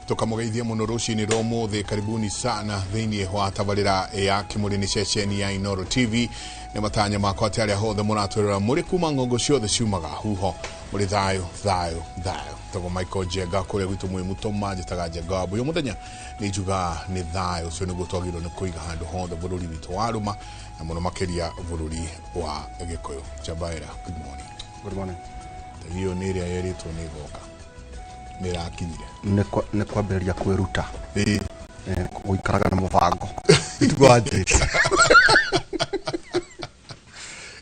Tũkamũgeithia mũno rũcinĩ rwa ũmũthĩ. Karibuni sana thĩinĩ wa tabarĩra ya Kĩmũrĩ nĩ ceceni ya Inooro TV. Nĩ matanya makwa atĩ arĩa hothe mũratwĩrora mũrĩ kuma ng'ongo ciothe ciumaga huho mũrĩ thayũ thayũ thayũ. Tagwo Michael Njenga kũrĩa gwitũ mwĩ mũtoma, njĩtaga Njenga wa Mbũyũ. Mũthenya nĩ njuga nĩ thayũ ũcio nĩguo twagĩrĩirwo nĩ kũiga handũ hothe bũrũri witũ warũma na mũno makĩria bũrũri wa Gĩkũyũ. Njabaĩra, good morning. Good morning. Hiyo nĩ ĩrĩa yerĩtwo nĩ ĩgoka nĩ ĩrakinyire. Nĩ kwambĩrĩria kwĩruta. Ĩĩ. Gũikaraga na mũbango tiguo wanjĩtie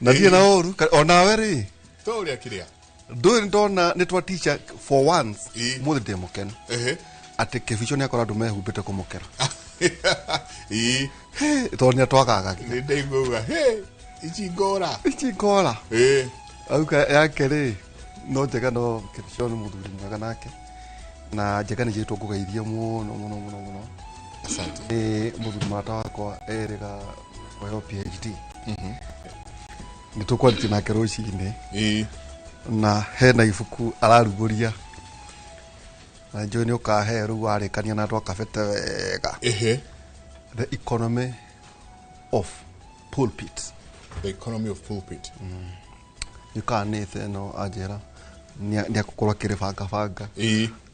na thiĩ na ũru onawe rĩ. To ũrĩa kĩrĩa ndũĩ ndona nĩ twa teacher for once. Ĩĩ. Mũthĩ ndĩ mũkenu atĩ kĩbico nĩ akorwo andũ mehumbĩte kũmũkera. Tondũ nĩ atwagagagia. Nĩ ndaigua he ici ngora. Ici ngora. Auga yake rĩ no njega, no kĩbico nĩ mũthuri mwega nake na njega nĩ njĩtwo ngũgeithie mũno mũno mũno mũno. Asante. Nĩ mũthuri mũrata wakwa erĩga kũheo PhD. Nĩ tũkwarĩtie nake rũcinĩ. Na hena ibuku ararugũria na njũĩ nĩ ũkahe rĩu warĩkania na andũ akabete wega. The Economy of Pulpit. The Economy of Pulpit. Nĩũkaga nĩ the ĩno anjĩra nĩ akũkorwo akĩrĩbangabanga.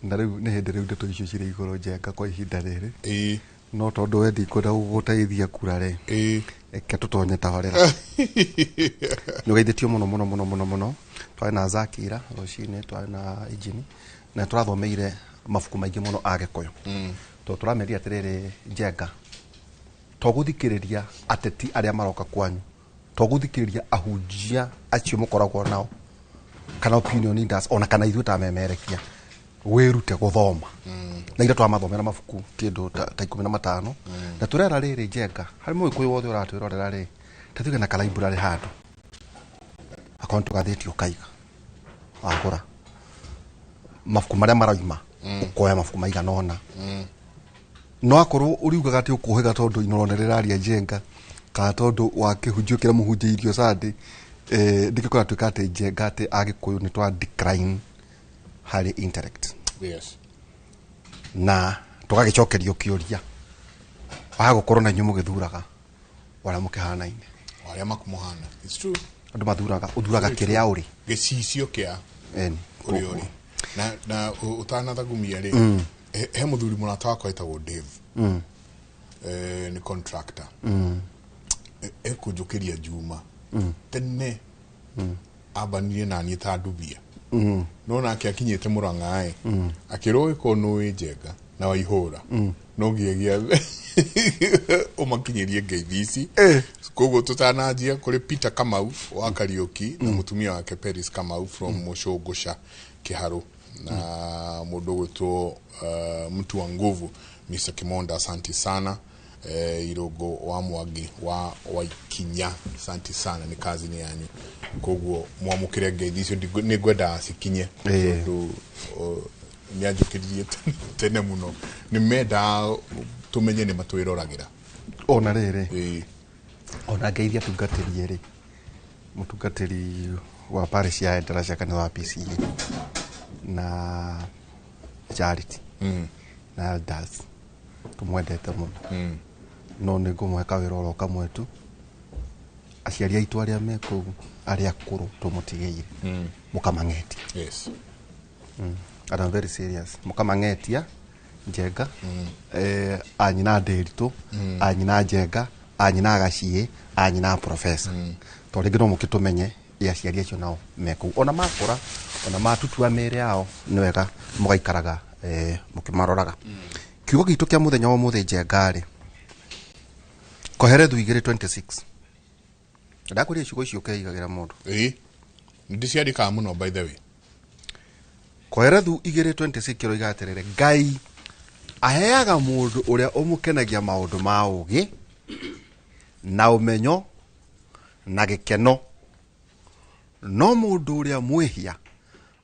Na rĩu nĩ hĩndĩ rĩu ndeto icio cirĩ igũrũ njenga kwa ihinda rĩrĩ. No tondũ we ndikwenda gũgũteithia kura rĩ, reke tũtonye tabarĩra. Nĩ ũgeithĩtio mũno mũno mũno mũno mũno. Twarĩ na Zakira rũcinĩ, twarĩ na injini na tũrathomeire mabuku maingĩ mũno a Gĩkũyũ. Tondũ tũramerire atĩrĩrĩ njenga, to gũthikĩrĩria ateti arĩa maroka kwanyu, to gũthikĩrĩria ahunjia acio mũkoragwo nao kana opinion leaders ona kana ithuĩ ta memerekia, wĩrute gũthoma. Na ira twamathomera mabuku kĩndũ ta 15. Na tũrera rĩrĩ njenga harĩ mũgĩkũyũ wothe ũratwĩrorera rĩ, ta tuge na kalaiburarĩ handũ akorwo nĩ tũgathĩti ũkaiga wagũra mabuku marĩa marauma, ũkoya mabuku maigana ũna. No akorwo ũriugaga atĩ ũkũhĩga tondũ Inooro nĩ rĩraria njenga kana tondũ wa kĩhunjio kĩrĩa mũhunjĩirio Sunday, ndĩkĩo kĩratuĩka atĩ njenga atĩ Agĩkũyũ nĩ twa decline harĩ intellect. Na tũgagĩcokerio kĩũria wa gũkorwo na inyuĩ mũgĩthuraga ũrĩa mũkĩhanaine. Arĩa makũmũhana. It's true. Andũ mathuraga, ũthuraga kĩrĩa ũrĩ. Gĩcicio kĩa Eni. ũrĩa ũrĩ. Na ũtanathagumia rĩ, he mũthuri mũrata wakwa etagwo Dave. Nĩ contractor. Ekũnjũkĩria Juma. Tene ambanirie na niĩ ta ndubia. No nake akinyĩte Mũrang'a ĩ, akĩrwo gĩkorwo nĩũĩ njenga na waihũra no nginyagia ũmakinyĩrie ngeithi ici. Koguo tũtananjia kũrĩ Peter Kamau wa Kariũki na mũtumia wake Peris Kamau from Mũcũngũca Kĩharũ na mũndũ ũgwĩtwo mtu wa nguvu Mr. Kimonda, asante sana. Irũngũ wa Mwangi wa Waikinya, asante sana, nĩ kazini yanyu. Koguo mwamũkĩre ngeithi icio, nĩ ngwenda cikinye tondũ nĩ anjũkĩririe tene mũno, nĩ mendaga tũmenye nĩ matwĩroragĩra. Ona rĩrĩ ona ngeithia atungatĩri erĩ, mũtungatĩri wa parish ya Endarasha kanitha wa PCEA na Charity na elders tũmwendete mũno, no nĩ ngũmũhe kawĩra oro kamwe tu. Aciari aitũ arĩa me kũu arĩa akũrũ tũmũtigĩire mũkamang'etia. And I'm very serious, mũkamang'etia njenga, anyina ndĩritũ, anyina njenga, anyina gaciĩ, anyina professor, tondũ rĩngĩ no mũkĩtũmenye ĩ aciari acio nao me kũu ona makũra ona matutua mĩĩrĩ yao nĩ wega mũgaikaraga mũkĩmaroraga. Kiugo gitũ kĩa mũthenya wa ũmũthĩ njenga rĩ, Koherethu 2:26. Ndakwĩrire ciugo icio ũkeigagĩra mũndũ. Ĩĩ, ndĩciandĩkaga mũno by the way. Koherethu 2:26 kĩroiga atĩrĩrĩ, Ngai aheaga mũndũ ũrĩa ũmũkenagia maũndũ ma ũũgĩ na ũmenyo na gĩkeno, no mũndũ ũrĩa mwĩhia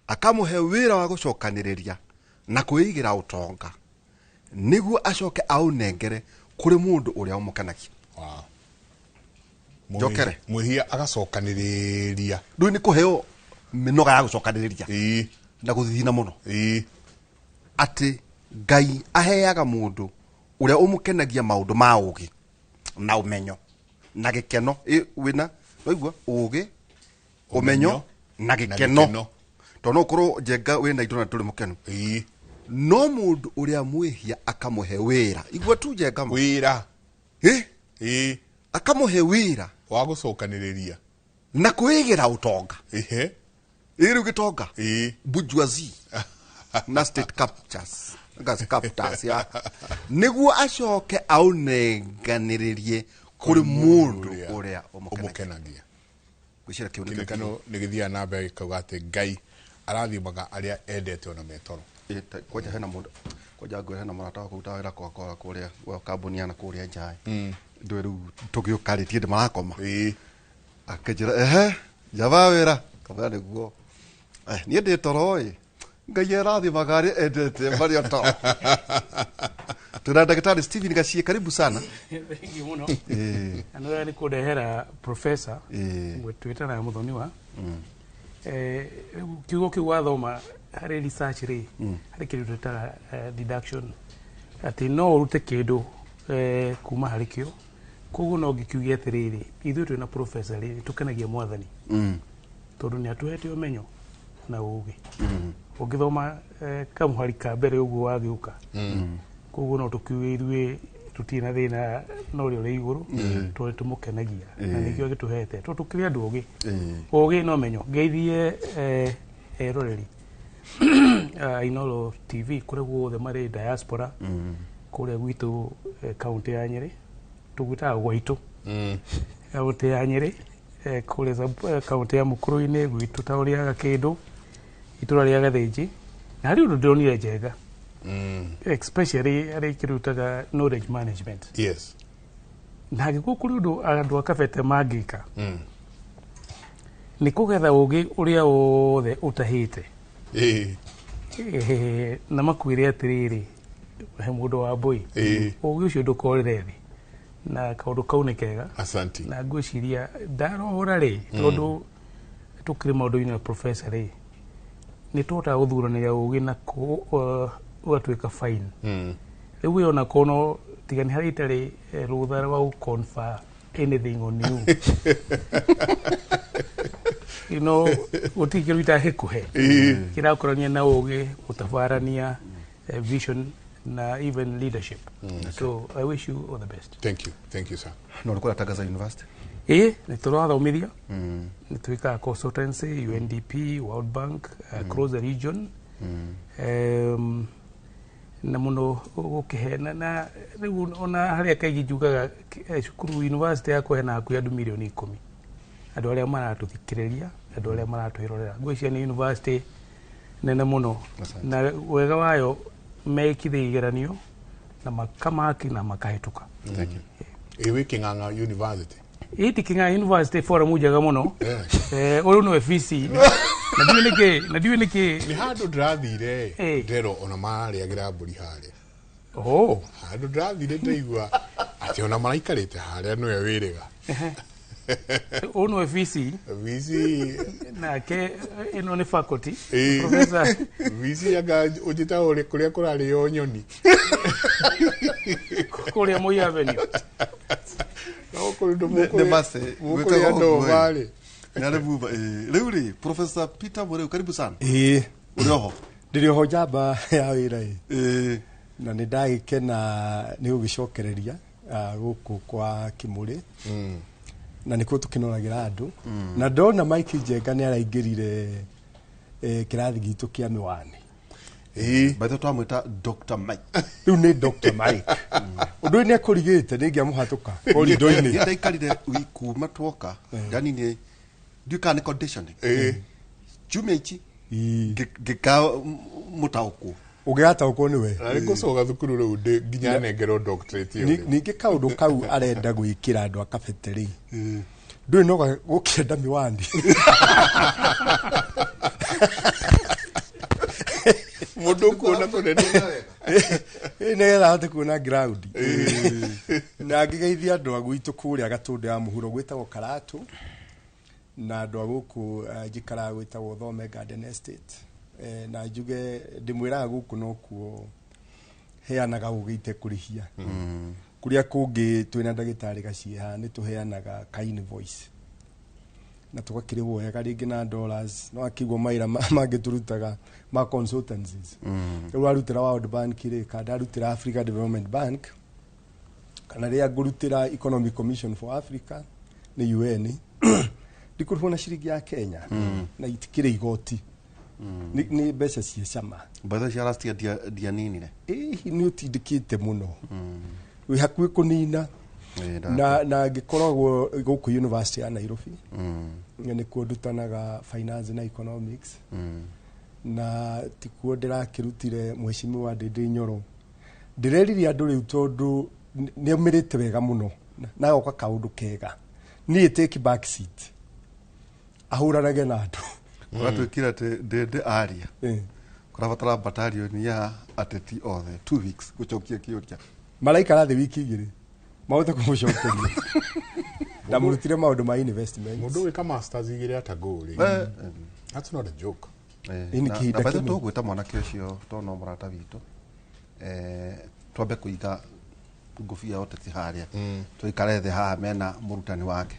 akamũhe wĩra wa gũcokanĩrĩria na kwĩigĩra ũtonga nĩguo acoke aũnengere kũrĩ mũndũ ũrĩa ũmũkenagia. Wow. Njokere. Mwĩhia agacokanĩrĩria. Rĩu nĩ kũheo mĩnoga ya gũcokanĩrĩria Ĩĩ. na gũthithina mũno. Ĩĩ. Atĩ Ngai aheaga mũndũ ũrĩa ũmũkenagia maũndũ ma ũgĩ na ũmenyo na gĩkeno. Wĩna waigua ũgĩ, ũmenyo na gĩkeno. Tondũ no ũkorwo Njenga wĩna indo na ndũrĩ mũkenu. No mũndũ ũrĩa mwĩhia akamũhe wĩra. Igua tu Njenga ma. Wĩra. Akamũhe wĩra wa gũcokanĩrĩria na kwĩgĩra ũtonga. Rĩu gĩtonga. Bourgeoisie na state captures. Gas captors ya. Nĩguo acoke aũnenganĩrĩrie kũrĩ mũndũ ũrĩa ũmũkenagia. Gwĩciria kĩu nĩkĩo Kĩririkano nĩ gĩthiaga na mbere gĩkauga atĩ Ngai arathimaga arĩa endete ona metoro. Kwanja hena mũndũ, kwanja ngwĩra hena mũrata wakwa ũrutaga wĩra Coca-Cola kũrĩa gwa kambuni ya na kũrĩa nja. Ndũĩ rĩu tũgĩũka rĩ, tiĩ marakoma. Akĩnjĩra, ehe, njaba wĩra. Kamwĩra nĩguo. Niĩ ndĩ toro ĩ. Ngai arathimaga arĩa endete marĩ o toro. Tuna Daktari Stephen Gachie, karibu sana. Thank you mũno. Na nĩ wega nĩ kũndehera professor twĩtanaga mũthoniwa. Kiugo kĩu wathoma harĩ research rĩ, harĩ kĩndũ twĩtaga deduction, atĩ no ũrute kĩndũ kuma harĩ kĩo. Koguo no ngĩkiuge atĩrĩrĩ, ithuĩ twĩna professor rĩ, tũkenagia mwathani tondũ nĩ atũhete ũmenyo na ũgĩ. Ũngĩthoma kamũhari ka mbere ũguo wagĩũka. Koguo no tũkiuge ithuĩ tũtirĩ na thĩna na ũrĩa ũrĩ igũrũ, tondũ tũmũkenagia na nĩkĩo agĩtũhete, tondũ tũkĩrĩ andũ ogĩ. Ũgĩ no menyo. Ngeithie eroreri Inooro TV kũrĩa guothe marĩ diaspora, kũrĩa gwitũ kaunti ya Nyĩrĩ, tũgwĩtaga gwaitũ. Kaunti ya Nyĩrĩ, kũrĩa kaunti ya Mũkũrũ-inĩ gwitũ taũni ya Gakĩndũ, itũra rĩa Gathĩnji. Na harĩ ũndũ ndĩronire Njenga, especially harĩ kĩndũ knowledge management. Yes. Na angĩkorwo kũrĩ ũndũ andũ a Kabete mangĩka, nĩ kũgetha ũgĩ ũrĩa wothe ũtahĩte. Na makwĩre atĩrĩrĩ, he mũndũ wa mbũi, ũgĩ ũcio ndũkorĩre thĩ. Na kaũndũ kau nĩ kega. Asante. Na ngwĩciria ndarora rĩ, tondũ tũkĩrĩ maũndũ-inĩ na professor rĩ, nĩ tũhotaga gũthuranĩra ũgĩ na ũgatuĩka fine. Rĩu we ona kono tiga nĩ harĩa itarĩ rũtha rwa gũ confer anything on you. You know, gũtirĩ kĩndũ itangĩkũhe kĩrakorania na ũgĩ, gũtabarania, vision na even leadership. So I wish you all the best. Thank you. Thank you, sir. No nĩ kũrĩa Tangaza University. Nĩ tũrathomithia. Nĩ twĩkaga consultancy, UNDP, World Bank, across the region. Na mũno gũkĩhe na rĩu ona harĩa kaingĩ njugaga cukuru university yakwa hena hakuhĩ andũ mirioni 10. Andũ arĩa maratũthikĩrĩria, andũ arĩa maratwĩrorera. Ngwĩciria nĩ university nene mũno. Na wega wayo mekire igeranio na makamaki na makahĩtũka. Thank you. Ĩ wĩ Kĩng'ang'a University. Ĩ Kĩng'ang'a University forum njega mũno. Ũyũ nĩwe VC. Na ndiũĩ nĩkĩ, na ndiũĩ nĩkĩ. Nĩ handũ ndĩrathire ndero ona mararĩagĩra mbũri harĩa. Handũ ndĩrathire ndaigua atĩ ona maraikarĩte harĩa nĩwe wĩrĩga. Ũyũ nĩwe VC. VC. Nake ĩno nĩ faculty. Professor. VC anga ũnjĩtaga kũrĩa kũrarĩo nyoni. Kũrĩa Moi Avenue. No kũrĩ ndũ mũkũrĩa ndoma rĩ. Rĩu rĩ, Professor Peter Mũrĩu, karibu sana. Ũrĩ oho? Ndĩrĩ oho njamba ya wĩra ĩ. Na nĩ ndagĩkena nĩ gũgĩcokereria gũkũ kwa Kĩmũrĩ. Na nĩkuo tũkĩnoragĩra andũ. Na ndona Mike Njenga nĩ araingĩrire kĩrathi gitũ kĩa mĩwani. By the way, twamwĩta Dr. Mike. Rĩu nĩ Dr. Mike. Ũndũ ũyũ nĩ akũrigĩte, nĩ ingĩamũhatũka korido-inĩ. Niĩ ndaikarire kuma twoka, yani nĩ ndiũĩ kana nĩ conditioning. Kiumia ici ngĩka mũtaũkwo. Ũngĩgataũkwo nĩwe. Na nĩ ngũcoka thukuru rĩu nginya nengerwo doctorate ĩyo. Ningĩ kaũndũ kau arenda gwĩkĩra andũ a Kabete rĩ, ndũĩ no gũkĩenda mĩwani. Mũndũ kuona kũnene. Nĩgetha ahote kuona ground. Na ngĩgeithia andũ a gwitũ kũrĩa Gatũndũ ya mũhuro gwĩtagwo Karatũ, na andũ a gũkũ njikaraga gwĩtagwo Thome Garden Estate. Na njuge ndĩmwĩraga gũkũ nokuo Heanaga ũgĩ itekũrĩhia. Kũrĩa kũngĩ twĩna ndagĩtarĩ Gacieha nĩ tũheanaga ka invoice na tũgakĩrĩhwo wega rĩngĩ na dollars, no akĩigua mawĩra mangĩ tũrutaga ma consultancies. Rĩu arutĩra World Bank rĩ, kana ndarutĩra Africa Development Bank, kana rĩrĩa ngũrutĩra Economic Commission for Africa nĩ UN, ndikũrĩhwo na ciringi ya Kenya na itikĩrĩ igoti. Nĩ mbeca ciĩ cama. Mbeca cia last year ndianinire. Ĩhi, nĩ ũtindĩkĩte mũno, wĩ hakuhĩ kũnina. Na ngĩkoragwo gũkũ University ya Nairobi, nĩkuo ndutanaga finance na economics, na tikuo ndĩrakĩrutire mheshimiwa Ndindi Nyoro. Ndĩreririe andũ rĩu tondũ nĩ aumĩrĩte wega mũno na agoka kaũndũ kega. Niĩ take back seat ahũranage na andũ. Kũratuĩkire atĩ Ndĩndĩ aria kũrabatara batalioni ya ateti othe 2 weeks gũcokia kĩũria. Maraikara thĩ wiki 2 mahote kũmũcokeria. Ndamũrutire maũndũ ma investment. Mũndũ gwĩka masters igĩrĩ at a go rĩ, that's not a joke. Ĩ, nĩ kĩhinda Na kĩmwe. Tũgwĩta mwanake ũcio tondũ no mũrata witũ, twambe kũiga ngũbia ya ũteti harĩa, tũikare thĩ haha mena mũrutani wake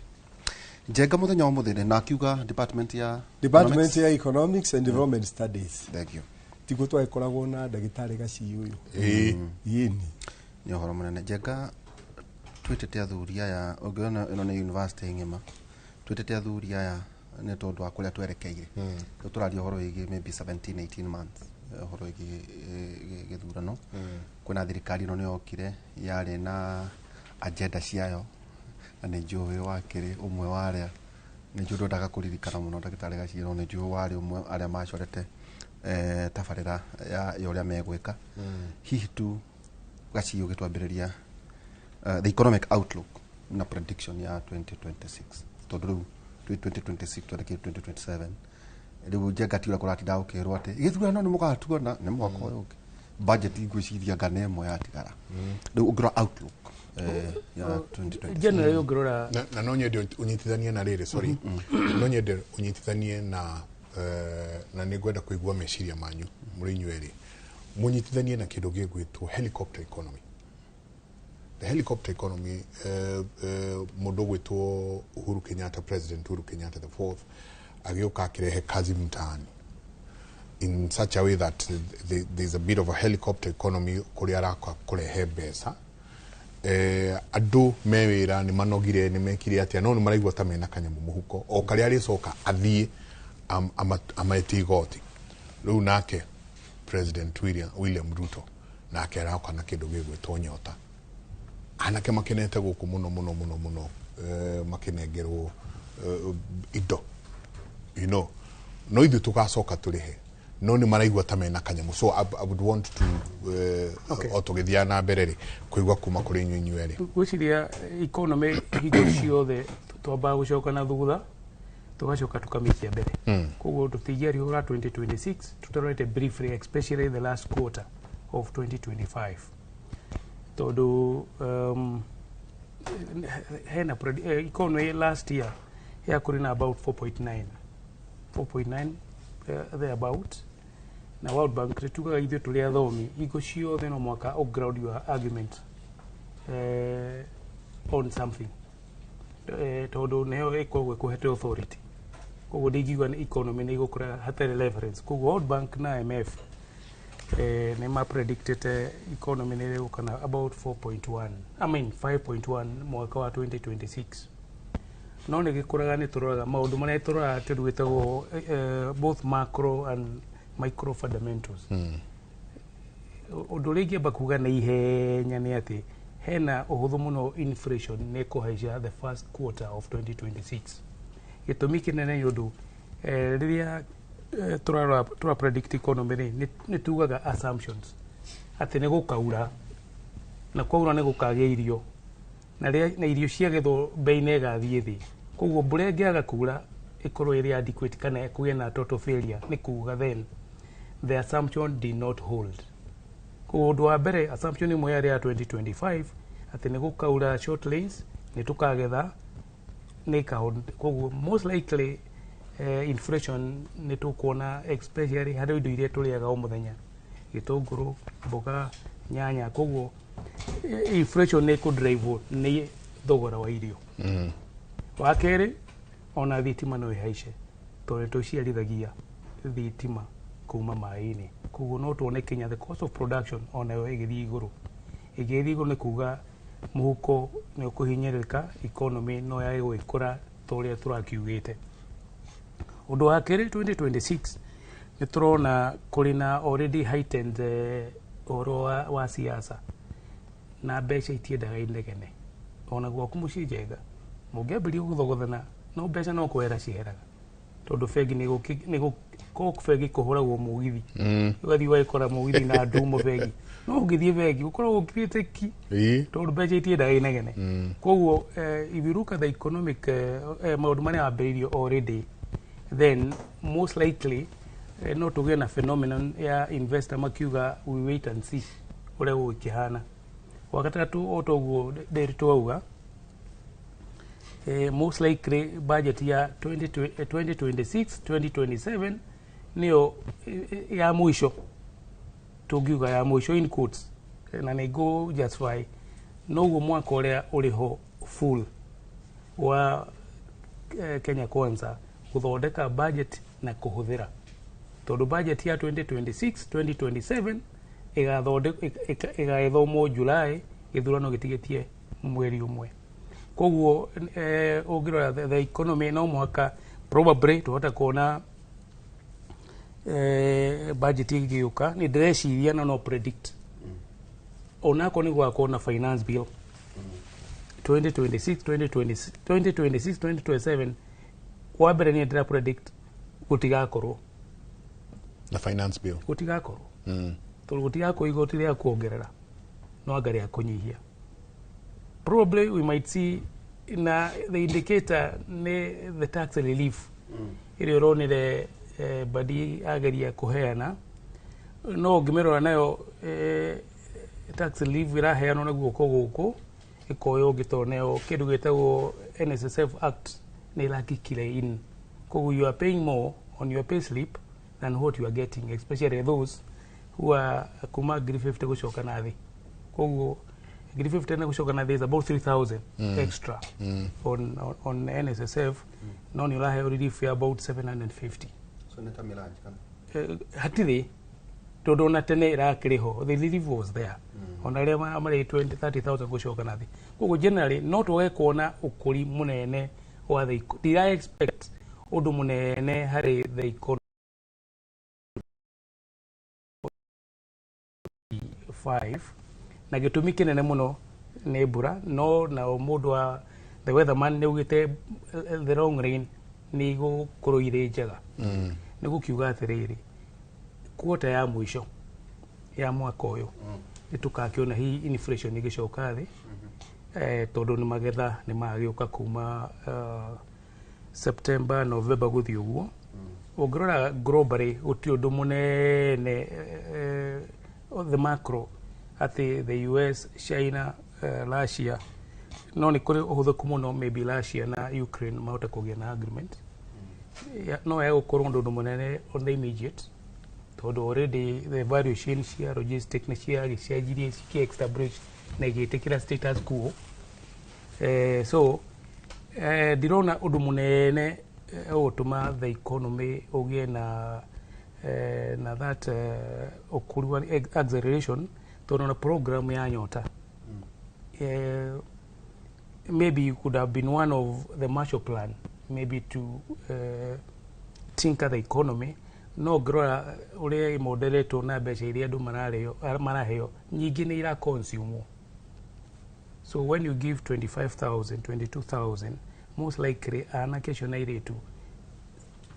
Njenga mũthenya wa mũthĩ, na akiuga department ya Department Economics. ya Economics and Development Studies. Thank you. Tiguo twagĩkoragwo na ndagĩtarĩ Gacii ũyũ. Yĩni. Nĩ ũhoro mũnene, Njenga. Twĩtĩte athuri aya, ũngĩona ĩno nĩ university ng'ima, twĩtĩte athuri aya nĩ tondũ wa kũrĩa twerekeire. Rĩu tũraria ũhoro wĩgiĩ maybe 17 18 months, ũhoro wĩgiĩ gĩthurano. Kwĩna thirikari ĩno nĩ yokire yarĩ na agenda ciayo, na nĩ njũĩ wakĩrĩ ũmwe wa arĩa, nĩ njũĩ ndwendaga kũririkana mũno ndagĩtarĩ Gacii, no nĩ njũĩ warĩ ũmwe arĩa macorete tabarĩra ya ũrĩa megwĩka. Hihi tu Gacii ũgĩtwambĩrĩria, the economic outlook na prediction ya 2026, tondũ rĩu twĩ 2026, twerekeire 2027 rĩu. Njenga, ti ũrĩa kũratinda gũkĩrwo atĩ gĩthurano nĩ mũgatuona nĩ mwaka ũyũ ũngĩ, budget ngwĩciria ngana ĩmwe yatigara. Rĩu ũngĩrora outlook ya 2026? Generally ũngĩrora Na no nyende ũnyitithanie na rĩrĩ, sorry, no nyende ũnyitithanie na na nĩ ngwenda kũigua meciria manyu mũrĩ inyuĩ erĩ, mũnyitithanie na kĩndũ gĩgwĩtwo helicopter economy, the helicopter economy. Mũndũ ũgwĩtwo Uhuru Kenyatta, President Uhuru Kenyatta the fourth, agĩũka akĩrehe kazi mtaani in such a way that there's a bit of a helicopter economy kũrĩa araka kũrehe mbeca. Andũ me wĩra nĩ manogire, nĩ mekire atĩa, no nĩ maraigua ta mena kanyamũ mũhuko o karĩa arĩcoka athiĩ ametie igoti. Rĩu nake President William Ruto nake aroka na kĩndũ gĩgwĩtwo nyota. Anake makenete gũkũ mũno mũno mũno mũno, makinengerwo indo, no ithuĩ tũgacoka tũrĩhe, no nĩ maraigua ta mena kanyamũ. So I would want to o tũgĩthiaga na mbere rĩ, kũigua kuma kũrĩ inyuĩ inyuĩ erĩ. Gwĩciria economy hingo ciothe twambaga gũcoka na thutha, tũgacoka tũkamĩikia mbere. Koguo tũtingĩaria ũhoro wa 2026 tũtarorete briefly, especially the last quarter of 2025, tondũ hena economy last year yakũrĩ na about 4.9 4.9 thereabout. Na World Bank tugaga ithuĩ tũrĩ athomi hingo ciothe no mwaka ũ ground your argument on something, tondũ nĩyo ĩkoragwo ĩkũhete authority. Koguo ndingiuga nĩ economy nĩ ĩgũkũra hatarĩ reference. Koguo World Bank na IMF nĩ ma predictĩte economy nĩ ĩgũka na about 4.1, I mean 5.1 mwaka wa 2026. No nĩ gĩkũraga, nĩ tũroraga maũndũ marĩa tũroraga tondũ gwĩtagwo both macro and micro fundamentals. Ũndũ ũrĩa ingĩamba kuga na ihenya nĩ atĩ hena ũhũthũ mũno inflation nĩ kũhaica the first quarter of 2026. Gĩtũmi kĩnene nĩ ũndũ rĩrĩa tũrarora tũra predict economy rĩ, nĩ tugaga assumptions atĩ nĩ gũkaura, na kwaura nĩ gũkagĩa irio, na rĩrĩa na irio ciagethwo bei nĩ ĩgathiĩ thĩ. Koguo mbura ĩngĩaga kura ĩkorwo ĩrĩ adequate kana kũgĩe na total failure, nĩ kuga then the assumption did not hold. Koguo ũndũ wa mbere, assumption ĩmwe yarĩ ya 2025 atĩ nĩ gũkaura short rains, nĩ tũkagetha, nĩ ĩkahold. Koguo most likely inflation nĩ tũkuona, especially harĩ indo iria tũrĩaga o mũthenya, gĩtũngũrũ, mboga, Nyanya. Koguo inflation nĩ ĩkũ nĩ thogora wa irio. Wa kerĩ, ona thitima no ĩhaice, tondũ tũciarithagia thitima kuma maĩ-inĩ. Koguo no tuone kinya the cost of production onayo ĩgĩthiĩ igũrũ. Ĩgĩthiĩ igũrũ nĩ kuga mũhuko nĩ ũkũhinyĩrĩrĩka, economy no yage gũgĩkũra ta ũrĩa tũrakiugĩte. Ũndũ wa kerĩ, 2026 nĩ tũrona kũrĩ na already heightened ũhoro wa siasa, na mbeca itiendaga inegene. Ona gwaku mũciĩ, Njenga, mũngĩambĩrĩria gũthogothana, no mbeca no kwehera cieheraga, tondũ bengi nĩ bengi kũhũragwo mũgithi, ũgathiĩ ũgagĩkora mũgithi na ndumo bengi, no ũngĩthiĩ bengi ũkoragwo ũkirĩte ki, tondũ mbeca itiendaga inegene. Koguo if you look at the economic maũndũ marĩa wambĩrĩirio already, then most likely no tũgĩe na phenomenon ya investor makiuga, "We wait and see ũrĩa gũgĩkĩhana." Wa gatatũ, o toguo ndĩrĩ twauga, most likely budget ya 20, 2026 2027 nĩyo ya mũico, tũngiuga ya mũico in quotes, na nĩ ngũ justify. Noguo mwaka ũrĩa ũrĩ ho full wa Kenya Kwanza gũthondeka budget na kũhũthĩra, tondũ budget ya 2026 2027 ĩgagĩthomwo July, gĩthurano gĩtigĩtie mweri ũmwe. Koguo ũngĩrora the economy, no mũhaka probably tũhote kuona budget ĩgĩũka. Nĩ ndĩreciria na no predict onakorwo nĩ gũgakorwo na finance bill 2026 2026 2026 2027. Wa mbere, niĩ ndĩra predict gũtigakorwo na finance bill. Gũtigakorwo, tondũ gũtigakorwo igoti rĩa kuongerera, no anga rĩa kũnyihia. Probably we might see, na the indicator nĩ the tax relief ĩrĩa ũronire Badi ageria kũheana. No ũngĩmĩrora nayo, tax relief ĩraheanwo na guoko gũkũ ĩkoywo ũngĩ, tondũ nayo kĩndũ gĩtagwo NSSF Act nĩ ĩrakikire in. Koguo you are paying more on your pay slip than what you are getting, especially those who are kuma ngiri 50 gũcoka na thĩ. Koguo ngiri 50 na gũcoka na thĩ is about 3000 extra on NSSF, no nĩ ũraheo relief ya about 750. So nĩ ta mĩranji kana? Hatirĩ, tondũ ona tene ĩrakĩrĩ ho, the relief was there, ona arĩa marĩ 20 30,000 gũcoka na thĩ. Koguo generally no twage kuona ũkũri mũnene wa the ndira expect ũndũ mũnene harĩ the economy 5, na gĩtũmi kĩnene mũno nĩ mbura. No nao mũndũ wa the weatherman nĩ augĩte the long rain nĩ igũkorwo irĩ njega. Nĩ gũkiuga atĩrĩrĩ, quarter ya mũico ya mwaka ũyũ nĩ tũgakĩona hihi inflation ĩgĩcoka thĩ, tondũ nĩ magetha nĩ magĩũka kuma September, November gũthiĩ ũguo. Ũngĩrora globally, gũtirĩ ũndũ mũnene, the macro, atĩ the US, China, Russia, no nĩ kũrĩ ũhũthĩku mũno maybe Russia na Ukraine mahote kũgĩa na agreement. No yagũkorwo ũndũ mũnene on the immediate, tondũ already the value chain cia logistic nĩ ciagĩcenjirie, cikĩ establish na igĩtĩkĩra status quo. So ndirona ũndũ mũnene ũgũtũma the economy ũgĩe na that ũkũri wa acceleration, tondũ na program ya Nyota, maybe you could have been one of the Marshall Plan maybe to tinker the economy. No ngĩrora ũrĩa ĩmoderetwo na mbeca iria andũ mararĩo maraheo, nyingĩ nĩ ira consume. So when you give 25,000, 22,000, most likely anake acio na airĩtu,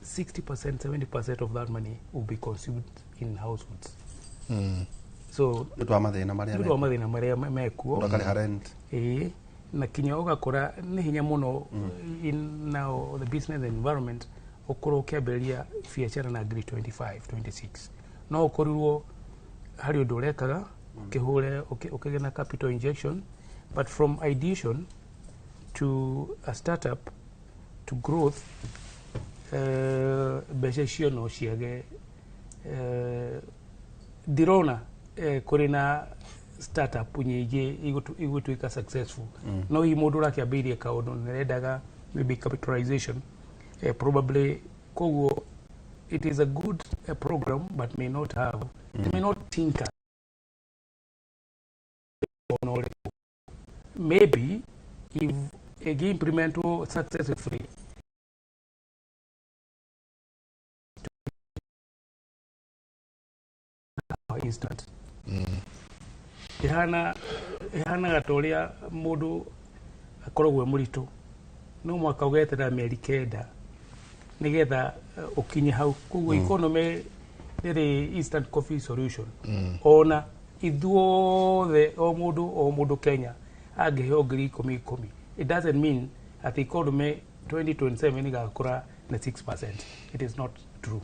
60% 70% of that money will be consumed in households. So nĩ ũndũ wa mathĩna marĩa nĩ ũndũ wa mathĩna marĩa mekuo. Mũndũ akarĩha rent. Ĩĩ, na kinya ũgakora nĩ hinya mũno in now the business environment ũkorwo ũkĩambĩrĩria biacara na ngiri 25 26, no ũkorirwo harĩ ũndũ ũrekaga ũkĩhũre ũkĩgĩa na capital injection, but from ideation to a startup to growth, mbeca icio no ciage. Ndirona kũrĩ na startup nyingĩ igũtuĩka successful. No hihi mũndũ ũrakĩambĩrĩria kaũndũ nĩarendaga maybe capitalization, probably. Koguo it is a good program, but may not have it may not tinker ona ũrĩkũ. Maybe if ĩngĩ-implementwo successfully. Instant ihana ihanaga ta ũrĩa mũndũ akoragwo e mũritũ, no mwaka ũgeterera mĩeri 9 nĩgetha ũkinye hau. Koguo economy ndĩrĩ instant coffee solution. Ona ithuothe, o mũndũ o mũndũ Kenya angĩheo 10,000 10,000, it doesn't mean atĩ economy 2027 ĩgakũra na 6%. It is not true.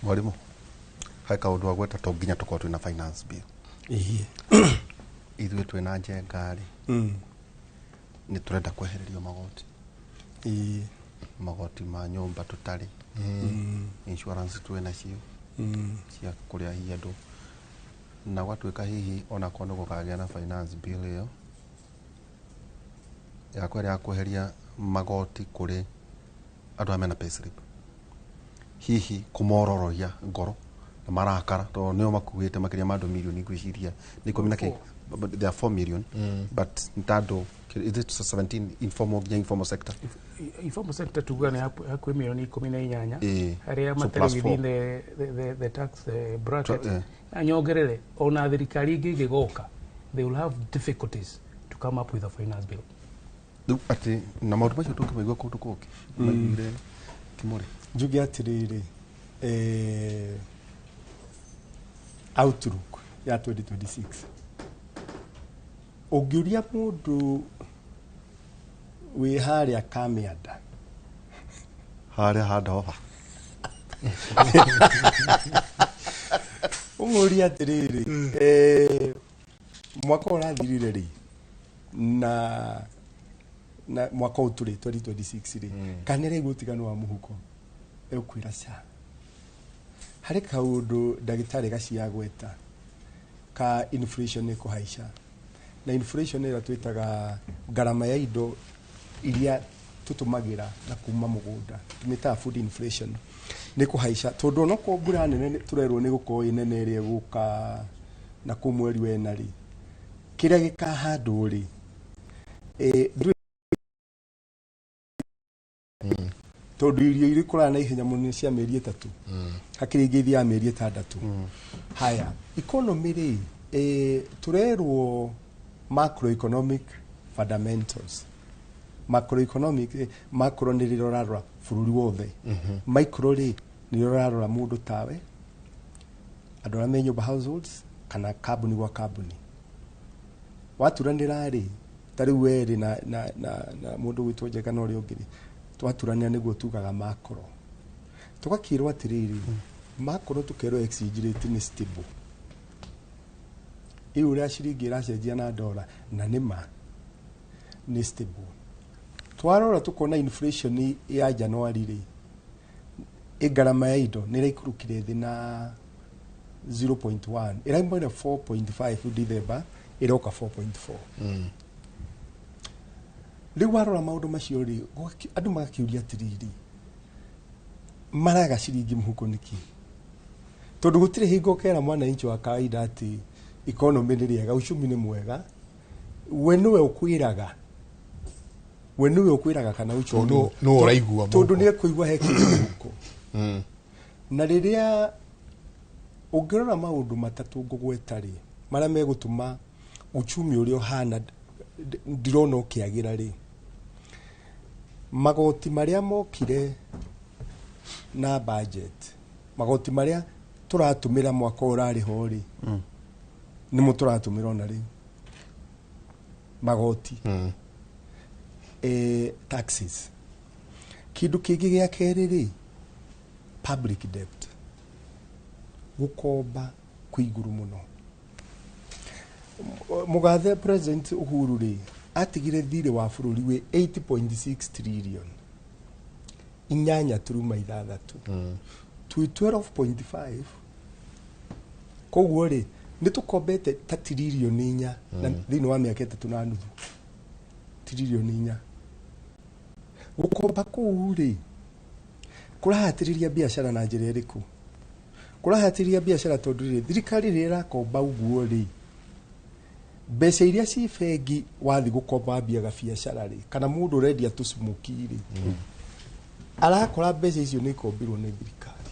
Mwarimu, he kaũndũ agweta to nginya tũkorwo twĩna finance bill. Ithuĩ twĩna Njenga rĩ, nĩ tũrenda kwehererio magoti. Magoti ma nyũmba tũtarĩ, insurance twĩ nacio cia kũrĩa hihi andũ, na gwatuĩka hihi onakorwo nĩ gũkagĩa na finance bill ĩyo yakwa ĩrĩa ya kweheria magoti kũrĩ andũ arĩa mena payslip, hihi kũmororoia ngoro na marakara, tondũ nĩo makuĩte makĩria ma andũ mirioni ngwĩciria nĩ 10 na kĩ, but they are 4 million, but nĩ ta andũ, is it 17 informal, nginya informal sector? Informal sector tuga nĩ hakuhĩ mirioni 18 arĩa So matarĩ plus four. within the tax bracket. Na nyongerere, ona thirikari ingĩ ĩngĩgoka, they will have difficulties to come up with a finance bill. Rĩu atĩ na maũndũ macio tũngĩmaigua kũndũ kũngĩ maiguire Kĩmũrĩ. Njuge atĩrĩrĩ, outlook ya 2026, ũngĩũria mũndũ wĩ harĩa Kamianda, harĩa handoba, ũmũrie atĩrĩrĩ, mwaka ũrathirire rĩ na mwaka ũyũ tũrĩ 2026 rĩ, kana nĩraigua ũtiganu wa mũhuko, egũkwĩra ca harĩ kaũndũ ndagĩtarĩ gaciagweta ka inflation nĩ kũhaica, na inflation ĩrĩa twĩtaga ngarama ya indo iria tũtũmagĩra na kuma mũgũnda, tũmĩtaga food inflation, nĩ kũhaica tondũ onokorwo mbura nene tũrerwo nĩ gũkorwo ĩ nene ĩrĩa ĩgũka na kũu mweri wa ĩna rĩ, kĩrĩa gĩkahandwo rĩ, tondũ irio iria ikũraga na ihenya mũno nĩ cia mĩeri 3, hakĩrĩ ingĩ ithiaga mĩeri 6. Haya, economy rĩ, tũrerwo macroeconomic fundamentals. Macroeconomic, macro nĩ rĩrĩa ũrarora bũrũri wothe, micro rĩ nĩ rĩrĩa ũrarora mũndũ tawe, andũ arĩa me nyũmba, households, kana kambuni gwa kambuni. Waturanĩra rĩ, ta rĩu werĩ na mũndũ gwĩtwo Njenga na ũrĩa ũngĩ rĩ, twaturanĩra nĩguo tugaga macro. Tũgakĩrwo atĩrĩrĩ, macro tũkerwo exchange rate nĩ stable, ĩyo ũrĩa ciringi ĩracenjia na dola, na nĩma nĩ stable. Twarora tukona inflation ya January rĩ, ĩ ngarama ya indo nĩ ĩraikũrũkire thĩ na 0.1, ĩraimire 4.5 December, ĩroka 4.4. Rĩu warora maũndũ macio rĩ, andũ magakĩũria atĩrĩrĩ, maraga ciringi mũhuko nĩkĩ? Tondũ gũtirĩ hingo ũkera mwananchi wa kawaida atĩ economy nĩ rĩega, uchumi nĩ mwega. We nĩwe ũkwĩraga, we nĩwe ũkwĩraga kana uchumi Tondũ nũ ũraigua tondũ mũhuko. Nĩ ekũigua he kĩndũ mũhuko. Na rĩrĩa ũngĩrora maũndũ matatũ ngũgweta rĩ, marĩa megũtũma uchumi ũrĩa ũhana ndirona ũkĩagĩra rĩ, magoti marĩa mokire na budget, magoti marĩa tũratũmĩra mwaka ũyũ ũrarĩ ho rĩ, nĩmo tũratũmĩra ona rĩu magoti, taxes. Kĩndũ kĩngĩ gĩa kerĩ rĩ, public debt, gũkomba kwĩ igũrũ mũno. Mũgathe President Uhuru rĩ, atigire thirĩ wa bũrũri wĩ 8.6 trillion, 8.6, twĩ 12.5. Koguo rĩ, Nĩ tũkombete ta 4 tiririoni na thĩinĩ wa mĩaka 3.5, 4 tiririoni. Gũkomba kũu rĩ, kũrahatĩrĩria biacara na njĩra ĩrĩkũ? Kũrahatĩrĩria biacara tondũ rĩ, thirikari rĩrĩa ĩrakomba ũguo rĩ, mbeca iria ci bengi wathi gũkomba wambiaga biacara rĩ, kana mũndũ ũrendia tũsmoki rĩ, arakora mbeca icio nĩ ikombirwo nĩ thirikari.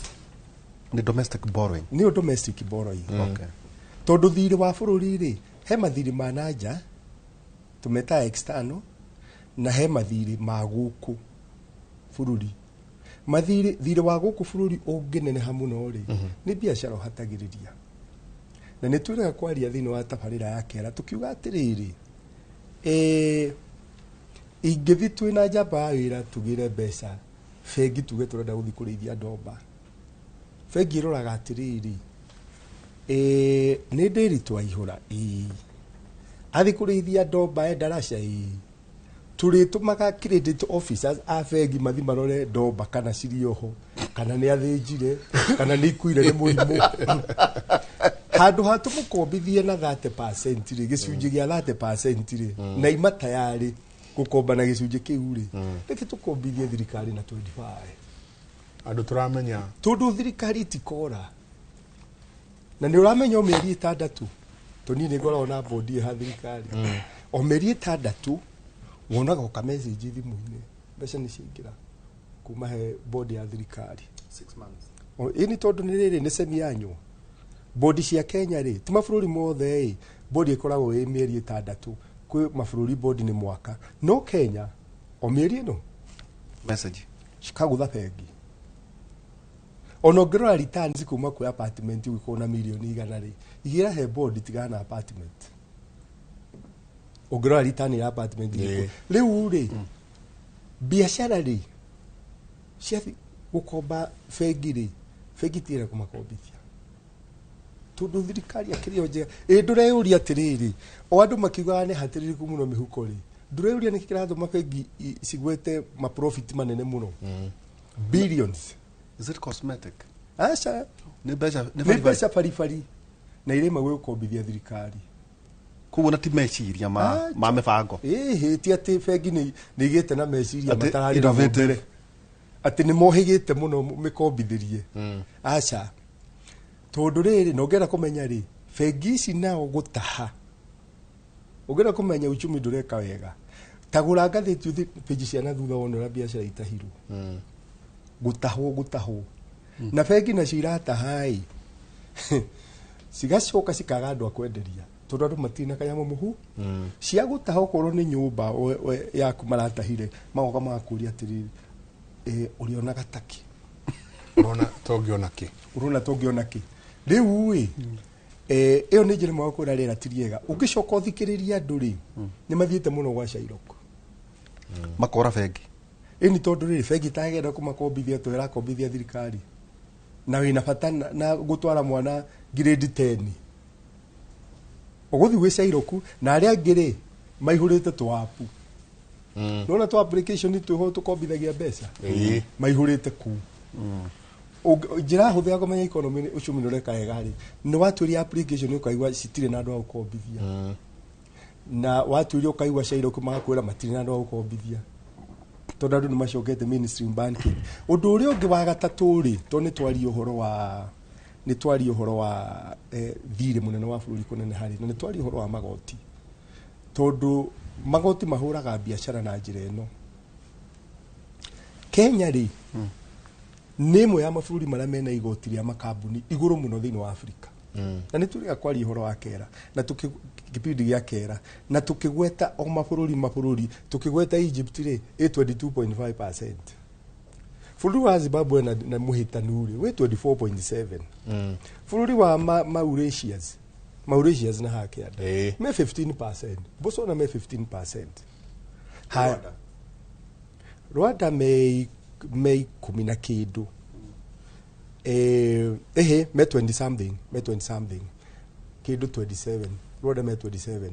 Nĩ domestic borrowing. Nĩyo domestic borrowing. Tondũ thirĩ wa bũrũri rĩ, he mathirĩ ma nanja tũmetaga external, na he mathirĩ ma gũkũ bũrũri. Mathirĩ, thirĩ wa gũkũ bũrũri ũngĩneneha mũno rĩ, nĩ biacara ũhatagĩrĩria. Na nĩ twĩrega kwaria thĩinĩ wa tabarĩra ya kera tũkiuga atĩrĩrĩ, ingĩthi twĩna njamba ya wĩra tugĩre mbeca bengi, tuge tũrenda gũthiĩ kũrĩithia ndomba, bengi ĩroraga atĩrĩrĩ, nĩ ndĩri twaihũra ĩĩ, athi kũrĩithia ndomba e ndaraca ĩĩ, tũrĩtũmaga credit officers a bengi mathi marore ndomba kana cirĩ oho, kana nĩ athĩnjire, kana nĩ ikuire nĩ mũrimũ. Handũ ha tũmũkombithie na 30% rĩ, gĩcunjĩ gĩa 30% rĩ, na ima tayarĩ gũkomba na gĩcunjĩ kĩu rĩ, reke tũkombithie thirikari na 25. Andũ tũramenya. Tondũ thirikari itikora na nĩ ũramenya o mĩeri 6, tũniĩ nĩ ngoragwo na bondi ha thirikari, o mĩeri 6 wonaga ũka message thimũ-inĩ, mbeca nĩ ciaingĩra kuma he bondi ya thirikari. 6 months. Ĩni tondũ nĩ rĩrĩ nĩ semi annual bondi cia Kenya rĩ, ti mabũrũri mothe ĩ bondi ĩkoragwo ĩ mĩeri 6. Kwĩ mabũrũri bondi nĩ mwaka, no Kenya o mĩeri ĩno message cikagũtha bengi. Ona ũngĩrora returns kuma kwĩ apartment, ũgĩkorwo na 100 million rĩ, igĩra he bondi, tigana na apartment. Ũngĩrora return ya apartment rĩu rĩ, biacara rĩ ciathi gũkomba bengi rĩ, bengi tiĩra kũmakombithia tondũ thirikari akĩrĩ o njega. Ĩ ndũreyũria atĩrĩrĩ, o andũ makiugaga nĩ hatĩrĩrĩku mũno mĩhuko rĩ, ndũreyũria nĩkĩ kĩratũma bengi cigwete maprofit manene mũno, billions? Is it cosmetic? Aca. Nĩ mbeca nĩ nĩ baribari. Mbeca baribari na irĩma gwĩkombithia thirikari. Koguo na ti meciria ma Acha. ma mĩbango. Ĩhĩ, ti atĩ bengi nĩ igĩte na meciria Atĩ matararĩ namo innovative. mbere, atĩ nĩ mohĩgĩte mũno mĩkombithĩrie. Aca, tondũ rĩrĩ, na ũngĩenda kũmenya rĩ, bengi ici nao gũtaha, ũngĩenda kũmenya uchumi ndũreka wega, tagũra ngathĩti ũthi page cia na thutha wone ũrĩa biacara itahirwo, gũtahwo gũtahwo, na bengi nacio irataha ĩ, cigacoka cikaga andũ a kwenderia tondũ andũ matirĩ na kanyamũ mũhu cia gũtaha. Okorwo nĩ nyũmba yaku maratahire, magoka magakũria atĩrĩrĩ, ũrĩonaga takĩ? Ũrona tongĩona kĩ? Ũrona tũngĩona kĩ rĩu ĩ? Ĩyo nĩ njĩra ĩmwe ya kwĩra rĩera ti rĩega. Ũngĩcoka ũthikĩrĩria andũ rĩ, nĩ mathiĩte mũno gwa Shylock. Makora bengi. Ĩni tondũ rĩrĩ, bengi itagenda kũmakombithia to ĩrakombithia thirikari, na wĩna bata na gũtwara mwana grade 10, ũgũthiĩ gwĩ Shylock. Na arĩa angĩ rĩ, maihũrĩte tũ app, nona tũ application twĩho tũkombithagia mbeca, maihũrĩte kuu. Njĩra hũthũ ya kũmenya economy uchumi nĩ ũreka wega rĩ, nĩ watuĩria application ũkaigua citirĩ na andũ a gũkombithia, na watuĩria ũkaigua Shylock magakwĩra matirĩ na andũ a gũkombithia, tondũ andũ nĩ macokete mainstream banking. Ũndũ ũrĩa ũngĩ wa gatatũ rĩ, tondũ nĩ twaria ũhoro wa thirĩ mũnene wa bũrũri kũneneha rĩ, na nĩ twaria ũhoro wa magoti, tondũ magoti mahũraga biacara na njĩra ĩno. Kenya rĩ, nĩ ĩmwe ya mabũrũri marĩa mena igoti rĩa makambuni igũrũ mũno thĩinĩ wa Afrika. Na nĩ tũrĩga kwaria ũhoro wa kera na kĩbindi gĩa kera, na tũkĩgweta o mabũrũri mabũrũri, tũkĩgweta Egypt rĩ, ĩ 22.5%, bũrũri wa Zimbabwe na mũhĩtanu rĩ, wĩ 24.7, bũrũri wa Mauritius na hakĩanda me 15%, Botswana me 15%. Haya, Rwanda me 10 na kĩndũ, ehe, me 20 something, me 20 something kĩndũ, 27. Rwanda me 27.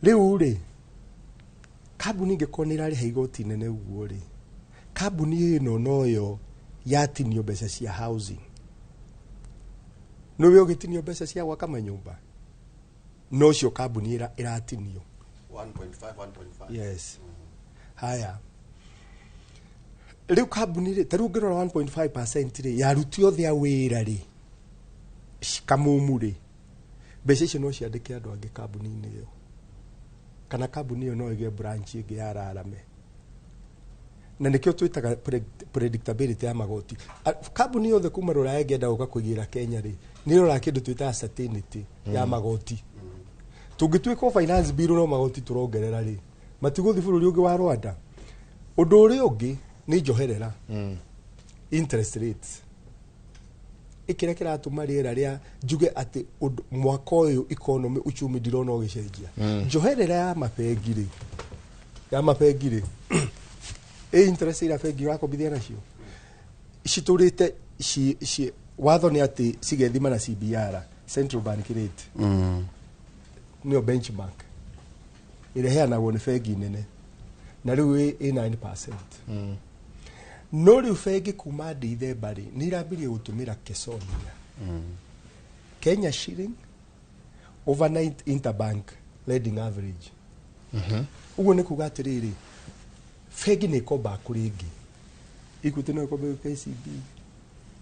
Rĩu rĩ, kambuni ingĩkorwo nĩ ĩrarĩha igoti nene ũguo rĩ, kambuni ĩno noyo yatinio mbeca cia housing, nĩwe ũgĩtinio mbeca cia gwaka manyũmba. Nocio kambuni ĩratinio. 1.5 1.5. Yes. Haya, rĩu kambuni rĩ, ta rĩu ũngĩrora 1.5% rĩ, ya aruti othe a wĩra rĩ, kamumu rĩ, mbeca icio no ciandĩke andũ angĩ kambuni-inĩ ĩyo, kana kambuni ĩyo no ĩgĩe branch ĩngĩ ya rarame. Na nĩkĩo twĩtaga predictability ya magoti. Kambuni yothe kuma rũraya ĩngĩenda gũka kũigĩra Kenya rĩ, nĩ ĩroraga kĩndũ twĩtaga certainty ya magoti. Tũngĩtuĩka o finance bill no magoti tũrongerera rĩ, matigũthiĩ bũrũri ũngĩ wa Rwanda. Ũndũ ũrĩa ũngĩ nĩ njoherera, interest rates. Ĩkĩrĩa kĩratũma rĩera rĩa njuge atĩ mwaka ũyũ economy, uchumi, ndirona ũgĩcenjia. Njoherera ya mabengi rĩ, ĩ interest ira bengi ũrakombithia nacio citũrĩte ci watho nĩ atĩ cigethima na CBR, central bank rate, nĩyo benchmark ĩrĩa ĩheanagwo nĩ bengi nene, na rĩu ĩ 9%. No rĩu bengi kuma Dithemba rĩ, nĩ irambirie gũtũmĩra Kesonia, Kenya shilling overnight interbank lending average. Ũguo nĩ kuga atĩrĩrĩ, bengi nĩ ĩkombaga kũrĩ ĩngĩ. Equity no ĩkombe gwĩ KCB,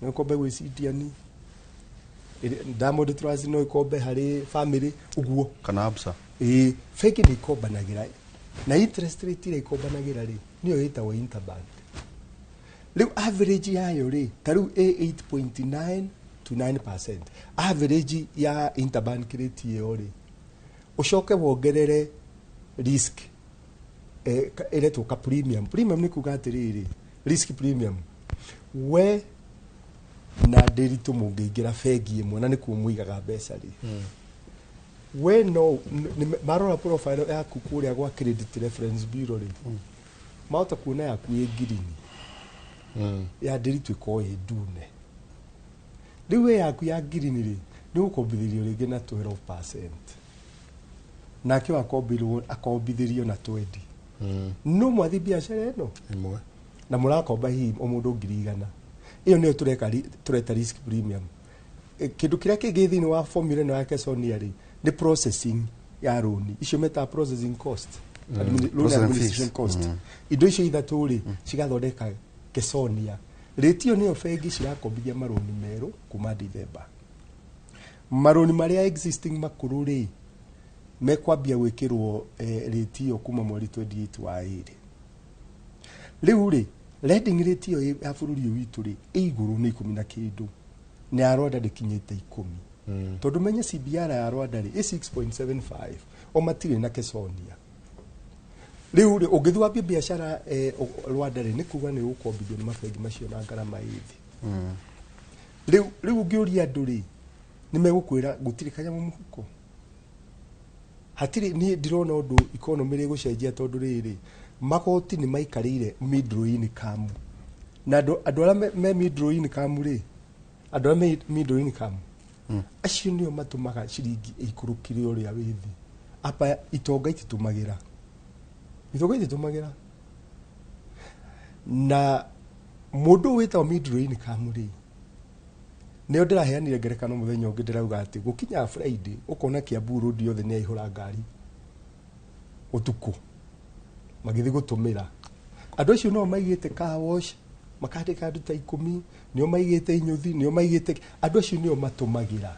no ĩkombe gwĩ Citian, Diamond Trust no ĩkombe harĩ family ũguo. Kana Absa. Ĩĩ, bengi nĩ ikombanagĩra na interest rate ĩrĩa ikombanagĩra rĩ, nĩyo ĩtagwo interbank. Rĩu average yayo rĩ, ta rĩu ĩ 8.9 to 9% average ya interbank rate ĩyo rĩ, ũcoke wongerere risk ĩretwo ka premium. Premium nĩ kuga atĩrĩrĩ, risk premium, we na Ndĩritũ mũngĩingĩra bengi ĩmwe na nĩkuo mũigaga mbeca rĩ, we no marora profile yaku kũrĩa gwa Credit Reference Bureau rĩ, mahota kuona yaku ĩ ngirini, ya Ndĩritũ ĩkorwo ĩ ndune. Rĩu we yaku ya ngirini rĩ, nĩ ũgũkombithĩrio rĩngĩ na 12%, nake wakombirwo akombithĩrio na 20. No mwathi biacara ĩno ĩmwe na mũrakomba hihi o mũndũ 100,000. Ĩyo nĩyo tũreka tũreta risk premium. Kĩndũ kĩrĩa kĩngĩ thĩinĩ wa formula ĩno ya Kesonia rĩ, nĩ processing ya rũni, icio metaga processing cost, loan Processing administration fees. cost. Indo icio ithatũ rĩ, cigathondeka Kesonia. Rĩti ĩyo nĩyo bengi cirakombithia marũni merũ kuma Dithemba. Marũni marĩa existing makũrũ rĩ, mekwambia gwĩkĩrwo rĩti ĩyo kuma mweri 28 wa ĩrĩ. Rĩu rĩ, lending rate ĩyo ya bũrũri ũyũ witũ rĩ, ĩ igũrũ, nĩ 10 na kĩndũ, na ya Rwanda ndĩkinyĩte 10, tondũ menye CBR ya Rwanda rĩ, ĩ 6.75, o matirĩ na Kesonia. Rĩu rĩ, ũngĩthiĩ wambie biacara Rwanda rĩ, nĩ kuga nĩ ũgũkombithio nĩ mabengi macio na ngarama ĩ thĩ. Rĩu ũngĩũria andũ rĩ, nĩ megũkwĩra gũtirĩ kanyamũ mũhuko, hatirĩ. Niĩ ndirona ũndũ economy rĩgũcenjia, tondũ rĩrĩ, magoti nĩ maikarĩire middle income, na andũ arĩa me middle income rĩ, andũ arĩa me middle income acio nĩo matũmaga ciringi ĩikũrũkire ũrĩa wĩ thĩ. Apa itonga ititũmagĩra, itonga ititũmagĩra. Na mũndũ ũyũ wĩtagwo middle income rĩ, nĩo ndĩraheanire ngerekano mũthenya ũngĩ, ndĩrauga atĩ gũkinya Friday ũkona Kiambu road yothe nĩ yaihũra ngari ũtukũ magĩthiĩ gũtũmĩra. Andũ acio no maigĩte car wash, makandĩka andũ ta 10, nĩo maigĩte inyũthi, nĩo maigĩte. Andũ acio nĩo matũmagĩra,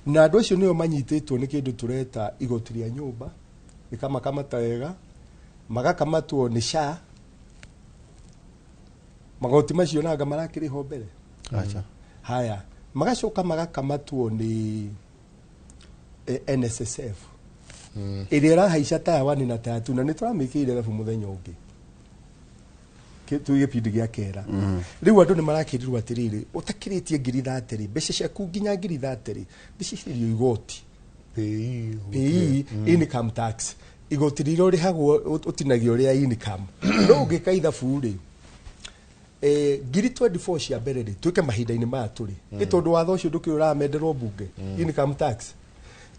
na andũ acio nĩo manyitĩtwo nĩ kĩndũ tũreta igoti rĩa nyũmba, rĩkamakamata wega, magakamatwo nĩ SHA. Magoti macio nanga marakĩrĩhwo mbere. Acha. Haya, magacoka magakamatwo nĩ NSSF ĩrĩa ĩrahaica tier 1 na tier 2, na nĩ tũramĩkĩire thabu mũthenya ũngĩ tũ gĩbindi gĩa kera. Rĩu andũ nĩ marakĩrirwo atĩrĩrĩ, ũtakĩrĩtie 30,000 rĩ, mbeca ciaku nginya 30,000 rĩ, nĩcihĩrio igoti. PAYE. PAYE, income tax, igoti rĩrĩa ũrĩhagwo ũtinagio rĩa income. No ũngĩka ithabu rĩ, 24,000 cia mbere rĩ, twĩke mahinda-inĩ maya tũrĩ, nĩ tondũ watho ũcio ndũkĩrĩ ũramenderwo mbunge, income tax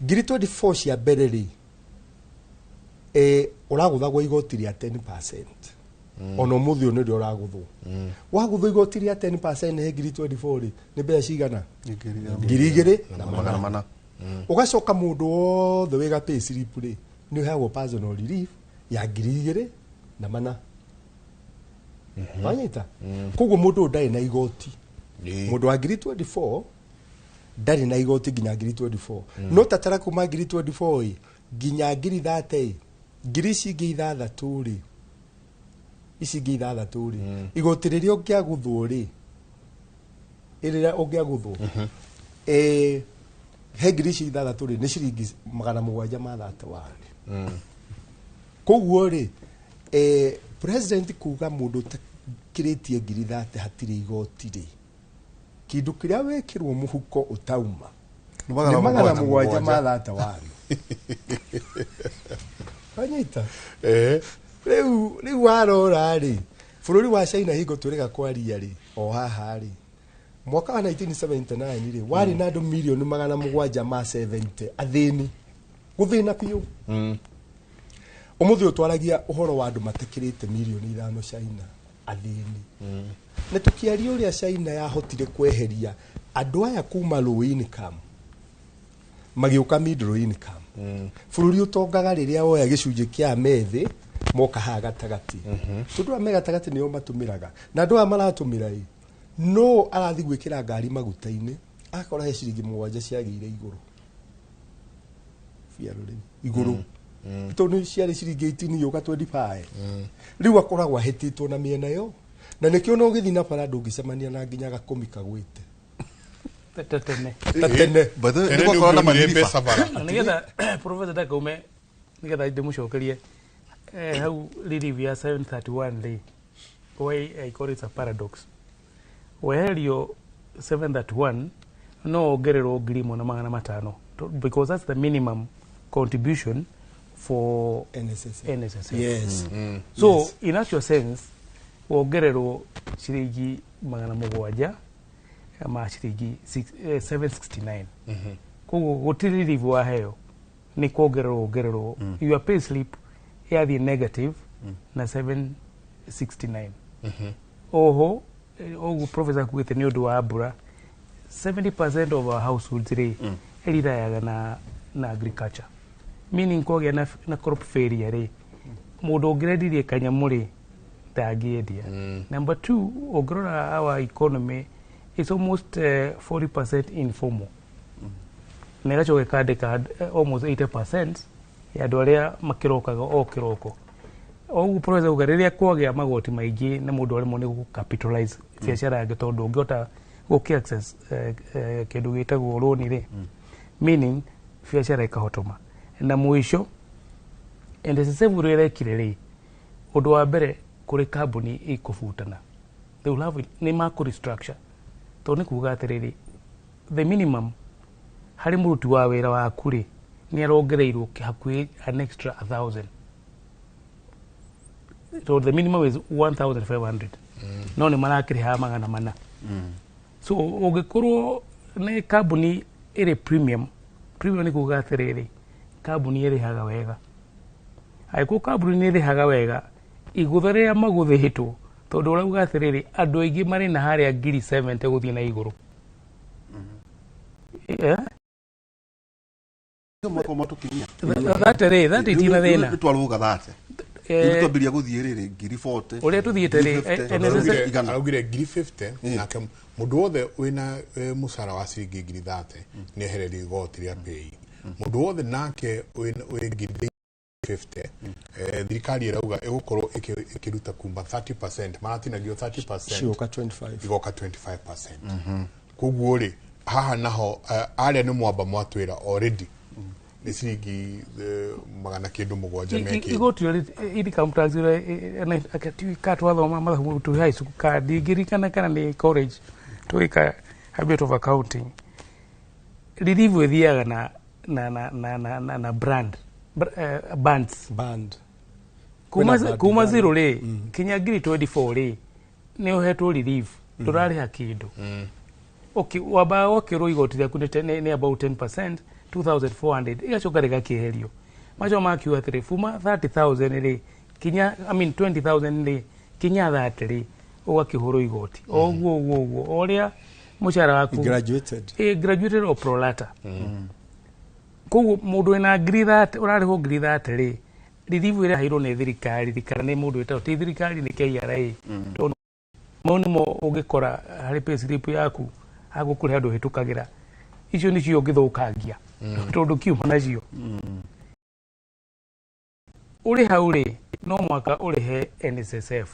24,000 cia mbere rĩ, ũragũthagwo igoti rĩa 10%. Ona ũmũthĩ ũyũ nĩrĩo ũragũthwo. Wagũthwo igoti rĩa 10% he 24,000 rĩ, nĩ mbeca cigana? 2,400. 2,400. Ũgacoka mũndũ wothe wĩga pay slip rĩ, nĩ ũheagwo personal relief ya 2400. Wanyita? Koguo mũndũ ũyũ ndarĩ na igoti. Mũndũ wa 24,000 ndarĩ na igoti nginya 24,000. No tatara kuma 24,000 ĩ nginya 30,000 ĩ, ngiri ici ingĩ ithathatũ rĩ, ici ingĩ ithathatũ rĩ, igoti rĩrĩa ũngĩagũthwo rĩ, rĩrĩa ũngĩagũthwo he ngiri ici ithathatũ rĩ, nĩ ciringi 731. Koguo rĩ, president kuga mũndũ ũtakĩrĩtie 30,000 hatirĩ igoti rĩ, kĩndũ kĩrĩa wekĩrwo mũhuko ũtauma Nĩ nĩ magana 731. Wanyita? Eh. Rĩu warora rĩ, bũrũri wa China hingo twĩrĩga kwaria rĩ, o haha rĩ, mwaka wa 1979 rĩ, warĩ na andũ 770,000,000 athĩni, gũthĩna biũ. Ũmũthĩ ũyũ twaragia ũhoro wa andũ matakĩrĩte 5 mirioni China athĩni. Na tũkĩaria ũrĩa China yahotire kweheria andũ aya kuma low income magĩũka middle income. Bũrũri ũtongaga rĩrĩa woya gĩcunjĩ kĩa methĩ moka haha gatagatĩ, tondũ aya me gatagatĩ nĩo matũmĩraga, na andũ aya maratũmĩra ĩ, no arathiĩ gwĩkĩra ngari maguta-inĩ akora he ciringi 7 ciagĩire igũrũ biarũ rĩu igũrũ, tondũ nĩ ciarĩ ciringi 18 yũka 25. Rĩu akoragwo ahĩtĩtwo na mĩena yo, na nĩkĩo no ũgĩthiĩ na bara ndũngĩcemania na nginya gakũmi kagwĩte. Ta tene. Ta tene. By the way, Tene nĩ gwakorwo na nĩ ũngĩonire maririba. mbeca bara. Na nigetha professor ndakaume, nigetha ndĩmũcokerie hau relief ya 731 rĩ, why I call it a paradox, weherio 731 no wongererwo 1500, because that's the minimum contribution for NSSF. NSSF. Yes. So Yes. in actual sense wongererwo ciringi 700 ma ciringi 769. Koguo gũtirĩ relief waheo, nĩ kuongererwo wongererwo. Your pay slip yathiĩ negative na 769. Oho ũguo professor akuĩte nĩ ũndũ wa mbura, 70% of our households rĩ ĩrirayaga na agriculture, meaning kwagĩa na crop failure rĩ, mũndũ ũngĩrendirie kanyamũ rĩ ndangĩendia. Number two, ũngĩrora our economy is almost 40% informal, na ĩgacoka ĩkandĩka almost 80% ya andũ arĩa makĩrokaga o kĩroko. O ũguo professor auga, rĩrĩa kwagĩa magoti maingĩ na mũndũ aremwo nĩ gũ capitalize biacara yake, tondũ ũngĩhota gũkĩ access kĩndũ gĩtagwo loan rĩ, meaning biacara ĩkahotoma. Na mũico NSSF ũrĩa ĩrekire rĩ, ũndũ wa mbere kũrĩ kambuni ikũbutana, they will have nĩ makũ restructure, tondũ nĩ kuga atĩrĩrĩ, the minimum harĩ mũruti wa wĩra waku rĩ nĩ arongereirwo hakuhĩ an extra 1000, so the minimum is 1500, no nĩ marakĩrĩhaga 400. So ũngĩkorwo nĩ kambuni ĩrĩ premium, premium nĩ kuga atĩrĩrĩ, kambuni ĩrĩhaga wega, angĩkorwo kambuni nĩ ĩrĩhaga wega igũtha rĩrĩa magũthĩtwo, tondũ ũrauga atĩrĩrĩ, andũ aingĩ marĩ na harĩa 70,000 gũthiĩ na igũrũ. Mwaka matũkinyia. Thate rĩ, thate itina thĩna. Nĩ twarũga thate. Rĩu twambiria gũthiĩ rĩrĩ 40,000. Ũrĩa tũthiĩte rĩ, 50,000, NSSF 100. Araugire 50,000, nake mũndũ wothe wĩna mũcara wa ciringi 30,000 nĩ ehererio igoti rĩa pay. Mũndũ wothe nake wĩ 50,000, thirikari ĩrauga ĩgũkorwo ĩkĩruta kuma 30%, maratinagio 30%, Cioka 25. igoka 25%. Koguo rĩ, haha naho arĩa nĩ mwamba mwatwĩra already nĩ ciringi 700 mekĩte. Igoti rĩ, income tax rĩ, ka twathoma mathabu twĩ high school, ka ndingĩririkana kana nĩ college twĩka habit of accounting, relief ĩthiaga na brand bands. Band. Kuma Kwĩna band kuma ithano. zero rĩ kinya 24,000 rĩ nĩ ũhetwo relief, ndũrarĩha kĩndũ. Okay, wambaga wokĩrwo igoti rĩaku nĩ about 10%, 2400, ĩgacoka rĩgakĩeherio. Macoka makiuga atĩrĩ, kuma 30,000 rĩ kinya, I mean 20,000 rĩ kinya 30 rĩ ũgakĩhũrwo igoti o ũguo ũguo ũguo o ũrĩa mũcara waku Graduated. Graduated or pro rata. Koguo mũndũ wĩna ngiri 30 ũrarĩhwo ngiri 30 rĩ, relief ĩrĩa ĩheirwo nĩ thirikari kana nĩ mũndũ wĩtagwo ti thirikari nĩ KRA, tondũ mau nĩmo ũngĩkora harĩ pay slip yaku agũkũrĩ handũ ũhĩtũkagĩra, icio nĩcio ũngĩthũkangia tondũ kiuma nacio. Ũrĩ hau rĩ, no mũhaka ũrĩhe NSSF.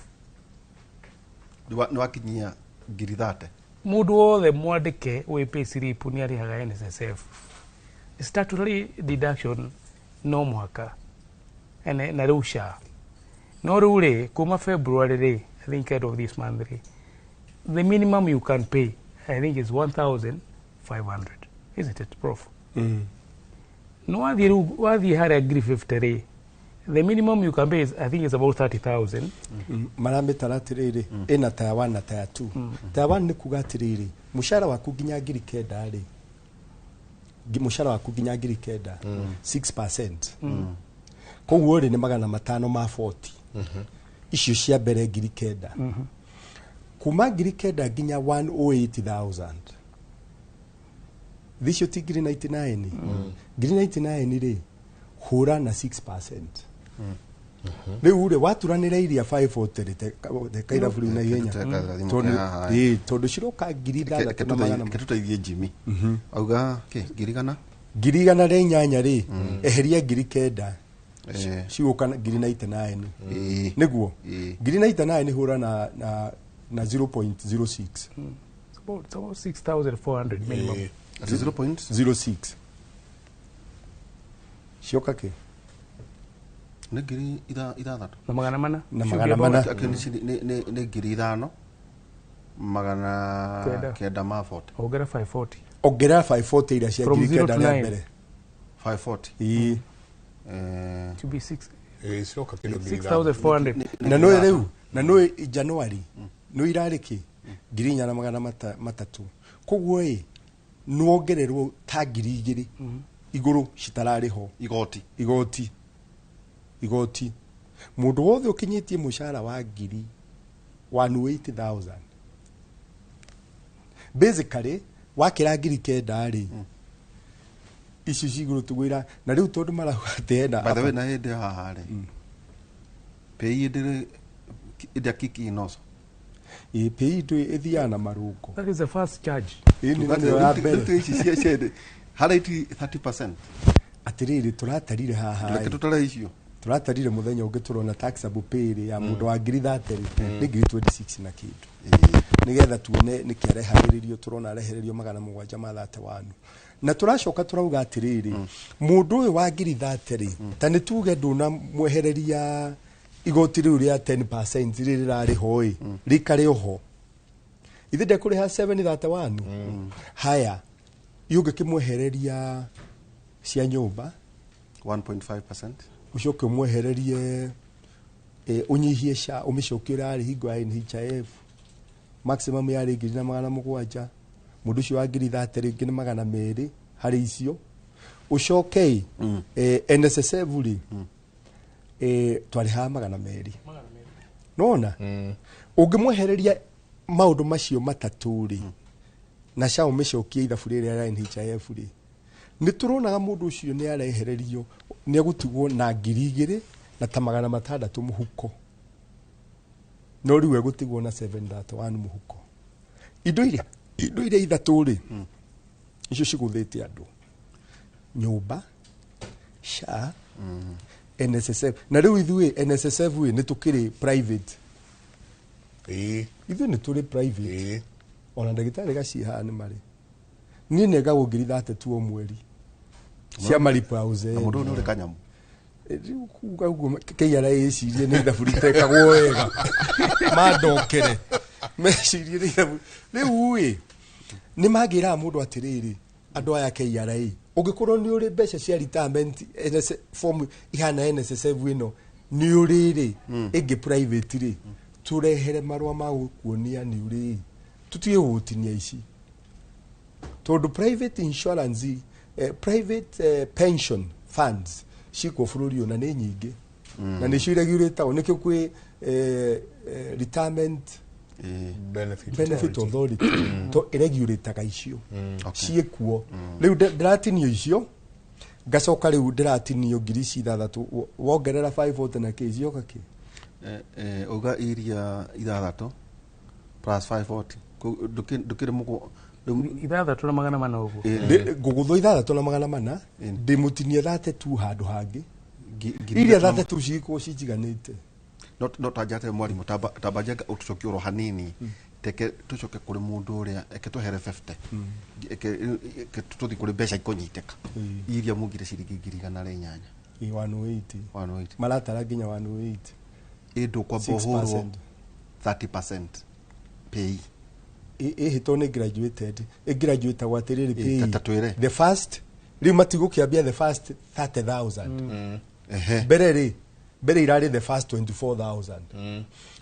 Nĩ wakinyia ngiri 30. Mũndũ wothe mwandĩke wĩ pay slip nĩ arĩhaga NSSF. Statutory deduction no mũhaka. Ene na rĩu SHA. No rĩu rĩ, kuma February rĩ, I think end of this month rĩ, the minimum you can pay I think is 1500, isn't it, Prof? No wathiĩ rĩu wathiĩ harĩa ngiri 50 rĩ, the minimum you can pay is, I think is about 30,000. Maramĩtara atĩrĩrĩ, ĩna tier 1 na tier 2. Tier 1 nĩ kuga atĩrĩrĩ, mũcara waku nginya 9,000 rĩ, mũcara waku nginya 9,000, 6%, koguo rĩ nĩ 540 icio cia mbere 9,000. Kuma 9,000 nginya 108,000, thicio ti ngiri 99, ngiri 99 rĩ, hũra na 6%. Rĩu rĩ, waturanĩra iria 540 rĩ, teka ithabu rĩu na ihenya. Teka thimũ Tondũ haha. Tondũ ciroka 6,000 na magana Ketũteithie Jimmy. Auga kĩ ngiri gana? 108,000 rĩ, eheria 9,000, cigũka ngiri 99. Nĩguo ngiri 99 hũra na 0.06. It's about 6,400 minimum. Ati 0 point 06 cioka kĩ? Nĩ ngiri ithathatũ. Na 400. Na Should be magana about mana. Akĩ nĩ 5,900 Kenda. kenda ma 40. Ongera 540. Ongerera 540 iria cia From ngiri zero kenda to rĩa nine. mbere. 540. Ĩĩ. To be six, Ciroka kĩndũ 5,000. 6,400. Na nĩ rĩu na nĩ January nĩ irarĩ kĩ 4,300 koguo ĩ nĩwongererwo ta 2,000 igũrũ citararĩ ho. Igoti. Igoti mũndũ wothe ũkinyĩtie mũcara wa ngiri 180,000, basically wakĩra 9,000 rĩ, icio cigũrũ tũgwĩra na rĩu tondũ marauga atĩ hena By the way, na hĩndĩ haha rĩ, pay ndĩrĩ ĩrĩa kiki inoso. Ĩ, pay ndũ ĩthiaga na marũngo. That is the first charge. Ĩ, nĩ nĩyo ya mbere. Ici cia cia harĩa iti 30%. Atĩrĩrĩ, tũratarire haha Reke ĩ. tũtare icio. Tũratarire mũthenya ũngĩ, tũrona taxable pay rĩ ya mũndũ wa ngiri 30 rĩ nĩ ngiri 26 na kĩndũ, nĩgetha tuone nĩkĩ areharĩrĩrio. Tũrona arehererio 731, na tũracoka tũrauga atĩrĩrĩ, mũndũ ũyũ wa ngiri 30 rĩ, ta nĩ tuge ndũnamwehereria igoti rĩu rĩa 10% rĩrĩ rĩrarĩ ho ĩ, rĩikare oho, ithe ndekũrĩha 731. Haya, ũngĩkĩmwehereria cia nyũmba 1.5%. Ũcoke ũmwehererie, ũnyihie SHA, ũmĩcokie ũrĩa yarĩ hingo ya NHIF, maximum yarĩ 4,700, mũndũ ũcio wa ngiri 30 rĩngĩ nĩ 200 harĩ icio. Ũcoke NSSF rĩ, twarĩhaga 200. Nona ũngĩmwehereria maũndũ macio matatũ rĩ, na SHA ũmĩcokie ithabu rĩrĩa rĩa NHIF rĩ, nĩ tũronaga mũndũ ũcio nĩ arehererio, nĩ egũtigwo na 2,600 mũhuko, no rĩu egũtigwo na 731 mũhuko. Indo iria ithatũ rĩ, icio cigũthĩte andũ: nyũmba, SHA, NSSF. Na rĩu ithuĩ NSSF ĩ nĩ tũkĩrĩ private. Ithuĩ nĩ tũrĩ private. Ona ndagĩtarĩ gaciĩ haha nĩ marĩ. Niĩ nengagwo ngiri 32 o mweri cia maripũ ya Na ũzeeni. mũndũ ũyũ nĩ ũrĩ kanyamũ. Rĩu kuga ũguo KRA ĩcirie nĩ ithabu ritekagwo wega, mandokere mecirie nĩ ithabu rĩu ĩ nĩ mangĩraga mũndũ atĩrĩrĩ, andũ aya KRA, ũngĩkorwo nĩ ũrĩ mbeca cia retirement NS, form ihana NSSF ĩno nĩ ũrĩ rĩ, ĩngĩ private rĩ, tũrehere marũa ma gũkuonia nĩ ũrĩ, tũtige gũgũtinia ici, tondũ private insurance, private pension funds cikuo bũrũri ũyũ na nĩ nyingĩ, na nĩcio iregurĩtagwo nĩkĩo kwĩ retirement benefit, benefit authority to ĩregurĩtaga icio. Okay. Ciĩkuo rĩu, ndĩratinio icio Ngacoka rĩu ndĩratinio ngiri ici ithathatũ, wongerera 540 na kĩ cioka kĩ? Uga iria ithathatũ plus 540 ndukire mugo ithathatũ na magana mana ũguo. Ngũgũthwo ithathatũ na magana mana, ndĩmũtinie 32 handũ hangĩ. Iria 32 cigĩkorwo cinjiganĩte. No tanjate mwarimu tamba njenga ũtũcokie oro hanini, teke tucoke kuri mundu uria eke tuhere 50 eke tuthi kuri mbeca ikũnyitĩka iria mungire ciringi ngiri igana rĩa inyanya. 180 180 maratara nginya 180 ĩndũ kwamba ũhũrwo 30% pay ĩhĩtwo nĩ graduated ĩgraduatagwo atĩrĩrĩ pay ta twĩre the first rĩu matigũkĩambia the first 30,000. Mbere rĩ mbere irarĩ the first 24,000.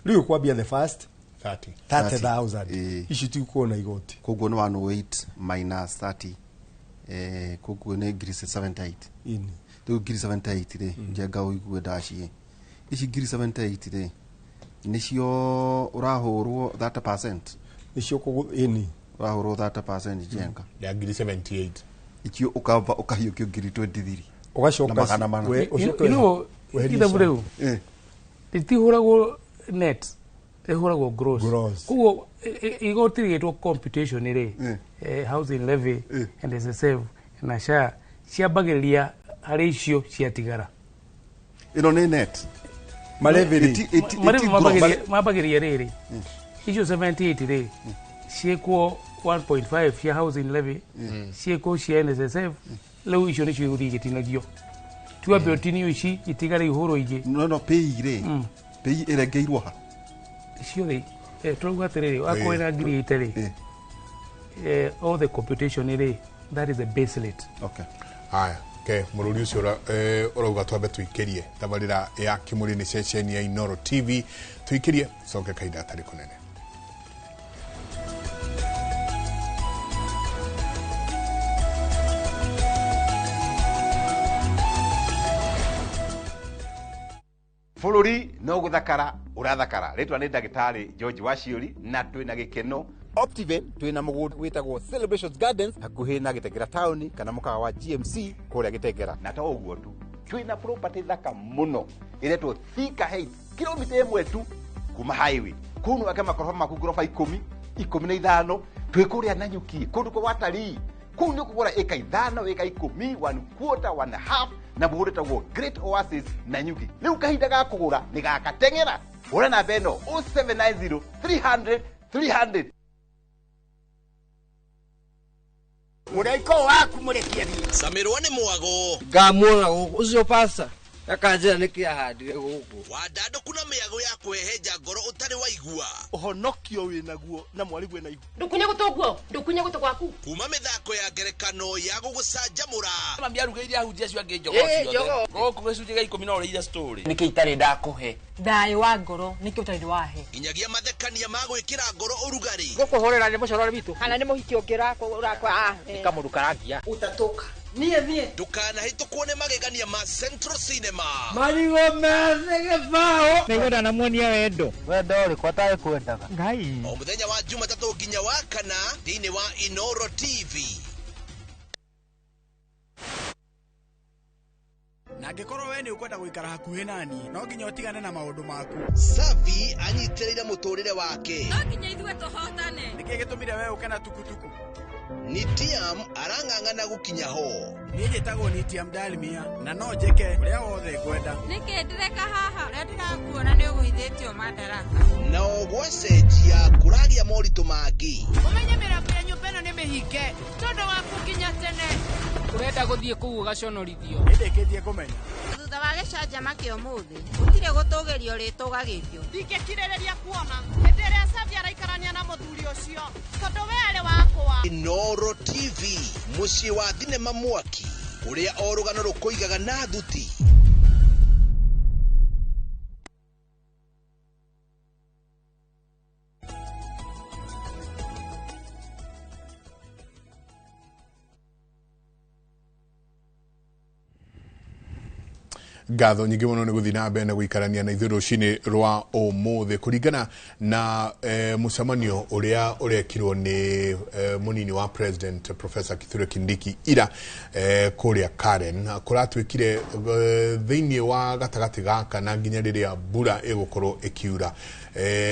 Rĩu ũkwambia the first 30,000. Ici tigũkorwo na igoti. Koguo nĩ 108 minus 30, koguo nĩ ngiri 78. Ini rĩu ngiri 78 rĩ, njenga ũigue ndaciĩ ici ngiri 78 rĩ nĩcio ũrahũrwo 30%. Nĩcio ini ũrahũrwo 30% njenga ya ngiri 78 icio ũkamba ũkahiũkio ngiri 23 ũgacoka magana mana. You ithabu rĩu rĩtihũragwo net, rĩhũragwo gross. Koguo igoti rĩgĩtwo computation rĩ, housing levy and SSF na SHA ciambagĩrĩria harĩ icio ciatigara. Ĩno nĩ net mambagĩrĩria rĩrĩ icio 78 rĩ ciĩkwo 1.5 cia housing levy, ciĩkwo cia NSSF, rĩu icio nĩcio igũthiĩ igĩtinagio. Tuambe ũtinio ici itigare ihũrwo ingĩ. No pay rĩ, pay ĩrengeirwo ha? Icio rĩ, tũrauga atĩrĩrĩ, wakorwo wĩna ngiri 80 rĩ, all the computation rĩ, that is the base rate. Okay. Haya, ke mũrũri ũcio ũrauga twambe tũikĩrie tabarĩra ya Kĩmũrĩ nĩ ceceni ya Inooro TV, tũikĩrie coke kahinda gatarĩ kũnene. Bũrũri no gũthakara ũrathakara. Rĩtwa nĩ ndagĩtarĩ George Waciũri na twĩna gĩkeno Optiven twĩna mũgũnda wĩtagwo Celebrations Gardens hakuhĩ na Gĩtengera town kana mũkawa wa GMC kũrĩa Gĩtengera. Na to ũguo tu, twĩna property thaka mũno ĩretwo Thika Heights, kilomita 1 tu kuma highway. Kũu no wake makoroba maku ngoroba 10, 15, twĩ kũrĩa Nanyuki, kũndũ kwa watalii. Kũu nĩ ũkũgũra ĩka 5, ĩka 10, 1/4, 1.5 na mũgũnda wĩtagwo Great Oasis Nanyuki. Rĩu kahinda ga kũgũra nĩ gakateng'era. Hũra namba ĩno 0790 300 300. Mũraiko waku mũrekie thiĩ. Camirwo nĩ mwago. Ngamuona gũkũ ũcio pasta akanjĩra nĩkĩ ahandire gũkũ. Wandandũku na mĩago ya kũhehenja ngoro ũtarĩ waigua. Ũhonokio wĩnaguo na mwarĩguo na ihu. Ndũkunye gũtũ guo, ndũkunye gũtũ gwaku. Kuma mĩthako ya ngerekano ya gũgũcanjamũra. Mami arugĩire ahunjia acio angĩ njogoo ciothe. Gũkũ gĩcunjĩ gĩa 10 no ũrĩire story. Nĩkĩ itarĩ ndakũhe? Thayũ wa ngoro nĩkĩ ũtarĩ wahe? Nginyagia mathekania ma gwĩkĩra ngoro ũrugarĩ. Gũkũhũrĩra nĩ mũcorore witũ. Kana nĩ mũhiki ũngĩ ũrakwa. Nĩ kamũndũ karangia. Ũtatũka. Niĩ niĩ. Ndũkanahĩtũkwo nĩ magegania ma Central Cinema. Marigũ methĩ gĩbaũ. Nĩngwenda namuonia wendo. Wendo ũrĩkũ atarĩ kwendaga? Ngai. O mũthenya wa Jumatatũ nginya wa kana thĩinĩ wa Inooro TV. Na angĩkorwo we nĩ ũkwenda gũikara hakuhĩ nani, no nginya ũtigane na maũndũ maku. Safi anyitĩrĩire mũtũrĩre wake. No nginya ithuĩ tũhotane. Nĩkĩ gĩtũmire we ũke na tukutuku? Nitiam arang'ang'ana gũkinya ho. Niĩ njĩtagwo Nitiam Dalmia na no njĩke ũrĩa wothe ngwenda. Nĩkĩ ndĩreka haha? Ũrĩa ndĩrakuona nĩ ũgũithĩtio madaraka. Nao gwacenjia kũragĩa moritũ mangĩ. Ũmenye mĩrango ya nyũmba ĩno nĩ mĩhinge tondũ waku nginya tene. Ũrenda gũthiĩ kũu ũgaconorithio. Nĩndĩkĩtie kũmenya. Thutha wa gĩcanjama kĩa ũmũthĩ, gũtirĩ gũtũgĩrio rĩtũgagĩrio. Ndingĩkirĩrĩria kuona hĩndĩ ĩrĩa Savi araikarania na mũthuri ũcio tondũ we arĩ wakwa. Inooro TV, mũciĩ wa thinema mwaki, kũrĩa o rũgano rũkũigaga na thuti. Ngatho nyingĩ mũno nĩ gũthiĩ na mbere na gũikarania na ithuĩ rũcinĩ rwa ũmũthĩ kũringana na mũcemanio ũrĩa ũrekirwo nĩ mũnini wa president Professor Kithure Kindiki ira kũrĩa Karen. Kũratuĩkire thĩinĩ wa gatagatĩ gaka na nginya rĩrĩa mbura ĩgũkorwo ĩkiura,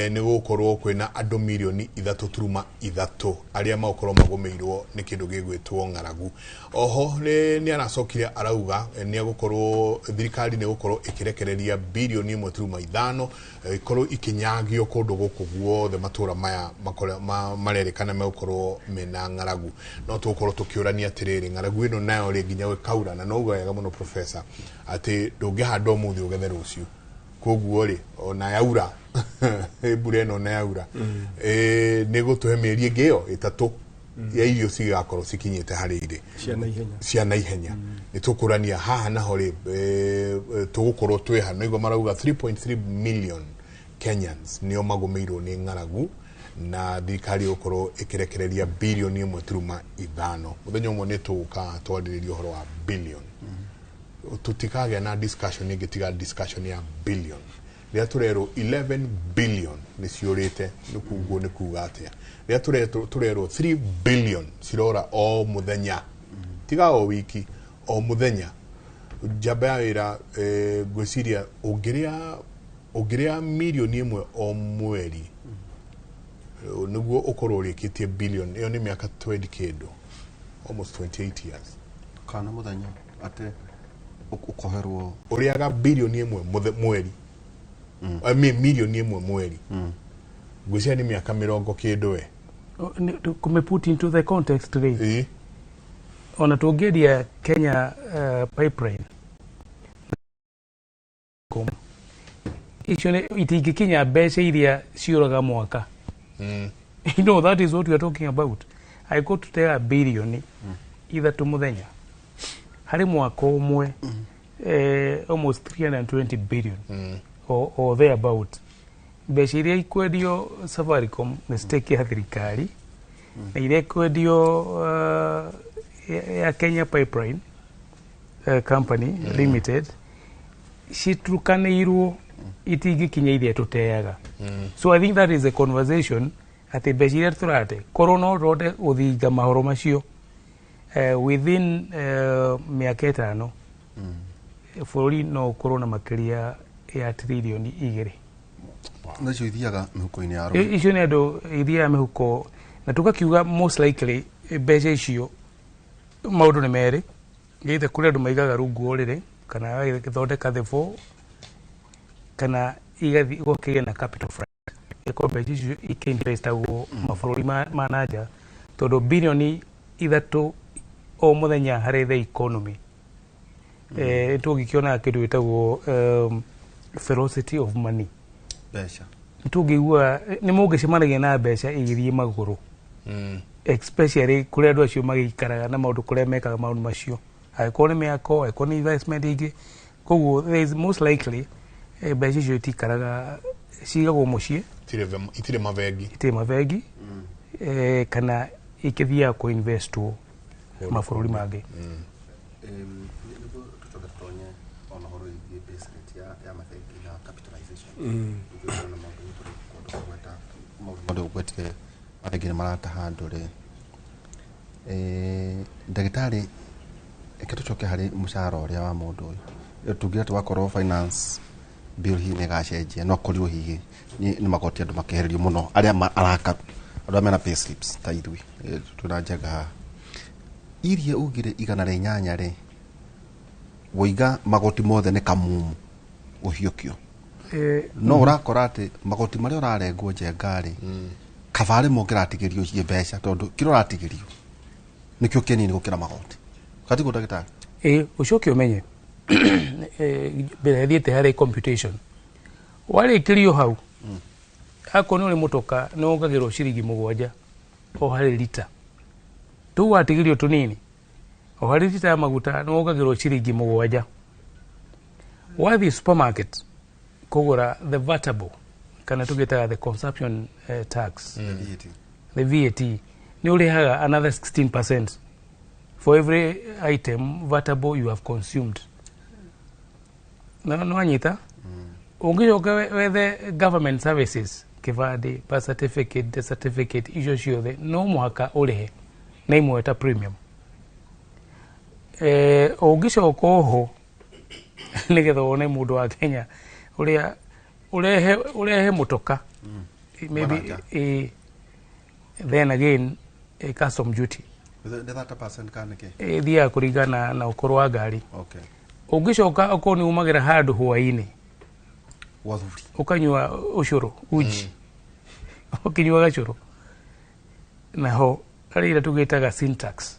nĩ gũgũkorwo kwĩna andũ mirioni 3.3 arĩa magũkorwo magũmĩirwo nĩ kĩndũ gĩgwĩtwo ng'aragu. Oho nĩ aracokire arauga nĩ agũkorwo thirikari nĩ gũkorwo ĩkĩrekereria birioni 1.5 ikorwo ikinyagio kũndũ gũkũ guothe matũra maya marerĩkana megũkorwo mena ng'aragu. No tũgũkorwo tũkĩũrania atĩrĩrĩ, ng'aragu ĩno nayo rĩ nginya ĩkaura, na no uga wega mũno professor atĩ ndũngĩhanda ũmũthĩ ũgethe rũciũ, koguo rĩ ona yaura mbura ĩno na yaura nĩ gũtũhe mĩeri ĩngĩ ĩyo 3 ya irio cigakorwo cikinyĩte harĩ irĩ cia naihenya. Nĩ tũkũrania haha naho rĩ tũgũkorwo twĩ ha no marauga 3.3 million Kenyans nĩo magũmĩirwo nĩ ng'aragu na thirikari ĩgũkorwo ĩkĩrekereria birioni 1.5. Mũthenya ũmwe nĩ tũgũka twarĩrĩria ũhoro wa billion. Tũtikagĩa na discussion ĩngĩ tiga discussion ya billion. Rĩrĩa tũrerwo 11 billion nĩ ciũrĩte, nĩ kuguo nĩ kuga atĩa? Rĩrĩa tũrerwo 3 billion cirora o mũthenya, tiga o wiki, o mũthenya. Njamba ya wĩra ngwĩciria ũngĩrĩa mirioni 1 o mweri nĩguo ũkorwo ũrĩkĩtie billion ĩyo nĩ mĩaka 20 kĩndũ, almost 28 years. Kana mũthenya atĩ ũkoherwo ũrĩaga birioni 1 mweri, mirioni 1 mweri, ngwĩciria nĩ mĩaka 20 kĩndũ we. Kume put into the context rĩ, ona tũngĩendia Kenya pipeline icio itingĩkinya mbeca iria ciũraga mwaka. You know, that is what we are talking about. Angĩkorwo tũteaga birioni 3 mũthenya harĩ mwaka ũmwe, almost 320 billion or thereabout. Mbeca iria ikwendio Safaricom nĩ stake ya thirikari, na iria ikwendio ya Kenya Pipeline Company Limited citukanĩirwo itingĩkinya iria tũteaga. So I think that is a conversation atĩ mbeca iria tũrate korwo no tũhote gũthinga mahoro macio within mĩaka 5 bũrũri no ũkorwo na makĩria ya trilioni 2. Na icio ithiaga mĩhuko-inĩ ya arũme. Icio nĩ andũ ithiaga mĩhuko, na tũgakiuga most likely mbeca icio maũndũ nĩ merĩ, gĩte kũrĩ andũ maigaga rungu wa ũrĩrĩ kana agagĩthondeka the four kana igathiĩ gũkĩgĩa na capital flight, ĩkorwo mbeca icio ikĩinvestagwo mabũrũri ma na nja, tondũ birioni 3 o mũthenya harĩ the economy tũngĩkĩonaga kĩndũ gĩtagwo velocity of money, mbeca tũngĩigua nĩ mũngĩcemanagia na mbeca igĩthiĩ magũrũ, especially kũrĩa andũ acio magĩikaraga na maũndũ kũrĩa mekaga maũndũ macio, angĩkorwo nĩ mĩako, angĩkorwo nĩ investment ingĩ. Koguo there is most likely mbeca icio itikaraga, cigagwo mũciĩ, itirĩ mabengi, itirĩ mabengi, kana ikĩthiaga kũinvestwo mabũrũri mangĩ. Nĩguo tũcoke tũtonye ona ũhoro wĩgiĩ base rate ya mabengi na capitalization. Maũndũ ũgwetire mabengi nĩ marataha andũ rĩ, ndagĩtarĩ, reke tũcoke harĩ mũcara ũrĩa wa mũndũ ũyũ. Tungĩra twakorwo finance bill hihi nĩ ĩgacenjia, no korirwo hihi nĩ magoti andũ makehererio mũno arĩa arakaru, andũ arĩa mena pay slips ta ithuĩ twĩna Njenga haha. Iria ugire 108 rĩ, woiga magoti mothe nĩ kamumu ũhiũkio, no ũrakora atĩ magoti marĩa ũrarengwo Njenga rĩ, kabarĩ mũngĩratigĩrio ciĩ mbeca, tondũ kĩrĩa ũratigĩrio nĩkĩo kĩnini gũkĩra magoti. Katiguo ndagĩtarĩ? Ũcoke ũmenye mbere thiĩte harĩ computation, warĩkĩrio hau akorwo nĩ ũrĩ mũtoka nĩ wongagĩrwo ciringi 7 o harĩ lita, tũu watigĩrio tũnini, o harĩ lita ya maguta nĩ wongagĩrwo ciringi 7. Wathiĩ supermarket kũgũra the vatable kana tũgĩtaga the consumption tax, the VAT, nĩ ũrĩhaga another 16% for every item vatable you have consumed. No wanyita ũngĩcoka wethe government services kĩbandĩ, birth certificate, death certificate, icio ciothe no mũhaka ũrĩhe na imwe ta premium. Ũngĩcoka oho nĩgetha wone mũndũ wa Kenya ũrĩa ũrehe mũtoka maybe then again custom duty the 30% kana ke ĩthiaga kũringana na ũkũrũ wa ngari. Okay. Ũngĩcoka okorwo nĩ umagĩra handũ hwaĩ-inĩ wathuri ũkanyua ũcũrũ uji ũkĩnyua gacũrũ naho harĩ ĩrĩa tũgĩtaga sin tax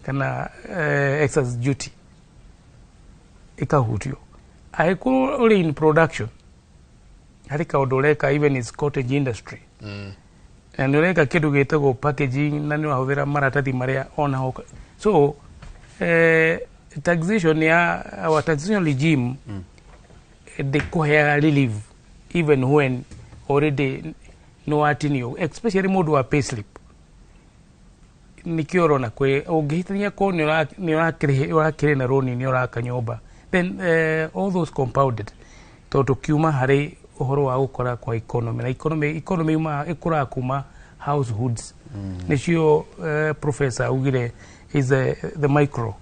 kana excise duty ĩkahutio. Angĩkorwo ũrĩ in production harĩ kaũndũ ũreka even is cottage industry na nĩ ũreka kĩndũ gĩtagwo packaging na nĩ ũrahũthĩra maratathi marĩa onaho. So taxation ya our taxation regime ndĩkũheaga relief even when already nĩ watinio, especially mũndũ wa payslip. Nĩkĩo ũrona kwĩ ũngĩhĩtania korwo nĩ ũrakĩrĩ na rũni nĩ ũraka nyũmba, then all those compounded tondũ kiuma harĩ ũhoro wa gũkora kwa economy na economy ĩkũraga kuma households. Nĩcio professor augire is the micro.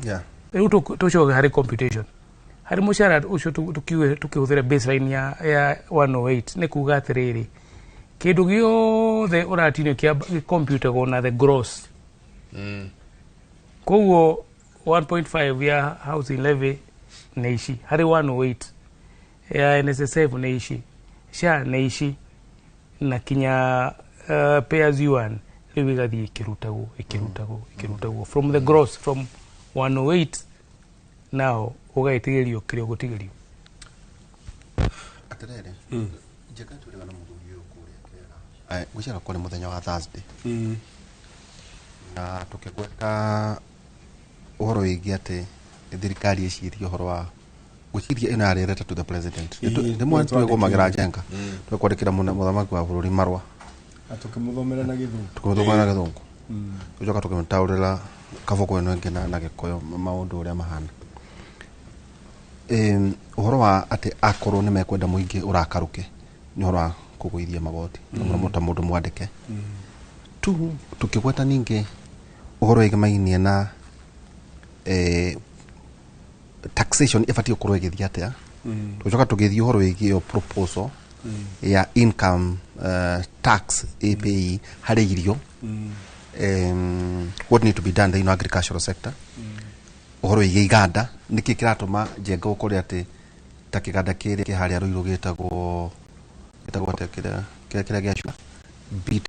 Yeah. Rĩu tũcoke harĩ computation harĩ mũcara ũcio tũkĩhũthĩra baseline ya 108 nĩ kuga atĩrĩrĩ kĩndũ gĩothe ũratinio gĩkomputagwo na the gross. Koguo 1.5 ya housing levy nĩ ici harĩ 108 ya NSSF nĩ ici, SHA nĩ ici na kinya pay as you earn rĩu ĩgathiĩ ĩkĩrutagwo from the gross from 108 now ũgagĩtigĩrio kĩrĩa ũgũtigĩrio. Atĩrĩrĩ njeka tũrĩ na mũthuri ũyũ kũrĩa kĩera ngwĩciria kũrĩ mũthenya wa Thursday na tũkĩgweta ũhoro wĩgiĩ atĩ thirikari ĩcirie ũhoro wa gwĩciria ĩno yarĩ letter to the president. Nĩ twegũmagĩra njenga twekwandĩkĩra mũthamaki wa bũrũri marũa tũkĩmũthomera na gĩthũngũ tũcoka tũkĩmũtaũrĩra kaboko ĩno ĩngĩ na gĩkũyũ maũndũ ũrĩa mahana. Ũhoro wa atĩ akorwo nĩ mekwenda mũingĩ ũrakarũke nĩ ũhoro wa kũgũithia magoti na mũno ta mũndũ mwandĩke. Tu tũkĩgweta ningĩ ũhoro wĩgĩmainie na taxation ĩbatiĩ gũkorwo ĩgĩthiĩ atĩa. Tũcoka tũgĩthiĩ ũhoro wĩgiĩ ĩyo proposal ya income tax APE harĩ irio. What need to be done in the agricultural sector. Ũhoro wĩgiĩ iganda nĩkĩ kĩratũma njenga ũkore atĩ ta kĩganda kĩrĩa kĩ harĩa Ruiru gĩtagwo atĩa kĩrĩa gĩa sugar beat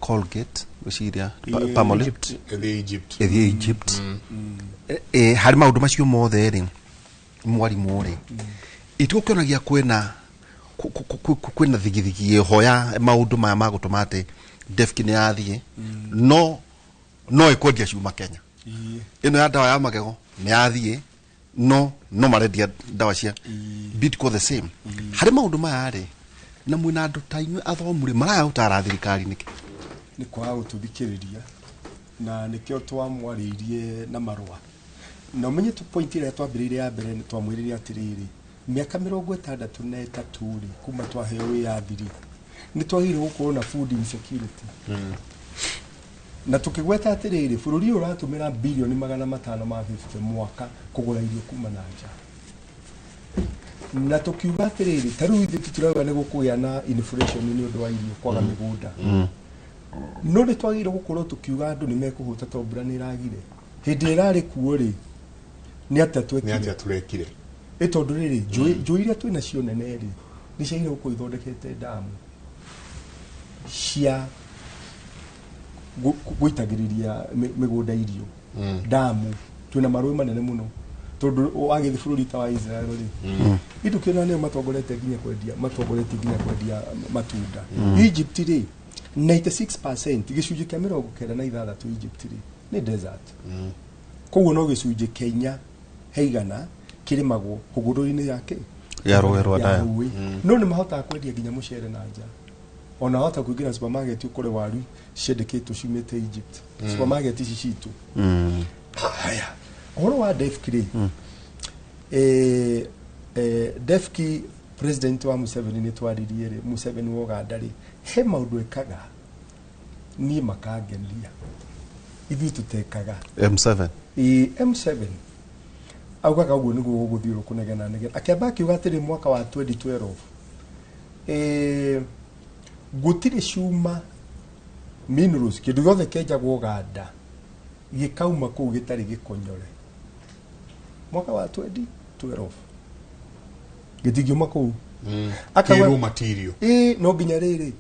Colgate gwĩciria Palmolive ĩthiĩ Egypt. Harĩ maũndũ macio mothe rĩ mwarimũ rĩ itũkĩonagia kwĩna thigithigi ĩho ya maũndũ maya ma gũtũma atĩ Defki nĩ yathiĩ no ĩkwendia ciuma Kenya. Ĩno ya ndawa ya magego nĩ yathiĩ no marendia ndawa cia Bidco the same. Harĩ maũndũ maya rĩ na mwĩna andũ ta inyuĩ athomu rĩ maraya gũtara thirikari nĩkĩ? Nĩ kwaga gũtũthikĩrĩria na nĩkĩo twamwarĩirie na marũa. Na ũmenye tu point ĩrĩa twambĩrĩirie ya mbere nĩ twamwĩrire atĩrĩrĩ mĩaka 63 rĩ kuma twaheo wĩyathi rĩ nĩ twagĩrĩirwo gũkorwo na food insecurity. Na tũkĩgweta atĩrĩrĩ bũrũri ũyũ ũratũmĩra bilioni 550 mwaka kũgũra irio kuma na nja. Na tũkiuga atĩrĩrĩ ta rĩu ithuĩ tũtirauga nĩ gũkũgĩa na inflation nĩ ũndũ wa irio kwaga mĩgũnda. No nĩ twagĩrĩirwo gũkorwo tũkiuga andũ nĩ mekũhũta tondũ mbura nĩ ĩragire. Hĩndĩ ĩrarĩ kuo rĩ nĩ atĩa twekire? Ĩ tondũ rĩrĩ njũĩ iria twĩ nacio nene rĩ nĩ ciagĩrĩirwo gũkorwo ithondekete ndamu cia gũitagĩrĩria mĩgũnda irio. Ndamu twĩna marũĩ manene mũno tondũ wagĩthiĩ bũrũri ta wa Israel rĩ itũkĩona nĩo matongoretie nginya kwendia matunda. Egypt rĩ 96% gĩcunjĩ kĩa 96 Egypt rĩ nĩ desert. Koguo no gĩcunjĩ kĩa 4 heigana kĩrĩmagwo hũgũrũrũ-inĩ yake ya rũĩ rwa Nile. No nĩ mahotaga kwendia nginya mũcere na nja. Ona hota kũingĩra supermarket ũkore waru ciendekĩtwo ciumĩte Egypt. Supermarket ici citũ. Haya. Ũhoro wa DEFC rĩ, DEFC president wa Museveni nĩ twaririe rĩ, Museveni wa Uganda rĩ, he maũndũ ekaga niĩ makangenia ithuĩ tutekaga. M7. Ĩ M7 augaga ũguo nĩguo gũgũthiĩ kũnegena negena, akĩamba akiuga atĩrĩ mwaka wa 2012 gũtirĩ cuma minerals kĩndũ gĩothe kĩenjagwo Uganda gĩkauma kũu gĩtarĩ gĩkonyore. Mwaka wa 2012 gĩtingiuma kũu. Kĩ raw material. No nginya rĩrĩ,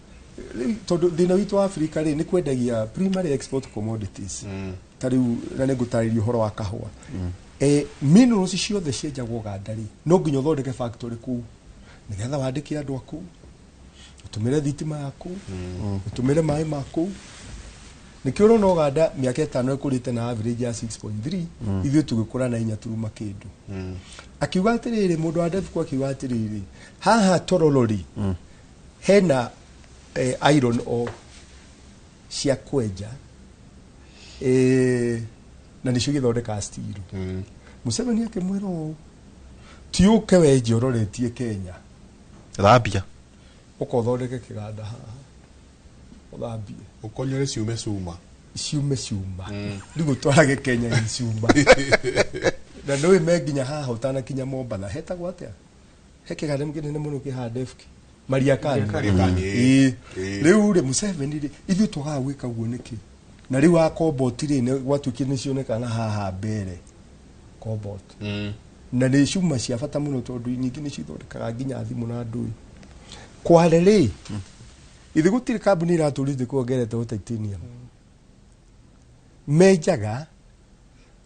tondũ thĩna witũ wa Afrika rĩ nĩ kwendagia primary export commodities ta rĩu, na nĩ ngũtarĩria ũhoro wa kahũa. Minerals ciothe cienjagwo Uganda rĩ, no nginya ũthondeke factory kũu nĩgetha wandĩke andũ aku, ũtũmĩre thitima yaku, ũtũmĩre maĩ maku. Nĩkĩo ũrona Uganda mĩaka 5 ĩkũrĩte na average ya 6.3, ithuĩ tũgĩkũra na inya turuma kĩndũ. Akiuga atĩrĩrĩ, mũndũ wa DEFCO akiuga atĩrĩrĩ, haha Tororo rĩ, hena iron ore cia kwenja, na nĩcio gĩthondekaga steel. Museveni akĩmwĩra ũũ, ti ũke wenje ũroretie Kenya, thambia ũkothondeke kĩganda haha ũthambie, ũkonyore ciume cuma, ciume cuma, rĩu ũtwarage Kenya i cuma. Na nĩũĩ me nginya haha ũtanakinya Mombatha hetagwo atĩa, he kĩganda kĩnene mũno kĩ haha DEFC, Mariakani. Mariakani. Rĩu rĩ Museveni rĩ, ithuĩ twagaga gwĩka ũguo nĩkĩ? Na rĩu wa cobalt rĩ, gwatuĩkire nĩcionekana haha mbere cobalt, na nĩ cuma cia bata mũno tondũ nyingĩ nĩcithondekaga nginya thimũ na ndũĩ. Kware rĩ, ithe gũtirĩ kambuni iratũrĩte kuongeretwo titanium, menjaga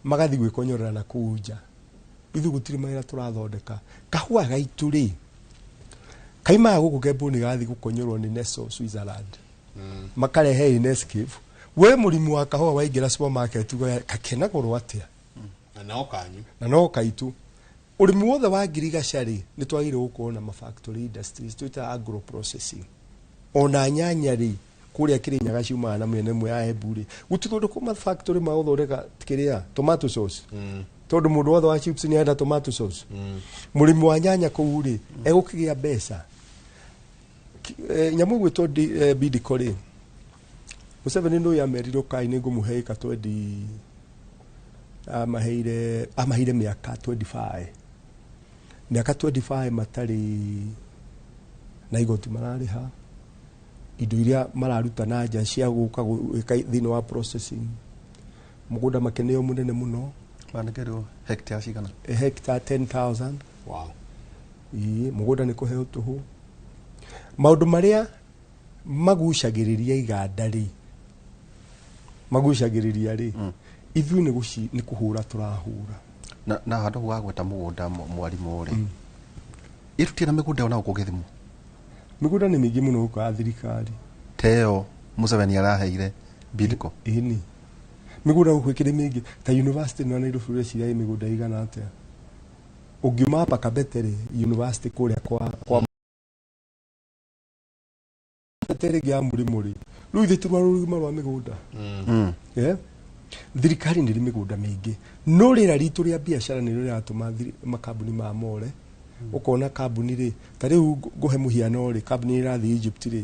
magathiĩ gwĩkonyorera na kũu nja. Ithuĩ gũtirĩ mawĩra tũrathondeka. Kahũa gaitũ rĩ, kaimaga gũkũ Kembuni gathiĩ gũkonyorwo nĩ Nestle Switzerland, makarehe Inescape. We mũrĩmi wa kahũa waingĩra supermarket kakenagũrwo atĩa? Na no kanyu. Na no kaitũ. Ũrĩmi wothe wa ngirigaca rĩ, nĩ twagĩrĩirwo gũkorwo na ma factory industries twĩtaga agro processing. Ona nyanya rĩ, kũrĩa Kĩrĩnyaga ciumaga na mĩena ĩmwe ya Embu rĩ, gũtithondekwo ma factory ma gũthondeka kĩrĩa tomato sauce, tondũ mũndũ wothe wa chips nĩ arenda tomato sauce. Mũrĩmi wa nyanya kũu rĩ, egũkĩgĩa mbeca. Nyamũ ĩgwĩtwo Bidco rĩ, Museveni nĩ ũyũ amerirwo kai nĩ ngũmũhe ĩka 20, amaheire mĩaka 25, mĩaka 25 matarĩ na igoti mararĩha, indo iria mararuta na nja cia gũka gwĩka thĩinĩ wa processing, mũgũnda makeneo mũnene mũno. Manekerwo hectare cigana? Hectare 10,000. Wow. Ĩĩ, mũgũnda nĩ kũheo tũhũ. Maũndũ marĩa magucagĩrĩria iganda rĩ, magucagĩrĩria rĩ, ithuĩ nĩ kũhũra tũrahũra. Na handũ hau wagweta mũgũnda mwarimũ rĩ, ĩtutie na mĩgũnda ĩyo na gũkũ Gĩthumo? Mĩgũnda nĩ mĩingĩ mũno gũkũ ya thirikari. Teo Museveni araheire Bidco. Ĩni. Mĩgũnda gũkũ ĩkĩrĩ mĩingĩ. Ta university na Nairobi ũreciria ĩ mĩgũnda ĩigana atĩa? Ũngiuma hapa Kabete rĩ, university kũrĩa kwa Kabete rĩngĩ ya Mũrĩmũ rĩ, rĩu ithuĩ tũrwa rũgima rwa mĩgũnda. Thirikari nĩ ĩrĩ mĩgũnda mĩingĩ, no rĩera ritũ rĩa biacara nĩrĩo rĩratũma makambuni ma more. Ũkona kambuni rĩ, ta rĩu ngũhe mũhiano rĩ, kambuni ĩrathiĩ Egypt rĩ,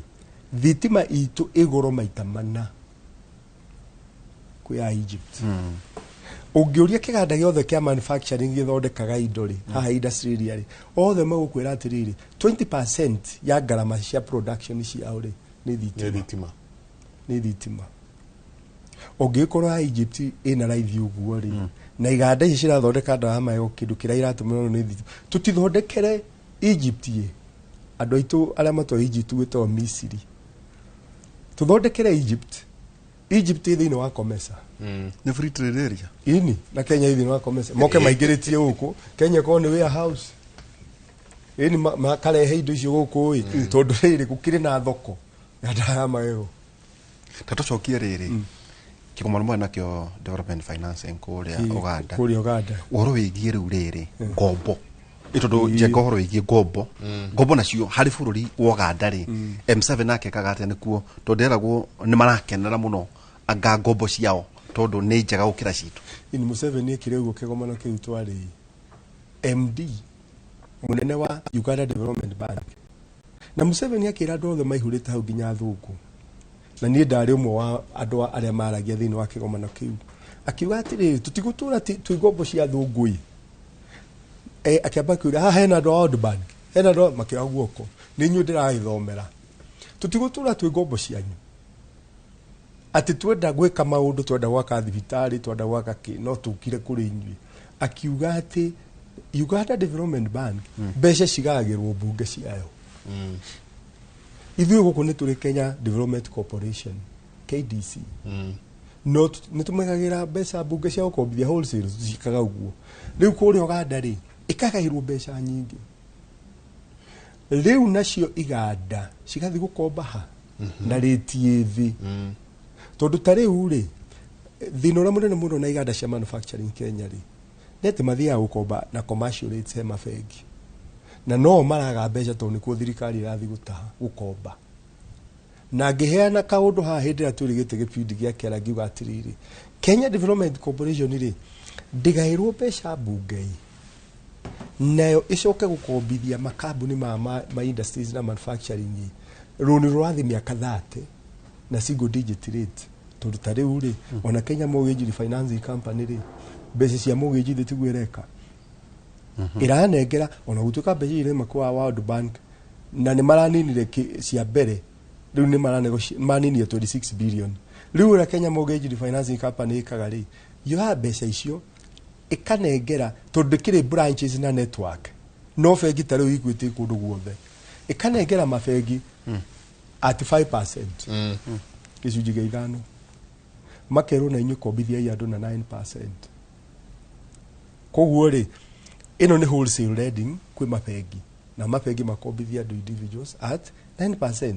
thitima itũ ĩgoro maita mana kwĩ ya Egypt. Ũngĩũria kĩganda gĩothe kĩa manufacturing gĩthondekaga indo rĩ, haha industry area rĩ, othe magũkwĩra atĩrĩrĩ, 20% ya ngarama cia production ciao rĩ, nĩ thitima. Nĩ thitima. Ũngĩkorwo ya Egypt ĩna raithi ũguo rĩ, na iganda ici cirathondeka ndawa ya magego kĩndũ kĩrĩa iratũmĩrwo nĩ thitima, tũtithondekere Egypt ĩ, andũ aitũ arĩa matwa Egypt gwĩtagwo Misiri, tũthondekere Egypt. Egypt ĩ thĩinĩ wa COMESA. Nĩ free trade area. Ini na Kenya ĩ thĩinĩ wa COMESA. Moke maingĩrĩtie gũkũ Kenya ĩkorwo nĩ warehouse. Ini makarehe indo icio gũkũ ĩ, tondũ rĩrĩ gũkĩrĩ na thoko ya ndawa ya magego. Ta tũcokie rĩrĩ, kĩgomano mwana nakĩo development financing kũrĩa Uganda. Kũrĩa Uganda. Ũhoro wĩgiĩ rĩu rĩrĩ ngombo. Ĩtondũ njenga ũhoro wĩgiĩ ngombo. Ngombo nacio harĩ bũrũri wa Uganda rĩ, M7 nake ekaga atĩa nĩkuo, tondũ nderagwo nĩ marakenera mũno anga ngombo ciao tondu ni njega gukira citu. Ini Museveni ekire uguo kigomano kiu twari MD munene wa Uganda Development Bank na Museveni akira andu othe maihurite hau nginya athungu na nie ndari umwe wa andu aria maragia thiini wa kigomano kiu akiuga atiriri tutigutura twi ngombo cia athungu i akiamba kiuria haha hena andu a World Bank hena andu makioya guoko ni inyuĩ ndĩragĩthomera tũtigũtũra twĩ ngombo cianyu atĩ twenda gwĩka maũndũ twenda gwaka thibitarĩ twenda gwaka kĩ no tũkire kũrĩ inyuĩ akiuga atĩ Uganda Development Bank mbeca cigagĩrwo mbunge ciayo. Ithuĩ gũkũ nĩ tũrĩ Kenya Development Corporation KDC no nĩ tũmegagĩra mbeca mbunge cia gũkombithia wholesale ciĩkaga ũguo rĩu kũrĩa Uganda rĩ ĩkagaĩrwo mbeca nyingĩ rĩu nacio iganda cigathiĩ gũkomba ha na rĩti ĩ thĩ tondũ ta rĩu rĩ thĩna ũrĩa mũnene mũno na iganda cia manufacturing Kenya rĩ nĩ atĩ mathiaga gũkomba na commercial rates he mabengi na no maraga mbeca tondũ nĩkuo thirikari ĩrathiĩ gũtaha gũkomba na ngĩheana kaũndũ haha hĩndĩ ĩrĩa twĩrĩgĩte gĩbindi gĩa kĩara ngiuga atĩrĩrĩ Kenya Development Corporation rĩ ndĩgaĩrwo mbeca mbunge nayo icoke gukombithia makambuni ma industries na manufacturing rũni rũrathiĩ mĩaka 30 na single digit rate tondũ ta rĩu rĩ ona Kenya Mortgage Refinancing Company rĩ mbeca cia mortgage thĩ tiguo ĩreka ĩranengera ona gũtuĩka mbeca irauma kwa World Bank na nĩ maraninire cia mbere rĩu nĩ maninire 26 billion rĩu ũrĩa Kenya Mortgage Refinancing Company ĩkaga rĩ yoya mbeca icio ikanengera tondu kiri branches na network no bengi ta riu Equity kundu guothe ikanengera mabengi at 5% gĩcunjĩ gĩa ithano makerwo na inyuĩ kombithiai andũ na 9% koguo rĩ ĩno nĩ wholesale lending kwĩ mabengi na mabengi makombithia andũ individuals at 9%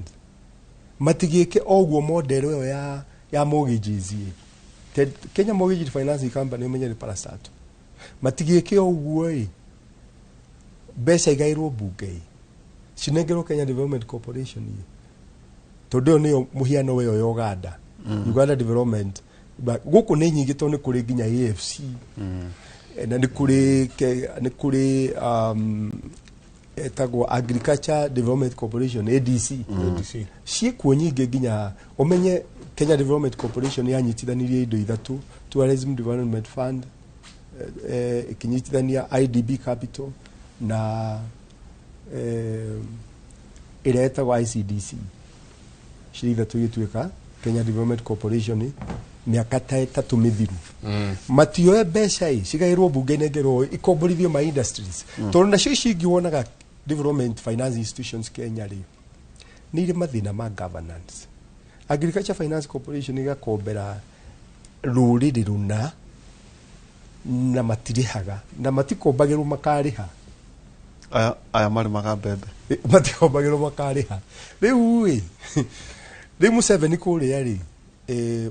matigĩke oguo model ĩyo ya mortgages ĩ Kenya Mortgage Financing Company ũmenye nĩ parastatal matigĩke ũguo ĩ mbeca igaĩrwo mbunge ĩ cinengerwo Kenya Development Corporation ĩ tondũ ĩyo nĩyo mũhiano ĩyo ya Uganda Uganda Development gũkũ nĩ nyingĩ tondũ nĩ kũrĩ nginya AFC na nĩ kũrĩ etagwo Agriculture Development Corporation ADC ciĩkuo nyingĩ nginya ũmenye Kenya Development Corporation yanyitithanirie indo ithatũ Tourism Development Fund ikinyitithania IDB Capital na ĩrĩa ĩtagwo ICDC cirĩ ithatũ igĩtuĩka Kenya Development Corporation mĩaka ta ĩtatũ mĩthiru matioe mbeca ĩ cigaĩrwo mbunge inengerwo ikomborithio ma industries tondũ nacio ici ingĩ wonaga development finance institutions Kenya rĩ nĩ irĩ mathĩna ma governance Agriculture Finance Corporation igakombera rũrĩrĩ rũna na matirĩhaga na matikombagĩrwo makarĩha aya marĩmaga mbembe matikombagĩrwo makarĩha rĩu ĩ rĩu Museveni kũrĩa rĩ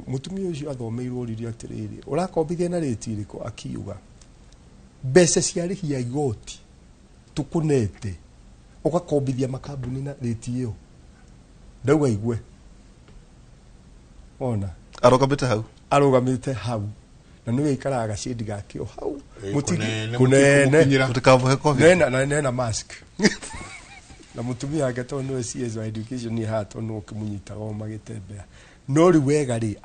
mũtumia ũcio athomeirwo oririo atĩrĩrĩ ũrakombithia na rĩti ĩrĩkũ akiuga mbeca cia rĩhia igoti tũkũnete ũgakombithia makambuni na rĩti ĩyo ndauga igue ona arũgamĩte hau na nĩwe aikaraga gacindi gake o hau kũnene nena mask na mũtumia wake tondũ nĩwe CS wa education nĩ haha tondũ nĩwe ũkĩmũnyitaga o magĩtembea no rĩu wega rĩ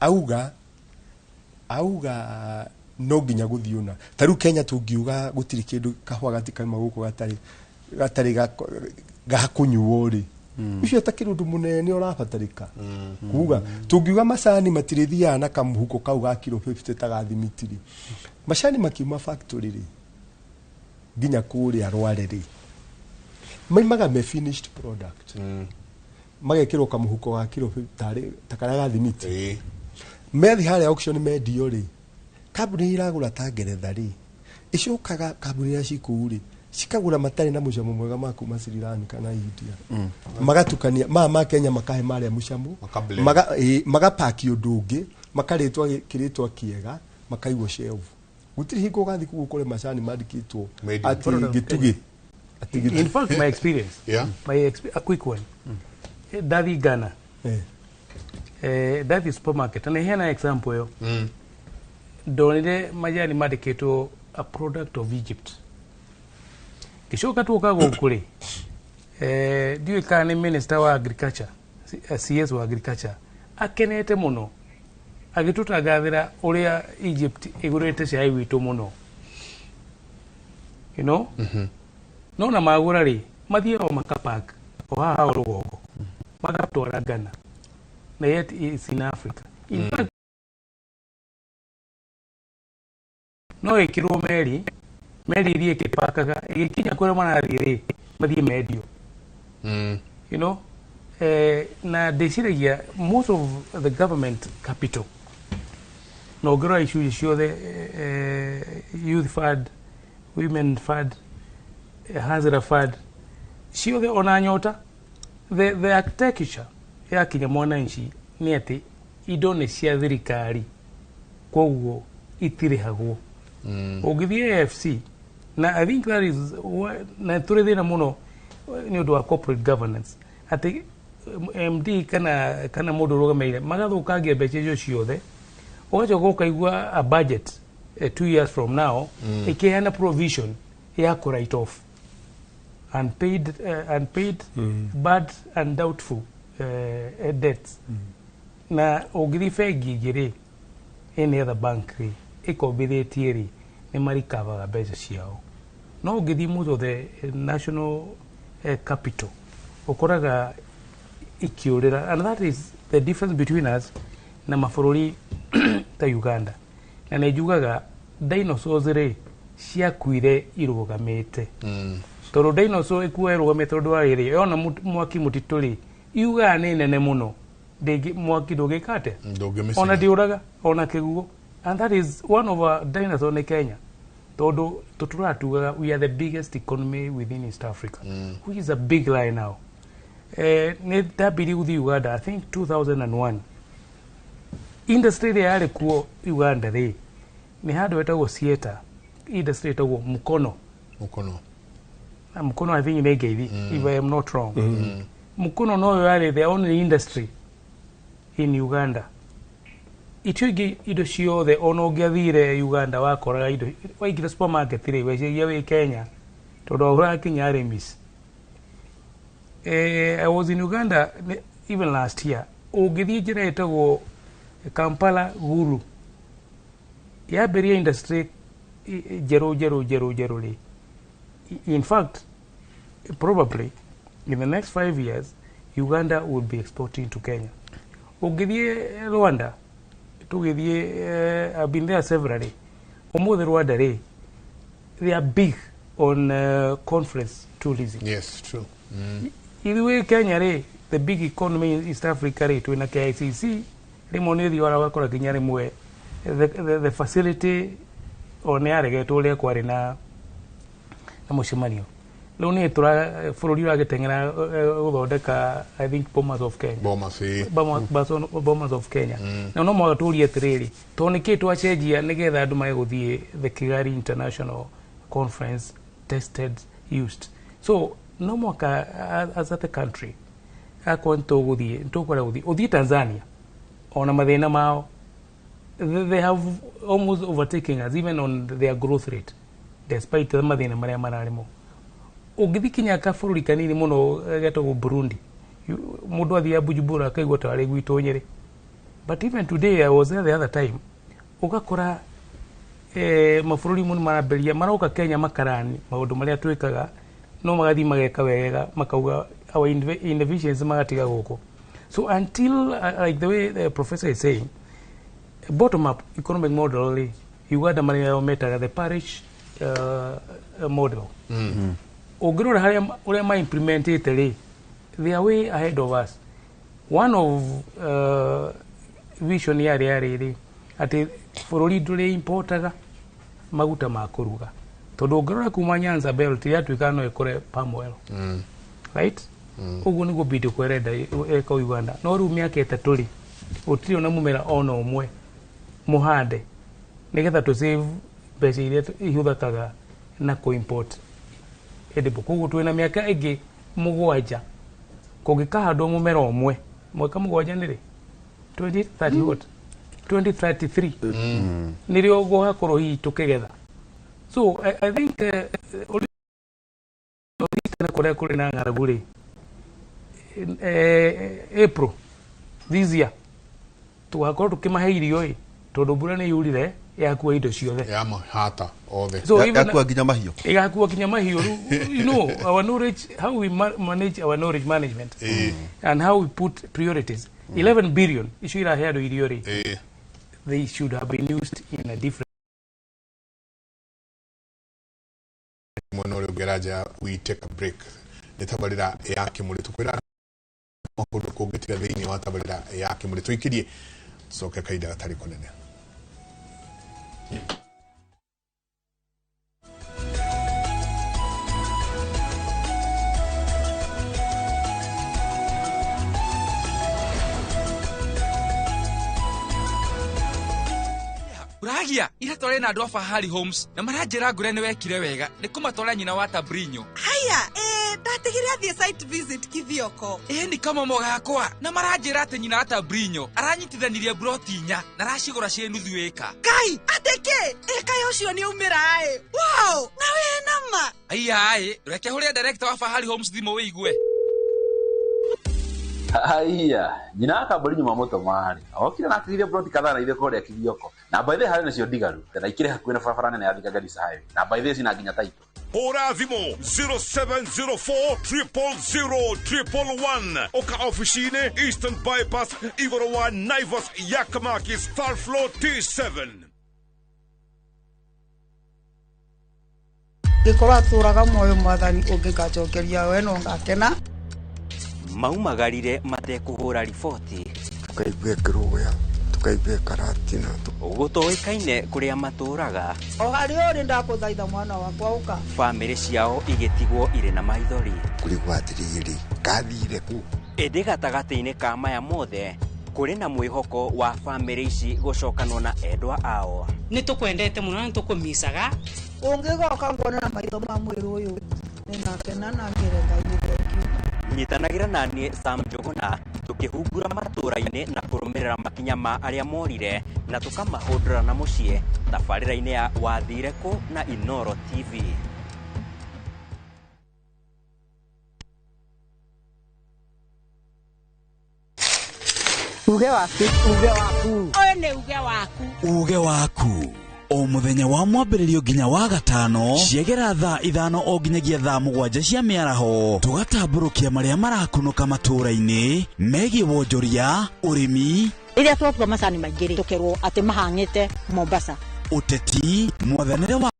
auga no nginya gũthiĩ ũna ta rĩu Kenya tũngiuga gũtirĩ kĩndũ kahũa gatikauma gũkũ gatarĩ ga kũnyuo rĩ ucio atakĩrĩ ũndũ mũnene ũrabatarĩka kuga tũngiuga macani matirĩthiaga na kamũhuko kau ga kiro 50 ta ga thimiti rĩ macani makiuma factory rĩ nginya kũrĩa Rware rĩ maimaga me finished product magekĩrwo kamũhuko ga kiro 50 ta karĩa ga thimiti methi harĩa auction mendio rĩ kambuni iragũra ta Ngeretha rĩ icokaga kambuni iria cikũu rĩ cikagura matarĩ na mũcamo mwega ma kuma Sri Lanka kana India magatukania ma Kenya makahe marĩa mũcamo magapaki ũndũ ũngĩ makarĩtwa kĩrĩtwa kĩega makaigwo shelf gũtirĩ hingo ũgathiĩ kũu ũkore macani mandĩkĩtwo atĩ gĩtugĩ In fact, my experience, a quick one. Ndathi Ghana, ndathi supermarket, na heana example yo. Ndonire majani mandĩkĩtwo a product of Egypt. Gĩcoka tuoka gũkũ rĩ, ndiũĩ kana nĩ minister wa agriculture, CS wa agriculture, akenete mũno agĩtũtangathĩra ũrĩa Egypt ĩgũrĩte cai witũ mũno, you know? No na magũra rĩ, mathiĩ o makapak o haha o rũgongo, magatwara Ghana, na yet it's in Africa. In fact, no ĩkĩrwo meri, meri iria ĩkĩpakaga ĩgĩkinya kũrĩa marathiĩ rĩ, mathiĩ mendio. You know, na ndĩciragia most of the government capital, na ũngĩrora icunjĩ ciothe, youth fund, women fund, hazara fund, ciothe ona nyota, the architecture yakinya mwananchi nĩ atĩ indo nĩ cia thirikari, koguo itirĩhagwo. Ũngĩthiĩ AFC, na I think that is na tũrĩ thĩna mũno nĩ ũndũ wa corporate governance, atĩ MD kana mũndũ ũrũgamĩrĩire magathũkangia mbeca icio ciothe, ũgacoka ũkaigua a budget 2 years from now ĩkĩheana provision ya kũ write off unpaid bad and doubtful debts. Na ũngĩthiĩ bengi ĩngĩ rĩ, any other bank rĩ, ĩkombithĩtie rĩ, nĩ marikavaga mbeca ciao. No ũngĩthiĩ most of the national capital, ũkoraga ikiũrĩra, and that is the difference between us na mabũrũri ta Uganda. Na nĩ njugaga dinosaurs rĩ, ciakuire irũgamĩte. Tondũ dinosaur ĩkua ĩrũgamĩte tondũ wa rĩrĩ, yona mwaki mũtitũ rĩ, yugaga nĩ nene mũno, mwaki ndũngĩka atĩa? Ona ndĩũraga, ona kĩguo. And that is one of our dinosaur nĩ Kenya. Tondũ tũtũraga we are the biggest economy within East Africa, which is a big lie now. Nĩ ndambirie gũthiĩ Uganda, I think 2001. Industry ĩrĩa yarĩ kuo Uganda rĩ, nĩ handũ hetagwo Sieta, industry ĩtagwo Mukono. Mukono. Na Mukono I think nĩ Ngeithi, if I am not wrong. Mukono noyo yarĩ the only industry in Uganda. Itio ingĩ indo ciothe ona ũngĩathire Uganda wakoraga indo, waingĩra supermarket rĩ, weciria wĩ Kenya, tondũ wagũraga kinya Arimis. I was in Uganda even last year. Ũngĩthiĩ njĩra ĩtagwo Kampala Gulu, yambĩrĩria industry njerũ njerũ njerũ njerũ rĩ. In fact, probably in the next 5 years, Uganda will be exporting to Kenya. Ũngĩthiĩ Rwanda, tũgĩthiĩ, I've been there severally. Ũmũthĩ Rwanda rĩ, they are big on conference tourism. Yes, true. Ithuĩ Kenya rĩ, the big economy in East Africa rĩ, twĩna KICC, rĩmwe nĩ ũthiaga ũgakora nginya rĩmwe the facility o nĩ yaregetwo ũrĩa kwarĩ na mũcemanio. Rĩu nĩ bũrũri ũragĩteng'era gũthondeka, I think, Bomas of Kenya. Bomas, Bomas of Kenya. Na no mũhaka tũrie atĩrĩrĩ, tondũ nĩkĩĩ twacenjia nĩgetha andũ mage gũthiĩ the Kigali International Conference tested, used. So no mũhaka as a country akorwo nĩ tũgũthiĩ, nĩ tũkwenda gũthiĩ, ũthiĩ Tanzania ona mathĩna mao, they have almost overtaken us even on their growth rate, despite the mathĩna marĩa mararĩ mo. Ũngĩthiĩ kinya kabũrũri kanini mũno getagwo Burundi, mũndũ athiaga Bujumbura akaigua ta arĩ gwitũ Nyĩrĩ. But even today, I was there the other time, ũgakora mabũrũri mũno marambĩrĩria maroka Kenya makarani maũndũ marĩa twĩkaga, no magathiĩ mageka wega, makauga our inefficiency magatiga gũkũ. So until, like the way the professor is saying, bottom up economic model rĩ, Uganda marĩa metaga the parish model. Ũngĩrora harĩa ũrĩa ma implementĩte rĩ, they are way ahead of us. One of vision yarĩ rĩ, atĩ bũrũri ndũrĩ importaga maguta ma kũruga, tondũ ũngĩrora kuma Nyanza Belt yatuĩkaga no ĩkore palm oil. Right? Ũguo nĩguo Bidco ĩrenda ĩka Uganda. No rĩu mĩaka 3 rĩ, gũtirĩ ona mũmera ona ũmwe mũhande nĩgetha tũ save mbeca iria ihũthĩkaga na kũ import edible. Koguo twĩna mĩaka ĩngĩ 7 kũngĩkahandwo mũmera ũmwe, mwaka 7 nĩ rĩ? 2030 what? 2033 nĩrĩo gũgakorwo hihi tũkĩgetha. So I think kũrĩa kũrĩ na ng'aragu rĩ, April this year tũgakorwo tũkĩmahe irio ĩ, tondũ mbura nĩ yurire yakua indo ciothe ya mahata othe. So yakua nginya mahiũ, igakua nginya mahiũ. You know, our knowledge, how we manage our knowledge management and how we put priorities. 11 billion icio irahe andũ irio rĩ, they should have been used in a different mwena ũrĩa ũngĩ. We take a break. Nĩ tabarĩra ya Kĩmũrĩ, tũkwĩra kũndũ kũngĩ tiga thĩinĩ wa tabarĩra ya Kĩmũrĩ. Tũikĩrie tũcoke kahinda gatarĩ kũnene. Uragia ira tware na andu a Fahari Homes na maranjira ngure ni wekire wega ni kumatwara nyina wa Tabrinyo. Haya, ndatigire athie site visit Kithioko. Ni kama mogakwa na maranjira ati nyina wa Tabrinyo aranyitithanirie broti inya na aracigura cie nuthu eka. Kai, ateke eka ucio ni umira ai. Wow, na we nama. Aiya ai, reke huria director wa Fahari Homes thimu wigue. Haiya, nyina akambori nyuma moto mari. Okira na tigire broti kadhaa na ithe koria Kithioko. Na by the harĩ nacio ndigaru, na ikire hakuhĩ na barabara nene ya Thika Garissa Highway. Na by the cina nginya taito. Hũra thimũ 0704 000 111. Oka ofici-inĩ Eastern Bypass igũrũ wa Naivas ya Kamakis third floor T7. Ngĩkorwo atũraga muoyo mwathani ũngĩgacokeria we no ngakena. Maumagarire matekũhũra riboti, tukaigua kĩrũgũya, tukaigua karatina, gũtoĩkaine kũrĩa matũraga. O harĩa ũrĩ ndakũthaitha mwana wakwa ũka. Bamĩrĩ ciao igĩtigwo irĩ na maithori. Kũrigwo atĩrĩrĩ, kathire kũ? Ĩndĩ gatagatĩ-inĩ ka maya mothe kũrĩ na mwĩhoko wa bamĩrĩ ici gũcokanwo na endwa ao. Nĩ tũkwendete mũno na nĩ tũkũmicaga. Ũngĩgoka nguone na maitho ma mwĩrĩ ũyũ nĩndakena na ngĩre Ngai nĩ thengiũ. Nyitanagĩra naniĩ Sam Njũgũna tũkĩhungura matũra-inĩ na kũrũmĩrĩra makinya ma arĩa morire na tũkamahũndũra na mũciĩ tabarĩra-inĩ ya Wathire Kũ na Inoro TV. Uge waku, uge waku. Ũyũ nĩ uge waku. Uge waku. O muthenya wa mwambĩrĩrio nginya wa gatano ciegera thaa 5 o nginyagia thaa 7 cia mĩaraho tũgatambũrũkia marĩa marakunũka matũra-inĩ megiĩ wonjoria, ũrĩmi, rĩrĩa twakua macani maingĩ rĩ tũkerwo atĩ mahang'ĩte Mombasa, ũteti, mwathanĩre wa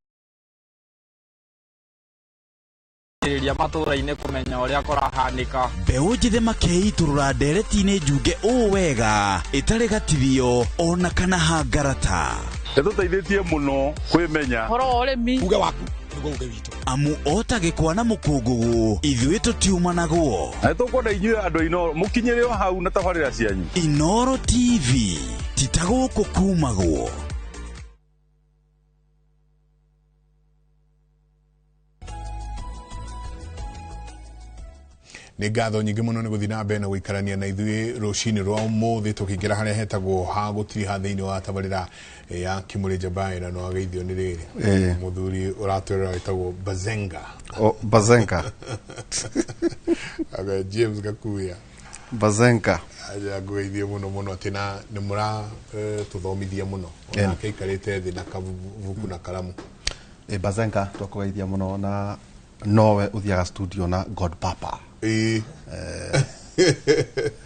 ria matũra-inĩ kũmenya ũrĩa kũrahanĩka, mbeũ njĩthĩ makeitũrũra ndereti-inĩ njunge ũũ wega ĩtarĩ gatithio ona kana hangarata. Nĩtũteithĩtie mũno kwĩmenya ũhoro wa ũrĩmi. Uge waku nĩguo uge witũ. Amu ota gĩkwa na mũkũngũgũ ithuĩ tũtiumanagwo. Na nĩtũkwenda inyuĩ andũ a Inoro mũkinyĩre o hau na tabarĩra cianyu. Inoro TV ti ta gũkũ kumagwo. Nĩ ngatho nyingĩ mũno nĩ gũthiĩ na mbere na gũikarania na ithuĩ rũcinĩ rwa ũmũthĩ tũkĩingĩra harĩa hetagwo ha gũtiriha thĩinĩ wa tabarĩra ya Kĩmũrĩ Njambaĩ na nĩwageithio nĩ rĩrĩ mũthuri ũratwĩrora wĩtagwo Bazenga. O, Bazenga. Aga James Gakuya. Bazenga. Aja ngũgeithie mũno mũno atĩ na nĩ mũra tũthomithia mũno onake aikarĩte thĩ na kabuku na karamu. Bazenga twakũgeithia mũno na nowe ũthiaga studio na God Papa.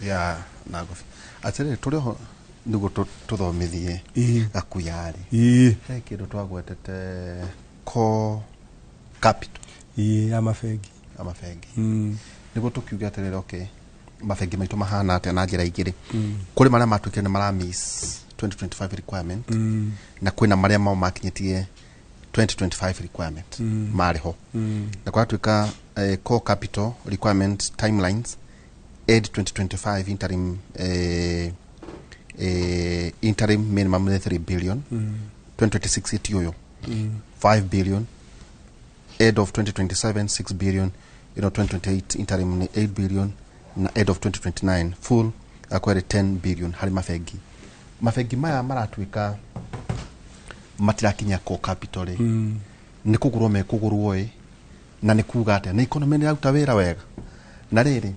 Ya na gofi atĩrĩrĩ tũrĩ oho nĩguo tũthomithie Gakuyarĩ he kĩndũ twagwetete core capital ya mabengi, ya mabengi nĩguo tũkiuge atĩrĩrĩ, okay, mabengi maitũ mahana atĩa na njĩra igĩrĩ. Kũrĩ marĩa matuĩkire nĩ mara miss 2025 requirement na kwĩna marĩa mao makinyĩtie 2025 requirement marĩ ho na kwatuĩka core capital requirement timelines aid 2025 interim interim minimum 3 billion 2026 itiyo 5 billion end of 2027 6 billion, you know, 2028 interim ni 8 billion na end of 2029 full akwere 10 billion hari mabengi Mabengi maya maratuĩka matirakinya core capital rĩ, nĩ kũgũrwo mekũgũrwo ĩ, na nĩ kuga atĩa? Nĩ economy nĩ ĩraruta wĩra wega? Na rĩrĩ,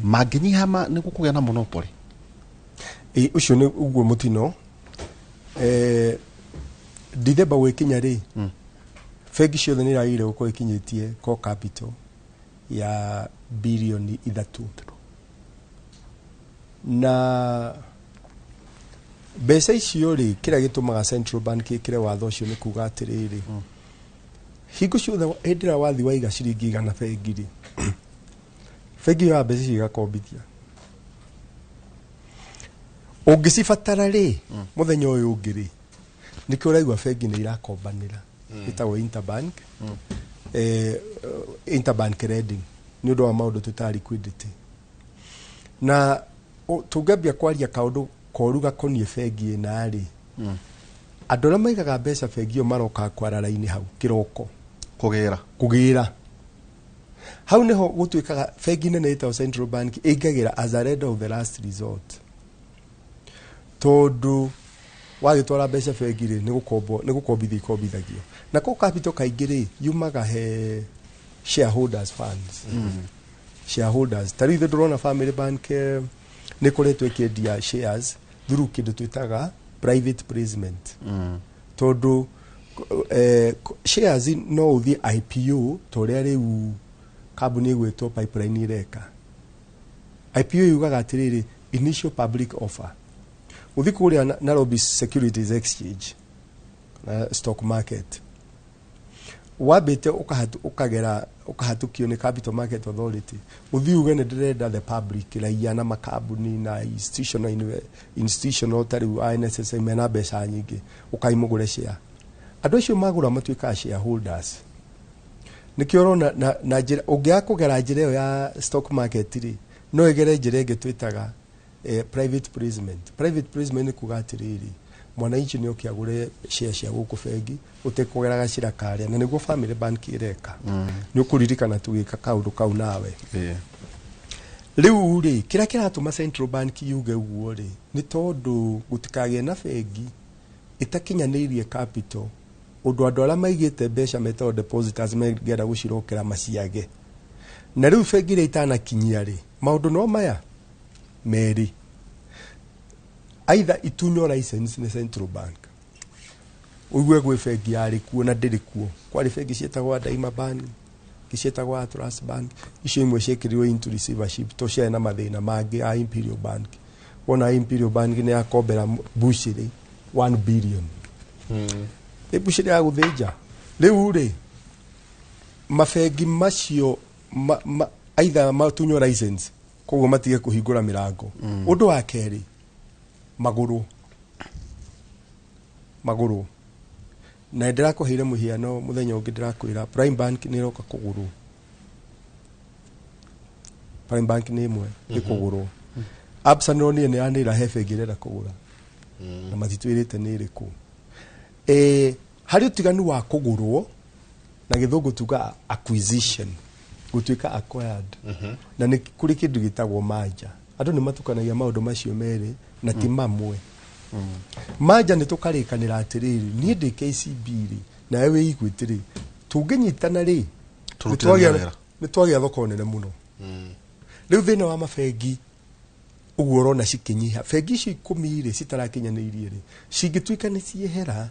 mangĩnyiha nĩ gũkũgĩa na monopoly? Ĩ, ũcio nĩ ũguo mũtino Dithemba gwĩkinya rĩ, bengi ciothe nĩ iragĩrĩire gũkorwo ikinyĩtie core capital ya birioni 3, na mbeca icio rĩ, kĩrĩa gĩtũmaga Central Bank ĩkĩre watho ũcio nĩ kuga atĩrĩrĩ, hingo ciothe hĩndĩ ĩrĩa wathiĩ waiga ciringi 100 bengi rĩ, bengi yoya mbeca icio igakombithia. Ũngĩcibatara rĩ, mũthenya ũyũ ũngĩ rĩ, nĩkĩo ũraigua bengi nĩ irakombanĩra, ĩtagwo interbank interbank lending, nĩ ũndũ wa maũndũ twĩtaga liquidity. Na tũngĩambia kwaria kaũndũ koru gakoniĩ bengi ĩna rĩ, andũ arĩa maigaga mbeca bengi ĩyo marokaga kwara raini hau kĩroko. Kũgĩra. Kũgĩra hau nĩho gũtuĩkaga bengi nene ĩtagwo Central Bank ĩingagĩra as a lender of the last resort, tondũ wagĩtwara mbeca bengi rĩ, nĩ gũkombwo, nĩ gũkombithio ikombithagio, na core capital kaingĩ rĩ, yumaga he shareholders funds. Shareholders, ta rĩu ithuĩ ndũrona Family Bank nĩ ĩkoretwo ĩkĩendia shares through kĩndũ twĩtaga private placement, tondũ shares no ũthiĩ IPO, ta ũrĩa rĩu kambuni ĩgwĩtwo Pipeline ĩreka. IPO yugaga atĩrĩrĩ, initial public offer. Ũthiĩ kũrĩa Nairobi Securities Exchange na stock market, wambĩte ũkagera ũkahatũkio nĩ Capital Market Authority, ũthiĩ uge nĩ ndĩrenda the public, raia na makambuni na institutional, institutional ta rĩu a NSSF mena mbeca nyingĩ, ũkai mũgũre share. Andũ acio magũra matuĩkaga shareholders. Nĩkĩo ũrona na njĩra ũngĩaga kũgera njĩra ĩyo ya stock market rĩ, no ĩgere njĩra ĩngĩ twĩtaga private placement. Private placement nĩ kuga atĩrĩrĩ, mwananchi nĩ oke agũre share cia gũkũ bengi ũtekũgera gacĩra karĩa, na nĩguo Family Bank ĩreka. Nĩ ũkũririkana tũgĩka kaũndũ kau nawe. Rĩu rĩ, kĩrĩa kĩratũma Central Bank yuge ũguo rĩ, nĩ tondũ gũtikagĩe na bengi ĩtakinyanĩirie capital, ũndũ andũ arĩa maigĩte mbeca metagwo depositors mangĩenda gũcirokera maciage. Na rĩu bengi iria itanakinyia rĩ, maũndũ no maya merĩ: either itunywo license nĩ Central Bank, ũigue gwĩ bengi yarĩ kuo na ndĩrĩ kuo. Kwarĩ bengi ciĩtagwo Daima Bank, ingĩ ciĩtagwo Atlas Bank, icio imwe ciĩkĩrirwo into receivership to ciarĩ na mathĩna mangĩ. A Imperial Bank, wona Imperial Bank nĩ yakombera bushiri 1 billion, nĩ bushiri ya gũthĩnja. Rĩu rĩ, mabengi macio either matunywo license, koguo matige kũhingũra mĩrango. Ũndũ wa kerĩ, magũrũ magũrũ, na ndĩrakũheire mũhiano mũthenya ũngĩ, ndĩrakwĩra Prime Bank nĩ ĩroka kũgũrwo. Prime Bank nĩ ĩmwe ĩkũgũrwo. Absa nĩronire nĩ yanĩra he bengi ĩrenda kũgũra na matitwĩrĩte nĩ ĩrĩkũ. Harĩ ũtiganu wa kũgũrwo, na gĩthũngũ tuga acquisition, gũtuĩka acquired, na nĩ kũrĩ kĩndũ gĩtagwo merger. Andũ nĩ matukanagia maũndũ macio merĩ na ti mamwe. Merger nĩ tũkarĩkanĩra atĩrĩrĩ, niĩ ndĩ KCB rĩ, nawe wĩ Equity rĩ, tũngĩnyitana rĩ, Tũrutithanie wĩra. Nĩ twagĩa thoko nene mũno. Rĩu thĩna wa mabengi ũguo ũrona cikĩnyiha, bengi icio 10 rĩ, citarakinyanĩirie rĩ, cingĩtuĩka nĩ ciehera,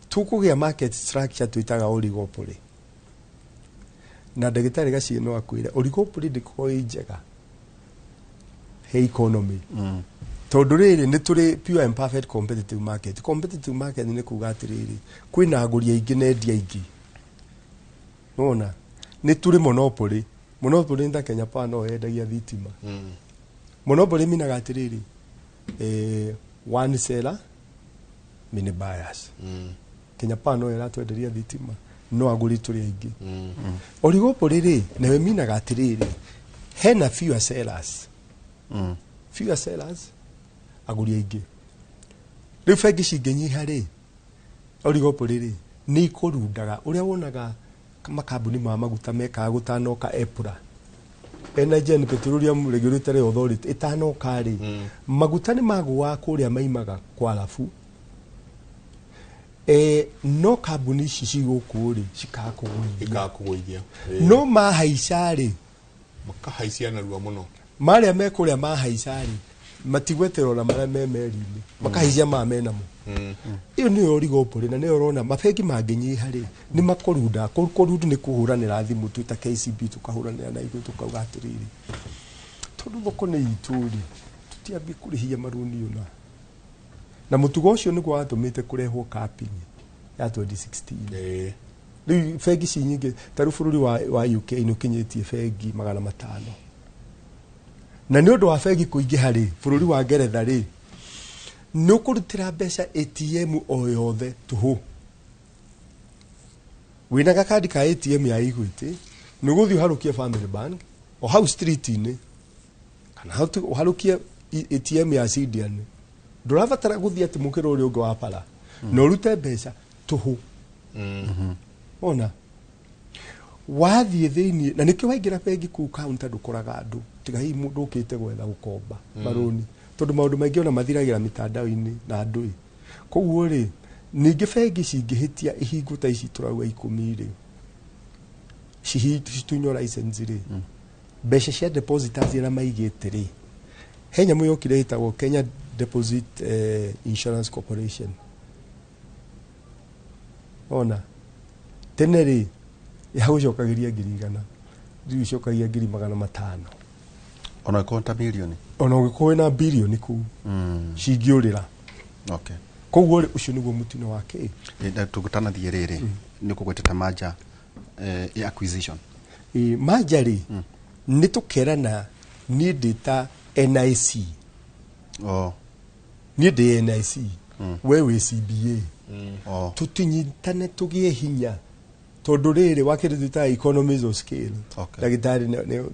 tũkũgĩa market structure twĩtaga oligopoly. Na ndagĩtarĩ Gaciĩ no akwĩre oligopoly ndĩkoragwo ĩ njega he economy, tondũ rĩrĩ, nĩ tũrĩ pure and perfect competitive market. Competitive market nĩ kuga atĩrĩrĩ, kwĩna agũri aingĩ na endia aingĩ. Nĩwona nĩ tũrĩ monopoly. Monopoly nĩ ta Kenya Power, no yendagia thitima. Monopoly minaga atĩrĩrĩ, one seller, many buyers. Kenya Power no ĩratwenderia thitima, no agũri tũrĩ aingĩ. Oligopoly rĩ, nayo minaga atĩrĩrĩ, hena fewer sellers, fewer sellers, agũri aingĩ. Rĩu bengi cingĩnyiha rĩ, oligopoly rĩ, nĩ ikũrundaga ũrĩa wonaga makambuni ma maguta mekaga gũtanoka EPRA. Energy and Petroleum Regulatory Authority ĩtanoka rĩ, maguta nĩ magũaga kũrĩa maimaga kwa arabu, no kambuni ici ci gũkũ rĩ cikaga kũgũithia. Ikakũgũithia. No mahaica rĩ, makahaicia narua mũno. Marĩa me kũrĩa mahaica rĩ, matigweterera ona marĩa me meri-inĩ, makahaicia maya menamo. Ĩyo nĩyo oligopoly, na nĩyo ũrona mabengi mangĩnyiha rĩ, nĩ makũrunda. Kũrundu nĩ kũhũranĩra thimũ twĩ ta KCB, tũkahũranĩra na ithuĩ tũkauga atĩrĩrĩ, tondũ thoko nĩ itũ rĩ, tũtiambie kũrĩhia marũni ona. Na mũtugo ũcio nĩguo watũmĩte kũrehwo capping ya 2016. Rĩu bengi ci nyingĩ, ta rĩu bũrũri wa UK nĩ ũkinyĩtie bengi 500, na nĩ ũndũ wa bengi kũingĩha rĩ, bũrũri wa Ngeretha rĩ, nĩ ũkũrutĩra mbeca ATM o yothe tũhũ. Wĩna gakandi ka ATM ya Equity, nĩ ũgũthiĩ ũharũkie Family Bank o hau street-inĩ, kana ũharũkie ATM ya Sidian, ndũrabatara gũthiĩ atĩ mũkĩra ũrĩa ũngĩ wa bara, na ũrute mbeca tũhũ. Ona wathiĩ thĩiniĩ, na nĩkĩo waingĩra bengi kũu counter ndũkoraga andũ, tiga hihi mũndũ ũkĩte gwetha gũkomba marũni, tondũ maũndũ maingĩ ona mathiragĩra mitandao-inĩ na andũ ĩ. Koguo rĩ, ningĩ bengi cingĩhĩtia ihingo ta ici tũrauga 10 rĩ, citunywo license rĩ, mbeca cia depositors iria maigĩte rĩ, he nyamũ yokire ĩtagwo Kenya Deposit Insurance Corporation. Ona tene rĩ, yagũcokagĩria 100,000, rĩu icokagia 500,000. Ona ũngĩkorwo ta mirioni, ona ũngĩkorwo wĩna birioni kũu, cingĩũrĩra. Koguo rĩ, ũcio nĩguo mũtino wa kĩ. Tũtanathiĩ rĩrĩ, nĩ ũkũgwetete merger, acquisition. Merger rĩ, nĩ tũkerana niĩ ndĩ ta NIC. Niĩ ndĩ NIC, we wĩ CBA. Tũtinyitane tũgĩe hinya, tondũ rĩrĩ wakĩrĩ twĩtaga economies of scale. Ndagĩtarĩ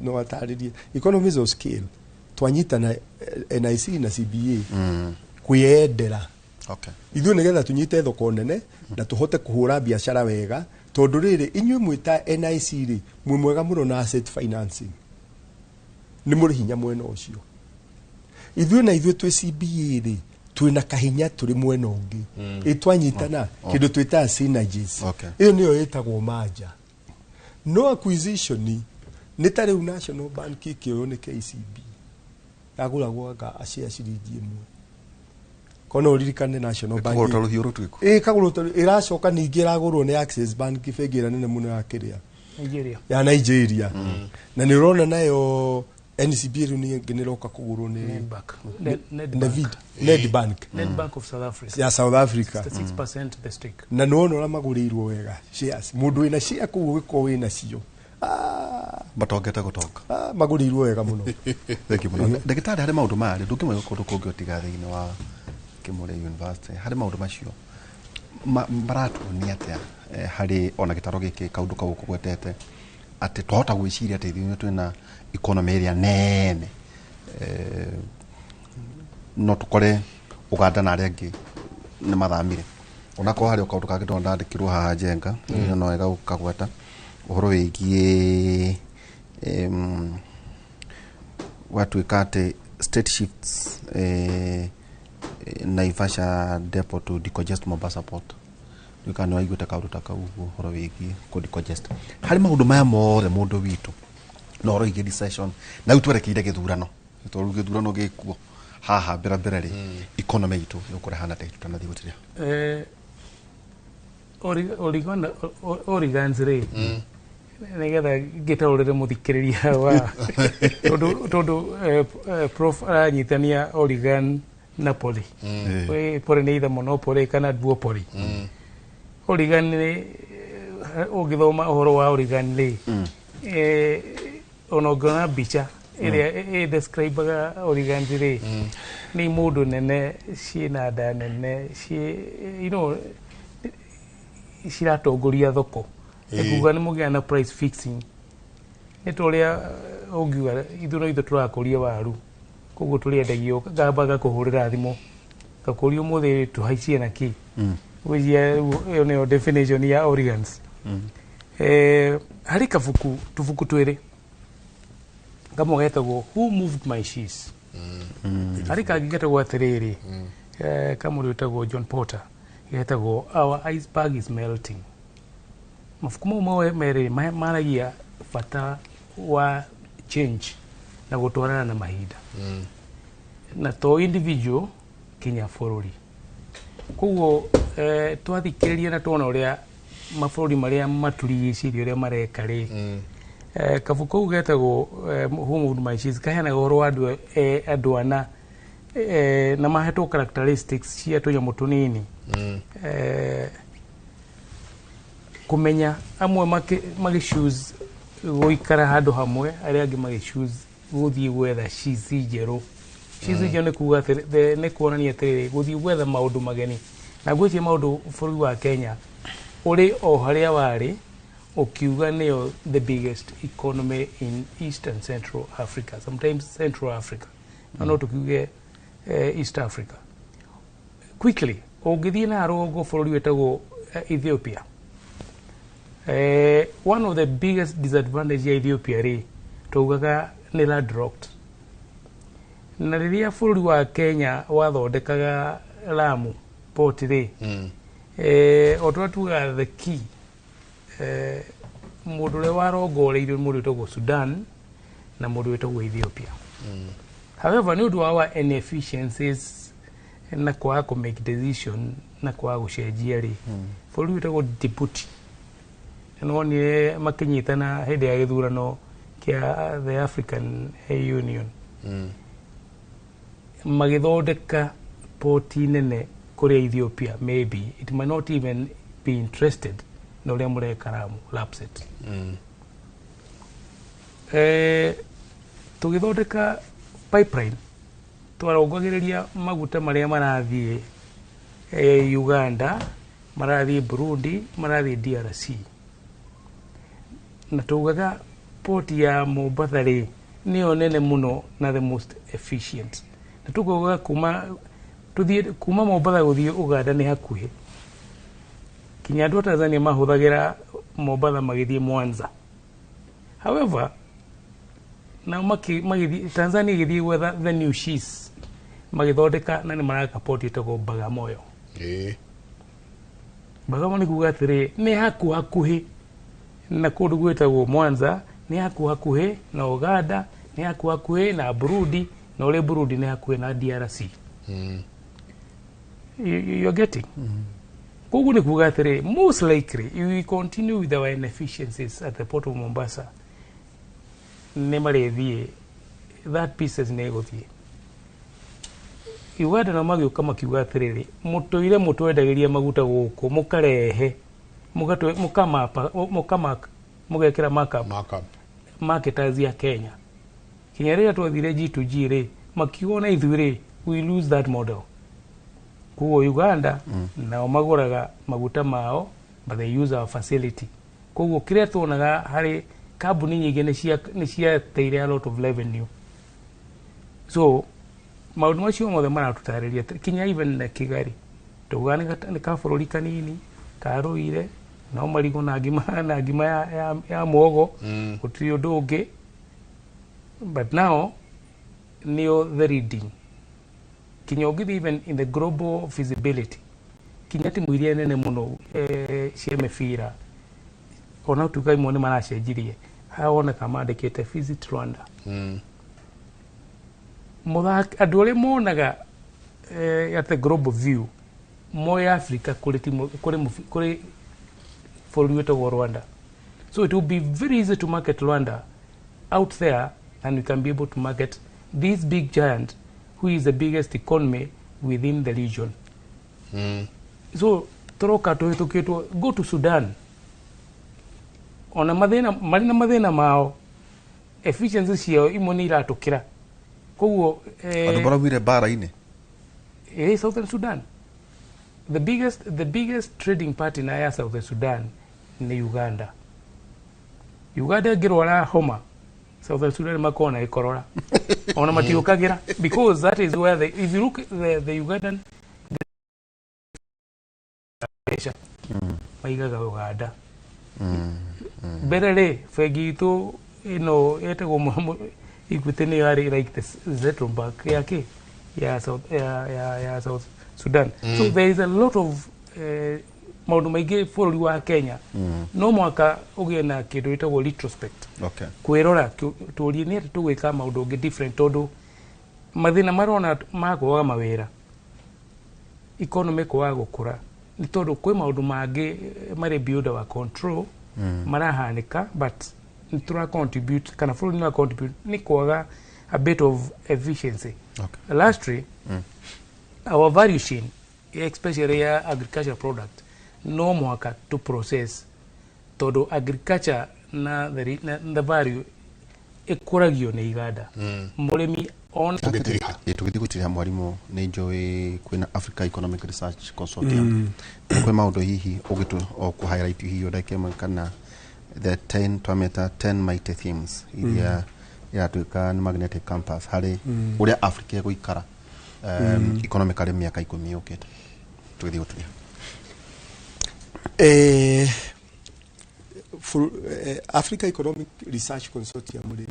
no atarĩrie economies of scale. Twanyitana NIC na CBA kwĩyendera ithuĩ nĩgetha tũnyite thoko nene na tũhote kũhũra biacara wega, tondũ rĩrĩ inyuĩ mwĩ ta NIC rĩ, mwĩ mwega mũno na asset financing, nĩ mũrĩ hinya mwena ũcio. Ithuĩ na ithuĩ twĩ CBA rĩ, twĩna kahinya tũrĩ mwena ũngĩ. Ĩ twanyitana kĩndũ twĩtaga synergies. Ĩyo nĩyo ĩtagwo merger. No acquisition nĩ ta rĩu National Bank ĩkĩoywo nĩ KCB, yagũragwo anga share ciringi 1. Kono ũririkane National Bank Ĩkagũrwo ta rũhiũ rũtuĩku. Ĩ ĩkagũrwo ta, ĩracoka ningĩ ĩragũrwo nĩ Access Bank, bengi ĩrĩa nene mũno ya kĩrĩa, Nigeria. Ya Nigeria. Na nĩ ũrona nayo NCB rĩu nĩ ĩroka kũgũrwo nĩ Nedbank. Nedbank. Nedbank. Nedbank of South Africa. Ya South Africa. 66% the stake. Na nĩ wona ũrĩa magũrĩirwo wega shares. Mũndũ wĩna share kũu ũgĩkorwo wĩna cio. Matongete gũtonga. Magũrĩirwo wega mũno. Thank you mũno. Ndagĩtarĩ, harĩ maũndũ maya rĩ, ndũngĩmenya kũndũ kũngĩ ũtiga thĩinĩ wa Kĩmũrĩ University. Harĩ maũndũ macio maratuonia atĩa, harĩ ona gĩtaro gĩkĩ kaũndũ kau ũkũgwetete atĩ twahota gwĩciria atĩ ithuĩ twĩna economy ĩrĩa nene, no tũkore Ũganda na arĩa angĩ nĩ mathamire. Onakorwo harĩ o kaũndũ kangĩ ndona ndandĩkirwo haha Njenga, no wega gũkagweta ũhoro wĩgiĩ gwatuĩka atĩ state shifts Naivasha depot to decongest Mombasa port. Nduĩka nĩ waiguĩte kaũndũ ta kau ũguo ũhoro wĩgiĩ kũ decongest. Harĩ maũndũ maya mothe mũndũ witũ na ũhoro wĩgiĩ recession, na rĩu twerekeire gĩthurano, tondũ rĩu gĩthurano gĩkuo haha mbere mbere rĩ, economy itũ ĩgũkũrehana atĩa tũtanathiĩ gũtirĩa? Origans rĩ, nĩgetha ngĩtaũrĩre mũthikĩrĩria wa tondũ prof aranyitania Origan na Poly. Poly nĩ either monopoly kana duopoly. Origan nĩ, ũngĩthoma ũhoro wa Origan rĩ, ona ũngĩona mbica ĩrĩa ĩ describe-aga Origans rĩ, nĩ mũndũ nene ciĩna nda nene, ciĩ, ciratongoria thoko. Ekuga nĩ mũgĩa na price fixing. Nĩ ta ũrĩa ũngiuga ithuĩ no ithuĩ tũrakũria waru, koguo tũrĩendagio, ngamba ngakũhũrĩra thimũ ngakũria ũmũthĩ tũhaicie na kĩ. Gwĩciria ĩyo nĩyo definition ya Origans. Harĩ kabuku, tubuku twĩrĩ. Kamwe getagwo "Who Moved My Cheese?" Harĩ kangĩ getagwo atĩrĩrĩ, kamũndũ wĩtagwo John Porter, getagwo "Our Iceberg Is Melting". Mabuku mau merĩ maragia bata wa change na gũtwarana na mahinda, na to individual kinya bũrũri. Koguo twathikĩrĩria na tuona ũrĩa mabũrũri marĩa matũrigicĩirie ũrĩa mareka rĩ, kabuku kau getagwo "Who Moved My Cheese" kaheanaga ũhoro wa andũ ana na mahetwo characteristics cia tũnyamũ tũnini, kũmenya amwe magĩ choose gũikara handũ hamwe, arĩa angĩ magĩ choose gũthiĩ gwetha cheese njerũ. Cheese njerũ nĩ kuga nĩ kuonania atĩrĩrĩ, gũthiĩ gwetha maũndũ mageni. Na ngwĩciria maũndũ bũrũri wa Kenya ũrĩ o harĩa warĩ ũkiuga nĩyo the biggest economy in East and Central Africa, sometimes Central Africa, no tũkiuge East Africa. Quickly, ũngĩthiĩ na rũgongo bũrũri wĩtagwo Ethiopia, one of the biggest disadvantage ya Ethiopia rĩ, taugaga nĩ landlocked. Na rĩrĩa bũrũri wa Kenya wathondekaga Lamu port rĩ, o tũrĩa tugaga the key, mũndũ ũrĩa warongoreirio nĩ mũndũ wĩtagwo Sudan na mũndũ wĩtagwo Ethiopia. However, nĩ ũndũ wa our inefficiencies na kwaga kũ make decision na kwaga gũcenjia rĩ, bũrũri wĩtagwo Djibouti nĩwonire makĩnyitana hĩndĩ ya gĩthurano kĩa the African Union, magĩthondeka poti nene kũrĩa Ethiopia. Maybe it might not even be interested na ũrĩa mũreka Lamu Lapsset. Tũgĩthondeka pipeline twarongagĩrĩria maguta marĩa marathiĩ Uganda, marathiĩ Burundi, marathiĩ DRC, na tugaga port ya Mombasa rĩ nĩyo nene mũno na the most efficient, na tukauga kuma tuthiĩ kuma Mombasa gũthiĩ Uganda nĩ hakuhĩ. Kinya andũ a Tanzania mahũthagĩra Mombasa magĩthiĩ Mwanza. However, nao magĩthiĩ Tanzania ĩgĩthiĩ gwetha the new cheese, magĩthondeka na nĩ maraka port ĩtagwo Bagamoyo. Bagamoyo nĩ kuga atĩrĩ, nĩ hakuhakuhĩ na kũndũ gwĩtagwo Mwanza, nĩ hakuhakuhĩ na Uganda, nĩ hakuhakuhĩ na Burundi, na ũrĩ Burundi nĩ hakuhĩ na DRC. You're getting? Koguo nĩ kuga atĩrĩ, most likely if we continue with our inefficiencies at the port of Mombasa, nĩ marĩthiĩ that pieces nĩ ĩgũthiĩ Uganda. Na magĩũka makiuga atĩrĩrĩ, mũtũire mũtwendagĩria maguta gũkũ, mũkarehe, mũkamapa, mũkamaka, mũgekĩra markup. Markup. Marketers ya Kenya, kinya rĩrĩa twathire G2G rĩ, makiuga ona ithuĩ rĩ, we lose that model. Koguo Uganda nao magũraga maguta mao, but they use our facility. Koguo kĩrĩa tuonaga harĩ kambuni nyingĩ nĩ ciateire a lot of revenue. So maũndũ macio mothe maratũtarĩria kinya even na Kigali tugaga nĩ kabũrũri kanini karũire no marigũ na ngima ya muogo. Gũtirĩ ũndũ ũngĩ, but now nĩo the leading. Kinya ũngĩthiĩ even in the global feasibility, kinya timu iria nene mũno cia mĩbira, ona tuga imwe nĩ maracenjirie, haha woneka mandĩkĩte "Visit Rwanda". Mũthaki andũ arĩa monaga at the global view moe Africa kũrĩ timu kũrĩ bũrũri wĩtagwo Rwanda. So it will be very easy to market Rwanda out there and we can be able to market this big giant who is the biggest economy within the region. So tũroka tũhĩtũkĩtwo. Go to Sudan, ona mathĩna marĩ na mathĩna mao, efficiency ciao imwe nĩ iratũkĩra. Koguo Andũ maraumire mbara-inĩ. Southern Sudan, the biggest trading partner ya Southern Sudan nĩ Uganda. Uganda ĩngĩrwara homa, Southern Sudan makorwo na gĩkorora, ona matiũkagĩra, because that is where the, if you look at the Ugandan mbeca maigaga Uganda. Mbere rĩ, bengi itũ ĩno ĩtagwo Equity nĩyo yarĩ like the central bank ya kĩ ya South, ya South Sudan. So there is a lot of maũndũ maingĩ bũrũri wa Kenya. No mwaka ũgĩe na kĩndũ gĩtagwo retrospect, kwĩrora tũrie nĩ atĩ tũgwĩka maũndũ ũngĩ different, tondũ mathĩna marona ma kwaga mawĩra, economy kwaga gũkũra, nĩ tondũ kwĩ maũndũ mangĩ marĩ beyond our control marahanĩka, but nĩ tũra contribute kana bũrũri nĩ contribute nĩ kwaga a bit of efficiency. Lastly, our value chain, especially ya agricultural product, no mũhaka to process, tondũ agriculture na the value ĩkũragio nĩ iganda. Mũrĩmi ona Tũgĩthiĩ gũtiriha mwarimũ, nĩ njũĩ kwĩna Africa Economic Research Consortium. Kwĩ maũndũ hihi ũgĩtũ o kũ highlight hihi o ndagĩka ĩmwe, kana the 10 twameta 10 mighty themes iria iratuĩka nĩ magnetic compass harĩ ũrĩa Africa ĩgũikara economically mĩaka 10 yũkĩte, tũgĩthiĩ gũtiriha. Africa Economic Research Consortium rĩ,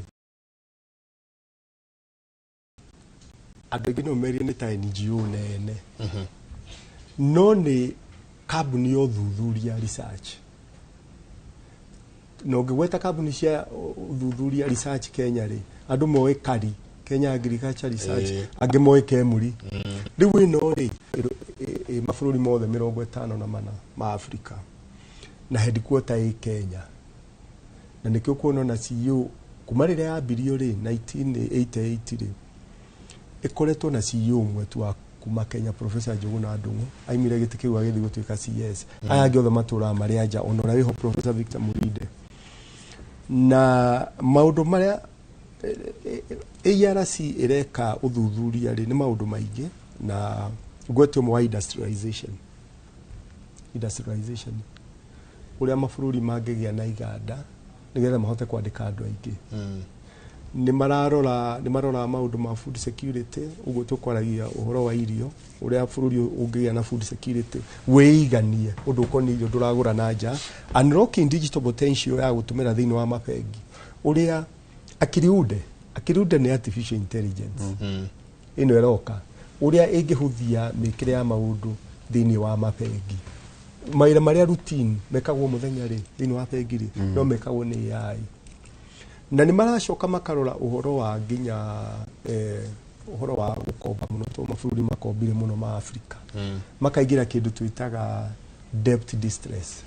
andũ aingĩ no merie nĩ ta NGO nene, no nĩ kambuni ya ũthuthuria research. Na ũngĩgweta kambuni cia ũthuthuria research Kenya rĩ, andũ moĩ KARI, Kenya Agriculture Research, angĩ moĩ KEMRI. Rĩu ĩno rĩ ĩ mabũrũri mothe 54 ma Africa, na headquarter ĩ Kenya, na nĩkĩo kuona na CEO kuma rĩrĩa yambirio rĩ 1988 rĩ, ĩkoretwo na CEO ũmwe tu wa kuma Kenya, Professor Njuguna Ndung'u, aimire gĩtĩ kĩu agĩthiĩ gũtuĩka CS. Aya angĩ othe matũraga marĩ anja, ona ũrĩa wĩho Professor Victor Murinde. Na maũndũ marĩa ARC ĩreka ũthuthuria rĩ nĩ maũndũ maingĩ, na ngwete ũmwe wa industrialization, ũrĩa mabũrũri mangĩgĩa na iganda nĩgetha mahote kwandĩka andũ aingĩ. Nĩ maroraga maũndũ ma food security, ũguo tũkwaragia ũhoro wa irio, ũrĩa bũrũri ũngĩgĩa na food security wĩiganie ũndũ ũkoniĩ irio ndũragũra na nja. Unlocking digital potential ya gũtũmĩra thĩinĩ wa mabengi, ũrĩa akiriunde nĩ artificial intelligence ĩno ĩroka, ũrĩa ĩngĩhũthia mĩkĩre ya maũndũ thĩinĩ wa mabengi. Mawĩra marĩa routine mekagwo mũthenya rĩ thĩinĩ wa bengi rĩ, no mekagwo nĩ AI. Na nĩ maracoka makarora ũhoro wa nginya ũhoro wa gũkomba mũno, tondũ mabũrũri makombire mũno ma Africa. Makaingĩra kĩndũ twĩtaga debt distress.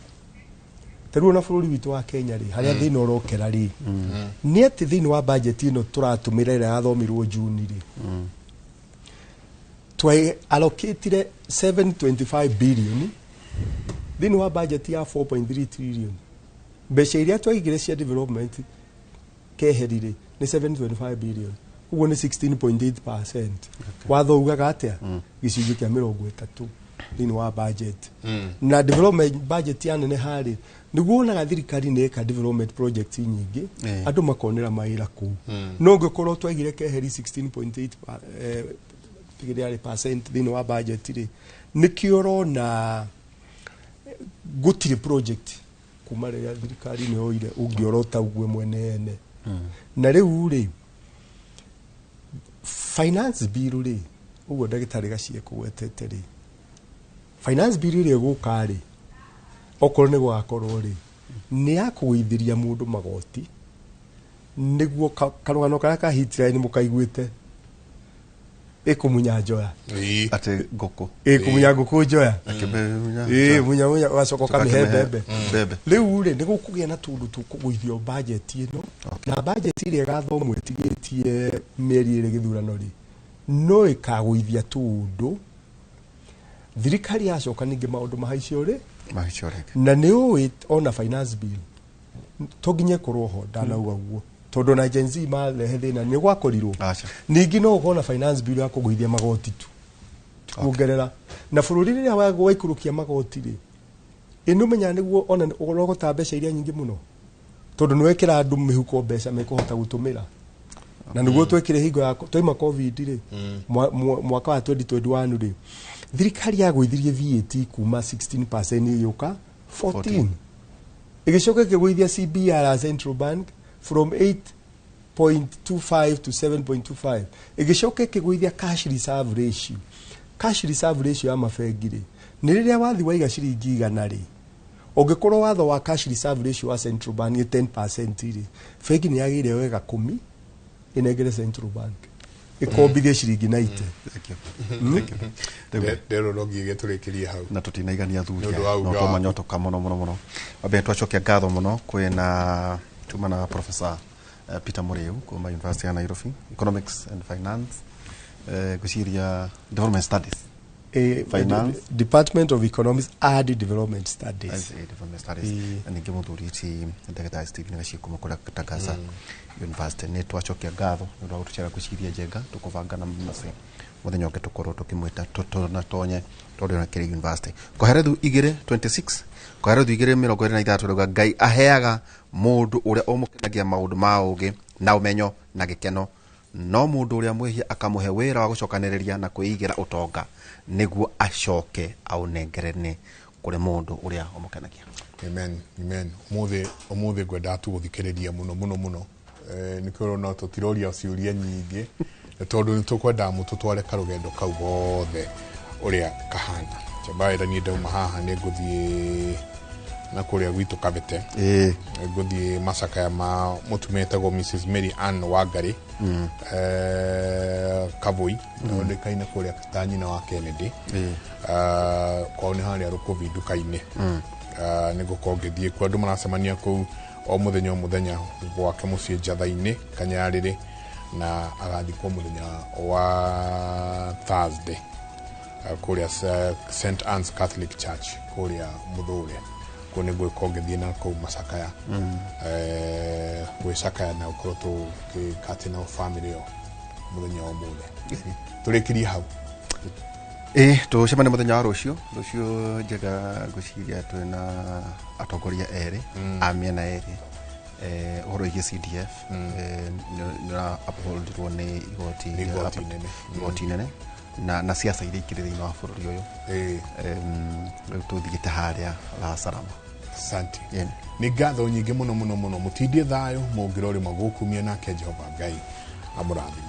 Ta rĩu ona bũrũri witũ wa Kenya rĩ, harĩa thĩna ũrokera rĩ, nĩ atĩ thĩinĩ wa budget ĩno tũratũmĩra ĩrĩa yathomirwo June rĩ, twa allocatire 725 billion thĩinĩ wa budget ya 4.3 trillion. Mbeca iria twaigire cia development keheri rĩ nĩ 725 billion, ũguo nĩ 16.8%. Watho ugaga atĩa? Gĩcunjĩ kĩa 30 thĩinĩ wa budget. Na development budget ya nene harĩ nĩguo wonaga thirikari nĩ ĩka development projects nyingĩ, andũ makonera mawĩra kũu. No ũngĩkorwo twaigire keheri 16.8% thĩinĩ wa budget rĩ, nĩkĩo ũrona gũtirĩ project kuma rĩrĩa thirikari nĩ yoire ũngĩorota ũguo mwene ene. Na rĩu rĩ, finance bill rĩ, ũguo ndagĩtarĩ Gacie kũgwetete rĩ, finance bill ĩrĩa ĩgũka rĩ, okorwo nĩ gũgakorwo rĩ, nĩ ya kũgũithĩria mũndũ magoti, nĩguo karũgano karĩa ka Hitler nĩ mũkaiguĩte, ĩkũmunya njoya. Atĩ ngũkũ. Ĩkũmunya ngũkũ njoya. Munya munya ũgacoka ũkamĩhe mbembe. Rĩu rĩ, nĩ gũkũgĩa na tũndũ tũkũgũithio budget ĩno, na budget ĩrĩa ĩgathomwo ĩtigĩtie mĩeri ĩrĩ gĩthurano rĩ, no ĩkagũithia tũndũ. Thirikari yacoka ningĩ maũndũ mahaicio rĩ, na nĩ ũĩ ona finance bill to nginya ĩkorwo ho, ndanauga ũguo, tondũ na Gen Z marehe thĩna nĩ gwakorirwo. Ningĩ no ũkorwo na finance bill ya kũgũithia magoti tu, kuongerera. Na bũrũri rĩrĩa waikũrũkia magoti rĩ, ĩno menya nĩguo ona ũrogota mbeca iria nyingĩ mũno, tondũ nĩ wekĩra andũ mĩhuko mbeca mekũhota gũtũmĩra. Na nĩguo twekire hingo ya twaima COVID rĩ, mwaka wa 2021 rĩ, thirikari yagũithirie VAT kuma 16% ĩgĩũka 14, ĩgĩcoka ĩkĩgũithia CBR Central Bank from 8 6.25 to 7.25. Ĩgĩcoka ĩkĩgũithia cash reserve ratio. Cash reserve ratio ya mabengi rĩ, nĩ rĩrĩa wathi waiga ciringi 100 rĩ, ũngĩkorwo watho wa cash reserve ratio wa central bank nĩ 10% rĩ, bengi nĩ yagĩrĩire wega 10 ĩnengere central bank ĩkombithie ciringi 90. Ndero no nginya tũrĩkĩrie hau na tutinaigania Nĩ ũndũ wa thuria no uga twamanyotoka muno muno muno. Wambere twacokia ngatho muno kwina tuma na Professor Peter Muriu kuma University ya Nairobi, Economics and Finance, ngwiciria Development Studies, Finance. Department of Economics and Development Studies. Development Studies. Na ningĩ mũthuri ti ndagĩtarĩ Stephen Gachie kuma kũrĩa Tangaza University. Nĩ twacokia ngatho nĩ ũndũ wa gũtũcera gwĩciria njenga tũkũbanga na mũciĩ mũthenya ũngĩ tũkorwo tũkĩmwĩta tũnatonye tondũ ona kĩrĩ university. Koherethu 2:26, Koherethu 2:23 rauga Ngai aheaga mũndũ ũrĩa ũmũkenagia maũndũ ma ũũgĩ na ũmenyo na gĩkeno, no mũndũ ũrĩa mwĩhia akamũhe wĩra wa gũcokanĩrĩria na kwĩigĩra ũtonga nĩguo acoke aũnengerane kũrĩ mũndũ ũrĩa ũmũkenagia. Amen, amen. Umuthi ngwendaga tu guthikiriria muno muno muno. Nikio urona tutiroria ciuria nyingi tondu ni tukwendaga mututware karugendo kau gothe uria kahana. Chamba ira ni ndauma haha ni nguthie na kuria gwitu Kabete. Nguthie macakaya ma mutumia etagwo Mrs Mary Ann Wangari, Kavui, onekaine kuria ta nyina wa Kennedy. Kwao nĩ harĩa Rũkũbi nduka-inĩ. Nĩ ngũkorwo ngĩthiĩ kuo, andũ maracemania kũu o mũthenya o mũthenya gwake mũciĩ Njatha-inĩ Kanyarĩrĩ, na agathikwo mũthenya wa Thursday kũrĩa St Anne's Catholic Church kũrĩa Mũthũre. Kũu nĩ ngũgĩkorwo ngĩthiĩ na kũu macakaya, gwĩcakaya na gũkorwo tũgĩkatĩ nao family ĩyo mũthenya wa ũmũthĩ. Tũrĩkĩrie hau. Tũcemanie mũthenya wa rũciũ. Rũciũ njega ngwĩciria twĩna atongoria erĩ a mĩena ĩrĩ, ũhoro wĩgiĩ CDF nĩ ũra upholdirwo nĩ igoti Nĩ igoti inene. Igoti inene na siasa iria ikĩrĩ thĩinĩ wa bũrũri ũyũ. Rĩu tũthiĩte harĩa la salama. Asante. Nĩ ngatho nyingĩ mũno mũno mũno. Mũtindie thayũ mũngĩrorĩma gũkumia nake Jehova Ngai amũrathime.